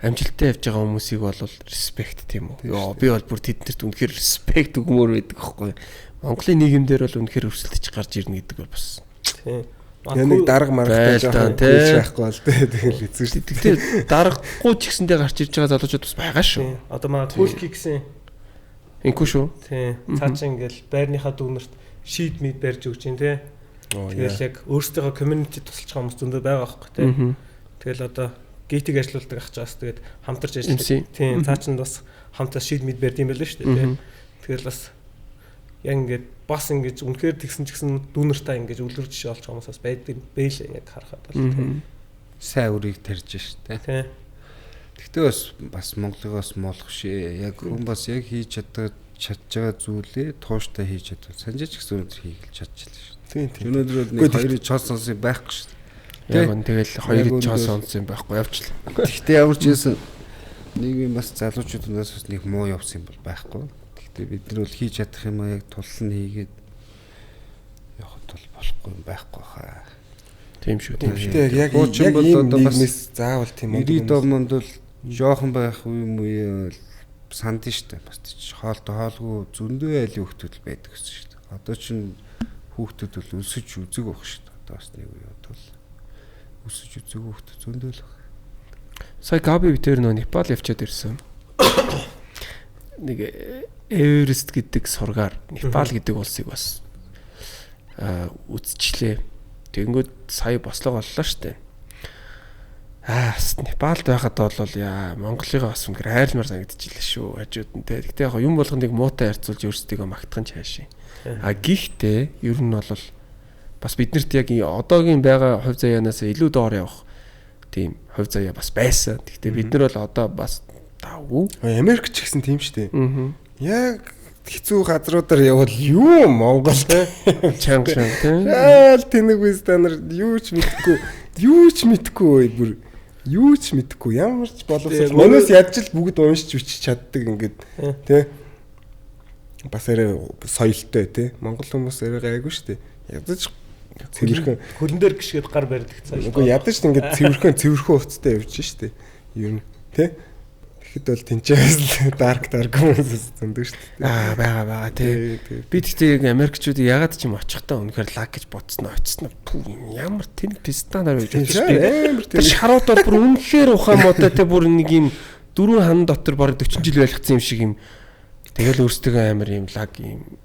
B: амжилттай явж байгаа хүмүүсийг бол респект тийм үү. Йоо би бол бүр тэднэрт үнэхээр респект өгмөр байдаг аахгүй. Монголын нийгэмдэр бол үнэхээр өрсөлдөж гарч ирнэ гэдэг бол бас.
E: Тийм.
C: Яг нэг дарга маргатай жоохон байхгүй бол тэгэл хэцүү шүү
B: дээ. Тэгтээ даргагүй ч гэсэндээ гарч ирж байгаа залуучууд бас байгаа шүү.
E: Одоо манай Кулки гэсэн
B: Инкүү шүү.
E: Тийм. Цаа чи ингээл байрныхаа дүүнерт шийд мэд барьж өгч юм тий. Тэгэл яг өөрсдийнхөө community тусалж байгаа хүмүүс зөндөө байгаа байхгүй тий. Тэгэл одоо гейтиг ажилуулдаг ах чаас тэгээд хамтарч ажилладаг. Тийм. Цаа чин бас хамтаа шийд мэд барьд юм байлаа шүү дээ тий. Тэгэл бас яг ингээд бас ингэж үнэхээр тэгсэн ч гэсэн дүүнертаа ингэж үлгэр жишээ олж байгаа хүмүүс бас байдаг бэлээ яг харахад бол тий.
F: Сайн үрийг тарьж ш тий.
E: Тий.
F: Тэгтээ бас Монголоос муулах шээ. Яг хүн бас яг хийж чаддаг чадж байгаа зүйлээ тууштай хийж чадвал санжаач гэсэн өнөдөр хийгээл чадчихлаа шүү.
C: Тийм тийм.
F: Өнөөдөр бол нэг хоёрын чон сонсон байхгүй шүү.
B: Яг нь тэгэл хоёрын чон сонсон байхгүй явчлаа.
F: Тэгтээ ямар ч байсан нийгмийн бас залуучуудаас бас нэг муу явсан юм бол байхгүй. Тэгтээ бид нар бол хийж чадах юм а яг тулал нь хийгээд явахд бол болохгүй юм байхгүй хаа.
B: Тийм шүү. Тийм
C: шүү. Тэгтээ яг яг ийм нийгмээс заавал тийм
F: үү. 90 онд бол жоохон байх үе муу санд штэ бас хоолтой хоолгүй зөндөө айлын хүүхдүүд байдаг гэсэн штэ. Одоо чинь хүүхдүүд бол өлсөж үзэг байх штэ. Одоо бас нэг үе бол өсөж үзэг хүүхдүүд зөндөө л баг.
B: Сая Габи битэр нөө Непал явчаад ирсэн. Нэг Эверест гэдэг сургаар Непал гэдэг улсыг бас үзчихлээ. Тэгэнгүүт сая бослого оллоо штэ. бас Непалд байхад бол яа Монголыгоо бас үнэхээр хайрламар санагдчихлаа шүү хажууд нь те. Гэтэ яг юм болгоныг муутай харьцуулж өөрсдийгөө магтах нь цаашаа. А гэхдээ ер нь бол бас биднэрт яг одоогийн байгаа хувь заяанаас илүү доор явах тийм хувь заяа бас байсан. Гэхдээ бид нар бол одоо бас давгүй.
C: Америк ч гэсэн тийм шүү дээ. Яг хэцүү газруудаар явбал юу Монгол те
B: чанга чанга те.
C: Аал тэнэг биз та нар юу ч мэдэхгүй, юу ч мэдэхгүй бүр юу ч мэдэхгүй ямар ч боловсрол манайс ядж л бүгд уншиж бичиж чаддаг ингээд те. Бас арай соёлтой те. Монгол хүмүүс арай гайгүй шүү дээ. Ядаж цэвэрхэн
E: хөлн дээр гიშгээд гар барьдаг цааш.
C: Үгүй ядаж ингээд цэвэрхэн хувцастай явж шүү дээ. Ер нь те. Тэгэхэд бол тэнцээс дарк хүмүүс зөндөг шүү
B: дээ. Аа байгаа тий. Би тэгтээ яг Америкчууд ягаад ч юм очихдаа үнэхээр лаг гэж бодсноо очсноо. Ямар тэнэг пистанаар байж
C: бодсон би. Амар
B: тэр шарууд бол бүр үнэхээр ухаан муутай те бүр нэг юм дөрвөн хан дотор бараг 40 жил байлгацсан юм шиг юм. Тэгэл өөрсдөө амар юм лаг юм.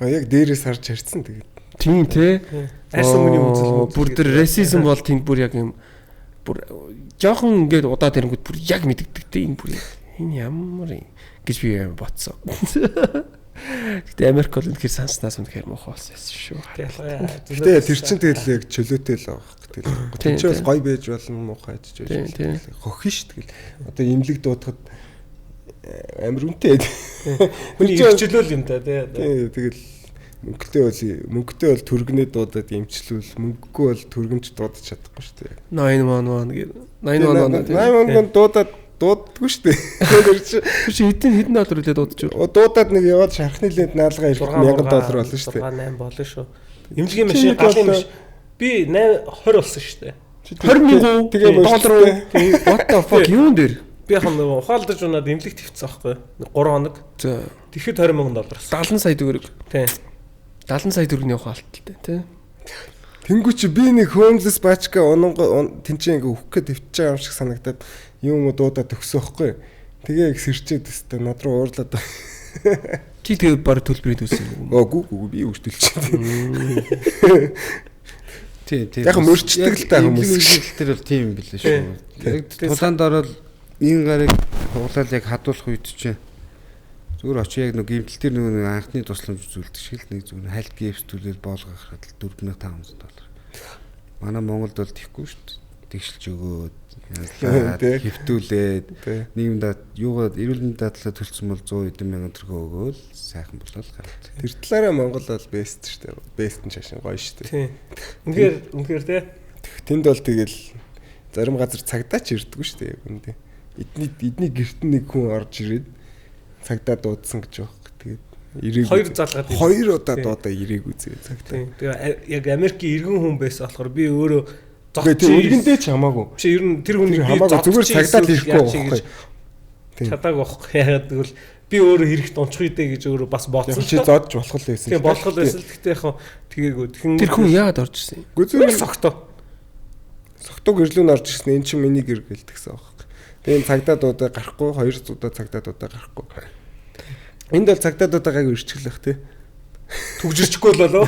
C: А яг дээрээс харж харьцсан тэгээд.
B: Тийм те.
E: Арьс өнгөний үзэл
B: бүр тэр расизм бол тэнд бүр яг юм бүр жоохон ингээд удаад ирэнгүүт бүр яг мэддэгтэй те энэ бүр энэ ямар юм гэж би бодсон. Гэтэ Америк бол үнэхээр санснаас үнэхээр муухай болсон байсан шүү.
C: Гэтэ тэр чинь тэгэл яг чөлөөтэй л байгаа хөөх. Тэгэл тэр чинь бас гоё байж болно муухай байж болно. Хохин ш тэгэл. Одоо имлэг дуудахад амар үнэтэй.
E: Хүний эрхчлөөл юм та тий.
C: Тэгэл мөнгөтэй бол түргнээ дуудаад имчлүүл, мөнгөгүй бол түргэнч дуудаж чадахгүй шүү дээ.
B: 911 гэх. 911
C: 911 дуудаад дууддаггүй шүү дээ.
B: Тэр чи хэдэн доллар үлээ дуудаж
C: юу? Дуудаад нэг яваад шархны лент наалгаа ирэхэд $1000 болно шүү дээ.
E: 6 8 болно шүү. Имлэгийн машин галын машин би 8 20 болсон шүү дээ.
B: 20 мянган доллар уу? What the fuck юун дээр?
E: Би яг нэг ухаалдаж унаад имлэг твцсэн байхгүй 3 хоног.
B: За.
E: Тэгэхэд 20 мянган доллар
B: болсон. 70 сая төгрөг.
E: Тийм.
B: 70 сая төгрөгийн ухаалттай тий.
C: Тэнгүү чи би нэг homeless бачка унанга тэнцээ ингээ үхэх гээд твчиж байгаа юм шиг санагдаад юм уу дуудаад өгсөн байхгүй. Тэгээ их сэрчээд өстэй над руу уурлаад.
B: Чи тэгээ баг төлбөрийг төлсөн юм
C: уу? Үгүй үгүй би өгч төлчихсэн.
F: Тий, тий.
C: Яг мөрчдөг л та хүмүүс.
F: Тэр бол тийм юм билээ шүү. Яг тулаанд ороод энэ гарыг хуглаал яг хадуулах үед чинь зүгээр очиж яг нэг гимтэл тэр нэг анхны тусламж үзүүлдэг шиг л нэг зүгээр хальт гипс түлээл боолго гарахад л $4500. Манай Монголд бол тийхгүй шүү дээ. Тэгшилж өгөөд язлаад хэвтүүлээд нийгэм юугаа эрүүл мэндийн дадлаа төлсөн бол 100 хэдэн мянган төгрөг өгөөл сайхан болол гараад.
C: Тэр талаараа Монгол бол бест шүү дээ. Бест нь шашин гоё шүү дээ.
E: Тийм. Үнэхээр үнэхээр те.
C: Тэнд бол тэгэл зарим газар цагдаач ирдэггүй шүү дээ яг үндэ. Эдний гэрт нэг хүн орж ирээд цагдаа дуудсан гэж байгаа. Тэгээд
E: ирээгүй. Хоёр залгаад
C: хоёр удаа дуудаа ирээгүй зэ цагдаа.
E: Тэгээ яг Америкийн иргэн хүн байсан болохоор би өөрөө
C: зодчих. Иргэндээ ч хамаагүй.
E: Чи ер нь тэр хүнийг
C: би хамаагүй зүгээр цагдаа л ирэхгүй байхгүй.
E: Чадаагүй байхгүй. Яагаад гэвэл би өөрөө хэрэгт унчих үедээ гэж өөрөө бас бодсон.
C: Чи зодж болох л байсан.
E: Тийм болох л байсан. Гэхдээ яг тэгээгүй.
B: Тэр хүн яагаад орж ирсэн юм?
E: Зүгээр согтоо.
C: Согтоо гэрлүүн орж ирсэн. Эн чинь миний гэр гэлтгсэн байхгүй. Тэгээ энэ цагдаа дуудаа гарахгүй, хоёр удаа цагдаа дуудаа гарахгүй. Энд бол цагдаа дуудаа гайгүй ирчихлэх тий.
E: Түгжирчихгүй л болоо.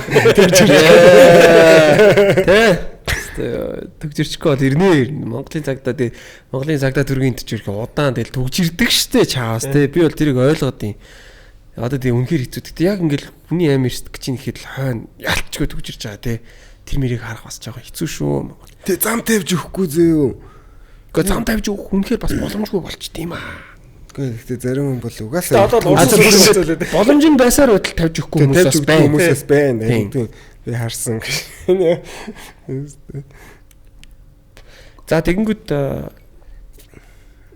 B: Тэ. Түгжирчихгүй бол ирнэ ирнэ. Монголын цагдаа тэгээ Монголын цагдаа төргийн төч ирэх удаан тэгэл түгжирдэг штэ чаавас тий. Би бол тэрийг ойлгоод юм. Одоо тэгээ үнэхээр хэцүү. Гэтэ яг ингээл хүний амь эрсдэх гэж нэхэд л хойно ялчгүй түгжирч байгаа тий. Тэр мэрийг харах бас жоохон хэцүү шүү.
C: Тэ зам тавьж өгөхгүй зөө.
B: Гэхдээ зам тавьж өгөх үнэхээр бас боломжгүй болчт юм аа.
C: Гэхдээ гэхдээ зарим хүн бол угаасаа
B: боломж нь байсаар байтал тавьж өгөхгүй хүмүүс бас байна.
C: Хүмүүс бас байна. Тийм би харсан.
B: За тэгэнгүүт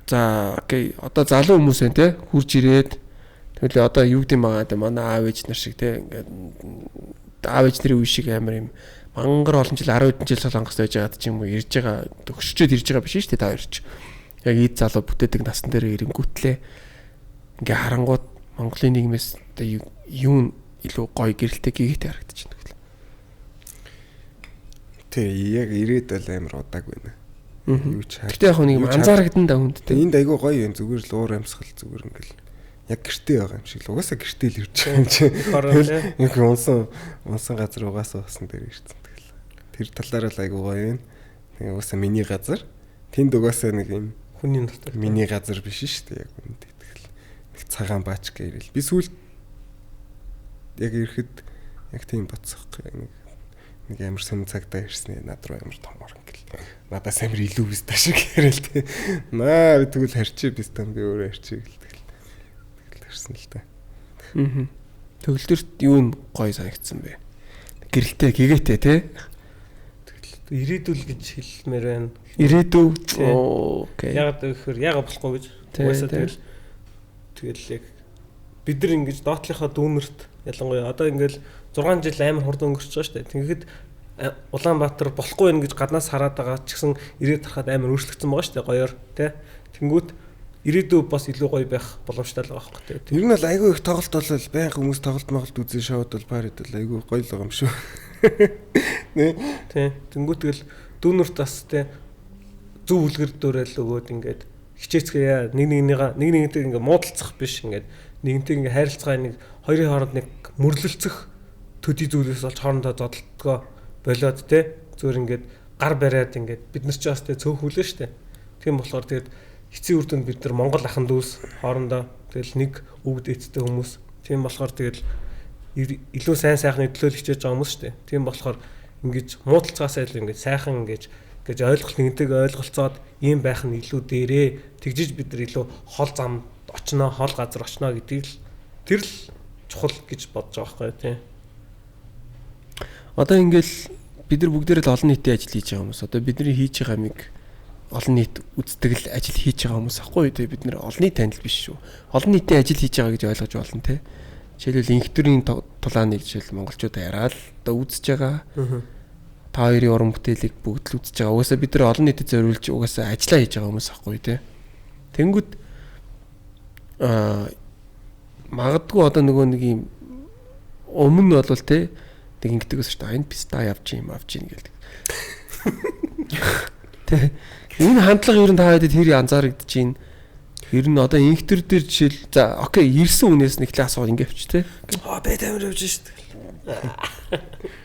B: за окей одоо залуу хүмүүс байна те хурж ирээд тэгвэл одоо юу гэдэм байгаа те манай аав ээж нар шиг те ингээд аав ээж нарын үе шиг амар юм мангар олон жил 10 хэдэн жил солонгост байж байгаад ч юм уу ирж байгаа төгсчөөд ирж байгаа биш шүү дээ та хоёр ч. Яг ийд залуу бүтээдэг насн дээр ирэнгүүтлээ ингээ харангууд Монголын нийгмээс одоо юу илүү гоё гэрэлтэй гэгээтэй харагдаж байна гэвэл.
C: Тэ яг ирээд бол амар удааг байна.
B: Юу ч хаа. Гэтэ яг нэг юм анзаарагдан да хүнд
C: тэ. Энд айгүй гоё юм зүгээр л уур амьсгал зүгээр ингээл яг гэртээ байгаа юм шиг л угаасаа гэртээ л ирж байгаа юм чи. Ингээ унсан газар угаасаа усан дээр ирсэн тэгэл. Тэр талаараа л айгүй гоё юм. Тэгээ угаасаа миний газар. Тэнд угаасаа нэг юм
E: хүний дотор
C: миний газар биш шүү дээ. Яг үнэндээ тэгэл нэг цагаан баачка ирэл. Би сүүл яг ирэхэд яг тийм бодсохгүй. Нэг амар сонин цагтаа ирсэн над руу амар томор ингээл. Надаас амар илүү биз ташиг яриа л тий. Наа би тэгвэл харчи биз там би өөрөө харчи гэл тэгэл. Тэгэл харсан л та.
B: Аа. Төгөлдөрт юу н гоё санагдсан бэ? Гэрэлтэй гэгээтэй тий.
E: Ирээдүл гэж хэлмээр байна.
B: Ирээдүй. Окей.
E: Ягаад гэхээр яага болохгүй гэж. Угаасаа тэгэл яг бид нар ингэж доотлынхаа дүүнерт ялангуяа одоо ингээл 6 жил амар хурдан өнгөрч байгаа шүү дээ. Тэгэхэд Улаанбаатар болохгүй байх гэж гаднаас хараад байгаа ч гэсэн ирээд харахад амар өөрчлөгдсөн байгаа шүү дээ гоёор тий. Тэнгүүт ирээдүй бас илүү гоё байх боломжтой л байгаа байхгүй тий.
C: Ер нь бол айгүй их тоглолт бол байнга хүмүүс тоглолт моголт үзэн шоуд бол парид бол айгүй гоё л байгаа юм шүү.
E: Нэ. Тий. Тэнгүүт тэгэл дүүнерт бас тий зөв үлгэр дуурайл өгөөд ингээд хичээцгээе нэг нэгнийгаа нэг нэгнтэй ингээд муудалцах биш ингээд нэгнтэй ингээд харилцаа нэг хоёрын хооронд нэг мөрлөлцөх төдий зүйлээс олж хоорондоо зодолтгоо болоод те зөөр ингээд гар бариад ингээд бид нар ч бас те цөөхүүлээ штэ. Тийм болохоор тэгээд эцсийн үр дүнд бид нар Монгол ахан дүүс хоорондоо тэгэл нэг үг дээдтэй хүмүүс. Тийм болохоор тэгэл илүү сайн сайхны төлөө хичээж байгаа хүмүүс штэ. Тийм болохоор ингэж муудалцгаасаа илүү ингээд сайхан ингэж гэж ойлголт нэгнтэйгээ ойлголцоод ийм байх нь илүү дээрээ тэгжиж бид нар илүү хол зам очноо хол газар очноо гэдгийг л тэр л чухал гэж бодож байгаа байхгүй тий.
B: Одоо ингээл бид нар бүгдээрээ л олон нийтийн ажил хийж байгаа хүмүүс. Одоо бидний хийж байгаа юмыг олон нийт үздэг л ажил хийж байгаа хүмүүс ахгүй тий. Бид нар олон нийт танил биш шүү. Олон нийтийн ажил хийж байгаа гэж ойлгож болно тий. Жишээлбэл инхтөрийн тулааныг жишээл монголчуудаа яриад одоо үзэж байгаа. Та хоёрын уран бүтээлийг бүгд л үзэж байгаа. Угаасаа бид нар олон нийтэд зориулж угаасаа ажиллаа хийж байгаа хүмүүс ахгүй тий. Тэнгүүд магадгүй одоо нөгөө нэг юм өмнө нь бол тий нэг ингэдэг байсан шүү дээ. Энд писта явж юм авч ийн гэлдэг. Тэ. Энэ хандлага ер нь та хэдэд хэр анзаарэгдэж байна? Ер нь одоо инхтер дээр жишээл за окей ирсэн хүнээс нэг л асуу ингэ авч тий.
E: Аа бэ тамир явж шүү дээ.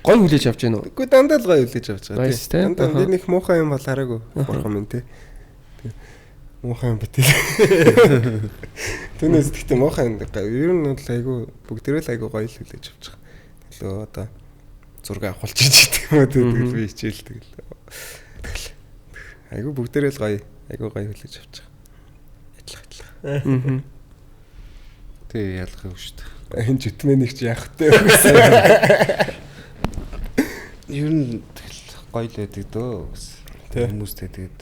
B: Гой хүлээж авч байна уу?
C: Үгүй дандаа л гой хүлээж авч байгаа тий. Дандаа би нэг муухай юм бол хараагүй. Бурхан минь тий. Муухай юм бит. Түүнээс гэхдээ муухай юм гай. Ер нь бол айгүй бүгдээрээ л айгүй гоё л хүлээж авч байгаа. Төлөө одоо зураг авахулж ич гэдэг юм уу тэгэл би хичээл тэгэл. Айгүй бүгдээрээ л гоё айгүй гоё хүлээж авч байгаа.
E: Адилхан.
F: Тэг ялах юм шүү дээ.
C: Энэ житмэнийг чи яах вэ гэсэн.
F: Ер нь тэгэл гоё л байдаг дөө гэсэн. Хүмүүстэй тэгээд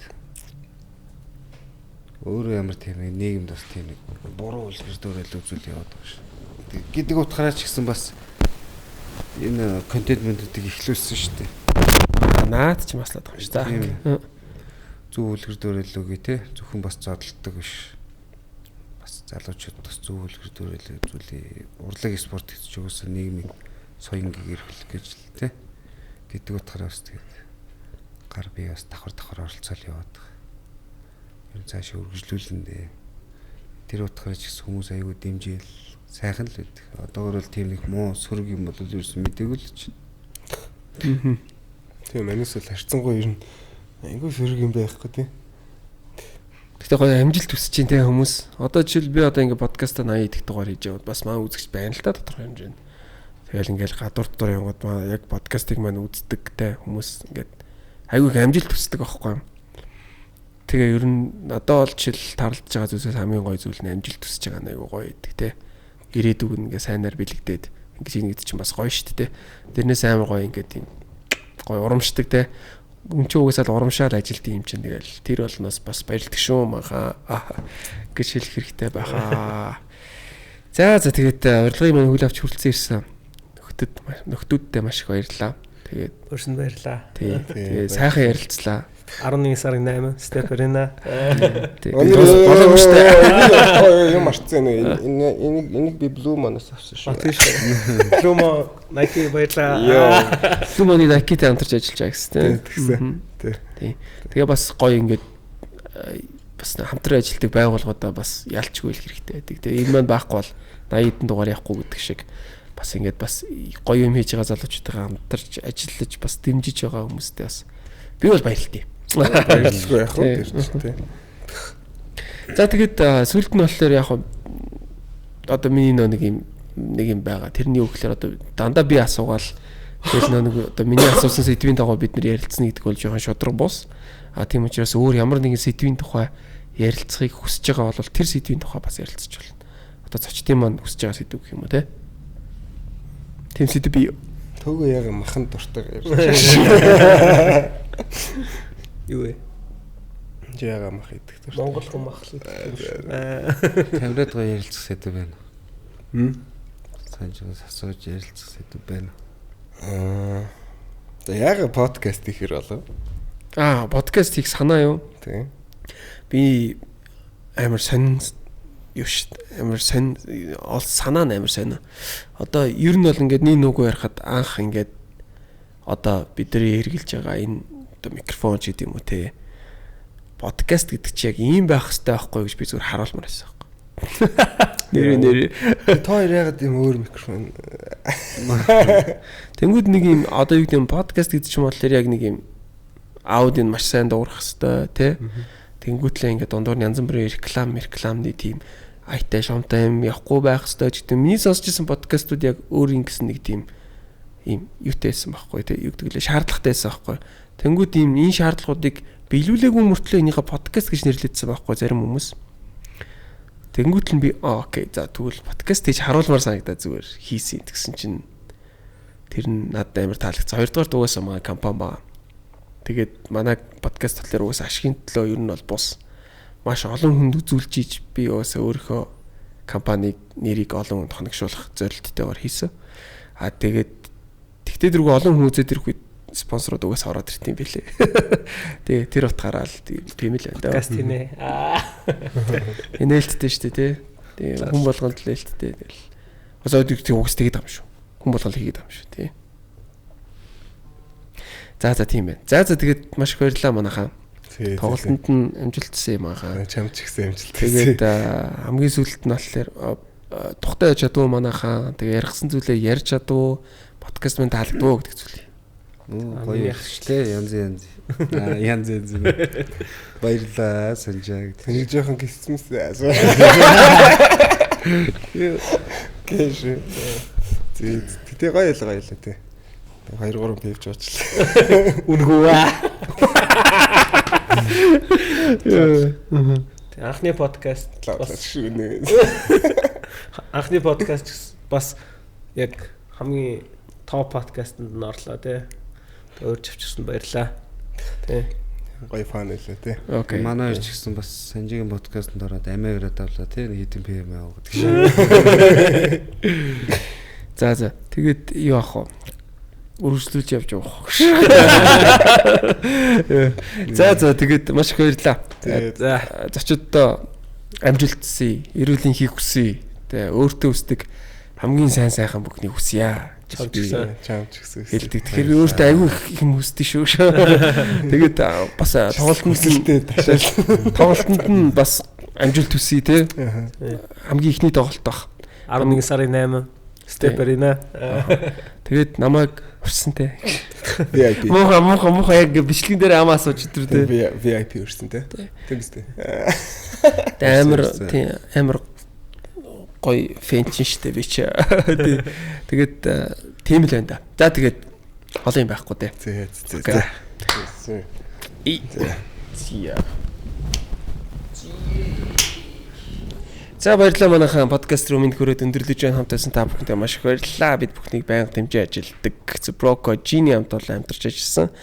F: өөрөө ямар тийм нэг нийгэмд бас тийм нэг буруу үлгэр дуурайл үзүүл яваад байгаа шүү. Гэдэг утгаараа ч гэсэн бас энэ контент ментүүдийг эхлүүлсэн шүү дээ.
B: Наад ч маслаад байгаа юм шүү дээ.
F: Зөв үлгэр дуурайл үгүй те зөвхөн бас зодтолдог биш. Бас залуучууд бас зөв үлгэр дуурайл үзүүлээ. Урлаг спорт гэж ч угаасаа нийгмийн соён гэрхлэх гэж л те гэдэг утгаараа бас тэгээд гар бие бас давхар давхар оролцоол яваад байгаа. Ер нь цаашаа үргэлжлүүлнэ дээ. Тэр утгаараа ч гэсэн хүмүүс аягүй дэмжээл сайхан л байдаг. Одоогор бол тийм нэг муу сөрөг юм бол ерөөсөн мдэггүй л чинь.
C: Тийм манайс бол харьцангуй ер нь айгүй сөрөг юм байхгүй тий.
B: Гэтэ гоё амжилт хүсэж чинь те хүмүүс. Одоо жишээл би одоо ингээ подкастаа 80 идэх дугаар хийж яваад бас маа үзэгч байна л та тодорхой хэмжээнд. Тэгэл ингээл гадуур дотор явгод маа яг подкастыг маань үздэг те хүмүүс ингээд айгүй их амжилт хүсдэг аахгүй юм. Тэгээ ер нь одоо бол жишээл тарлаж байгаа зүйлсээс хамгийн гоё зүйл нь амжилт хүсэж байгаа нь айгүй гоё гэдэг те. Ирээдүг нь ингээ сайнаар бэлэгдээд ингэж ийн гэдэг чинь бас гоё шүү дээ. Тэрнээс амар гоё ингээд юм гоё урамшдаг те. Үн чи угаасаа л урамшаал ажилтын юм чинь тэгэл тэр болноос бас баярлдаг шүү маха гэж хэлэх хэрэгтэй байхаа. За за тэгээд урилгын маань хүл авч хүрэлцэн ирсэн нөхдүүддээ маш их баярлалаа. Тэгээд
E: өрсөнд баярлалаа.
B: Тэгээд сайхан ярилцлаа.
E: 11 сарын 8 Step Arena.
B: Боломжтой.
C: Юм марцсан ээ. Энийг би Blue Moon-оос авсан шүү.
E: Тийм шүү. Blue Moon Nike баярлалаа.
B: Blue Moon-ы Nike-тэй хамтарч ажиллаж байгаа гэсэн
C: тийм. Тий.
B: Тэгээ бас гоё ингээд бас хамтран ажилладаг байгууллагуудаа бас ялчгүй л хэрэгтэй байдаг. Тэгээ энэ маань байхгүй бол 80 хэдэн дугаар явахгүй гэдэг шиг бас ингээд бас гоё юм хийж байгаа залуучуудаа хамтарч ажиллаж бас дэмжиж байгаа хүмүүстэй бас би бол баярлалтай.
C: Баярлалгүй яах вэ тэр чинь тий.
B: За тэгээд сүүлд нь болохоор яг одоо миний нөө нэг юм байгаа. Тэрний юу гэхээр одоо дандаа би асуугаал тэгэл нөө нэг одоо миний асуусан сэдвийн дагуу бид нэр ярилцсан гэдэг бол жоохон шудраг бус. А тийм учраас өөр ямар нэгэн сэдвийн тухай ярилцахыг хүсэж байгаа бол тэр сэдвийн тухай бас ярилцаж болно. Одоо зочдын маань хүсэж байгаа сэдв гэх юм уу те. Тийм сэдв бий.
C: Төгөө яг махан дуртай ярьж.
E: Юу вэ?
C: Чи яга мах идэх дуртай.
E: Монгол хүн мах л идэх юм шүү.
F: Тамираад гоё ярилцах сэдв байна. Санжаас асууж ярилцах сэдв байна.
C: Аа. За яга подкаст хийхэр болов?
B: Аа, подкаст хийх санаа юу?
C: Тийм.
B: Би амар сонин юу шүү дээ. Амар сонин ол санаа нь амар сонин. Одоо ер нь бол ингээд нэг нүгөө ярихад анх ингээд одоо бидний хэрэгжилж байгаа энэ одоо микрофон ч гэдэг юм уу те. Подкаст гэдэг чи яг ийм байх хэрэгтэй байхгүй гэж би зүгээр харуулмаар байсан байхгүй. Нэр.
C: Та хоёр ягаад ийм өөр микрофон?
B: Тэнгүүд нэг ийм одоо юу гэдэг юм подкаст гэдэг чинь болохоор яг нэг ийм аудио нь маш сайн дуурах хэрэгтэй те. Тэнгүүтлээ ингээд дундуур нь янз бүрийн рекламны тийм айтай шомтой юм явахгүй байх хэрэгтэй ч гэдэг. Миний сонсч ирсэн подкастууд яг өөр ингэсэн нэг тийм ийм юутай байсан байхгүй те. Юу гэдэг лээ шаардлагатай байсан байхгүй. Тэнгүүд ийм энэ шаардлагуудыг биелүүлээгүй мөртлөө энийгээ подкаст гэж нэрлэдсэн байхгүй зарим хүмүүс. Тэнгүүтэл нь би окей за тэгвэл подкаст хийж харуулмаар санагдаа зүгээр хийсэн тэгсэн чинь тэр нь надад амар таалагдсан. Хоёрдугаар угаасаа манай компани байгаа. Тэгээд манай подкаст талаар угаасаа ашигын төлөө ер нь бол бус маш олон хүнд үзүүлж иж би угаасаа өөрийнхөө компаниг нэрийг олон хүнд хоногшуулах зорилттойгоор хийсэн. А тэгээд тэгтээ дэргүй олон хүн үзээд ирэх үед спонсорууд угаасаа ороод ирт юм билээ. Тэгээ тэр утгаараа л тийм л байна даа.
E: Подкаст хинэ. Аа.
B: Нээлттэй шүү дээ тий. Тэгээ хүн болгонд л нээлттэй. Тэгэл бас тийм угаас тэгээд байгаа юм шүү. Хүн болгол хийгээд байгаа юм шүү тий. За тийм байна. За тэгээд маш их баярлалаа манайхаа. Тоглолтод нь амжилтсан юм аа.
C: Чам ч ихсэн амжилт.
B: Тэгээд хамгийн сүүлд нь болохоор тухтай байж чадвуу манайхаа. Тэгээ ярихсан зүйлээ ярьж чадвуу. Подкаст минь таалагдвуу гэдэг зүйл.
F: Гоё ярьчлээ. Янз янз. Янз янз. Баярлалаа Санжаа.
C: Нэг жоохон гисмэс. Гэш. Тэгтээ гоё л гоё л тий. 2 3 пивч уучлаа.
E: Үнэгүй аа. Анхны подкаст бас
C: үнэ.
E: Анхны подкаст бас яг хамгийн топ подкастэнд нь орлоо тий. Өөрч авчирсан баярлаа. Тий.
C: Гоё фан байлаа тий.
F: Манай хоёр ч гэсэн бас Санжигийн подкастэнд ороод амиа өрөөд авлаа тий. Хэдэн PM аваа гэдэг шиг.
B: За. Тэгээд юу ах вэ? Өргөжлүүлж явж явах. За тэгээд маш их баярлалаа. За зочдод амжилт хүсье, эрүүлийн хийх хүсье. Тэгээ өөртөө хүсдэг хамгийн сайн сайхан бүхнийг хүсье.
E: Чам ч
C: гэсэн
B: хэлдэг. Тэгэхээр би өөртөө айгүй их юм хүсдэг шүү. Тэгээд бас тоглолтод нь бас амжилт хүсье те. Хамгийн ихний тоглолт баг.
E: 11 сарын 8 Step Arena.
B: Тэгээд намайг урьсан те.
C: VIP.
B: Муухай яг бичлэгэн дээр амаа асууж өдр те.
C: VIP урьсан те. Тийм биз дээ.
B: Амар тийм амар гоё фэн чинь штэ би чи. Тэгээд тийм л байна да. За тэгээд олон юм байхгүй те.
C: Зэ.
B: Зэ. За баярлалаа манайхан подкаст руу минь хүрээд өндөрлөж байна хамт байсан та бүхэндээ маш их баярлалаа. Бид бүхнийг байнга дэмжиж ажилладаг. Броко Жини хамт олон хамтарч ажилласан.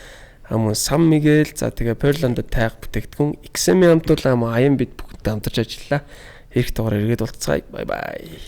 B: Амун Сам Мигэл за тэгээ Перлонд тайг бүтээгдэхүүн XM хамт олон аян бид бүхэнтэй хамтарч ажиллалаа. Ирэх дугаар эргээд уулзцаая. Бай бай.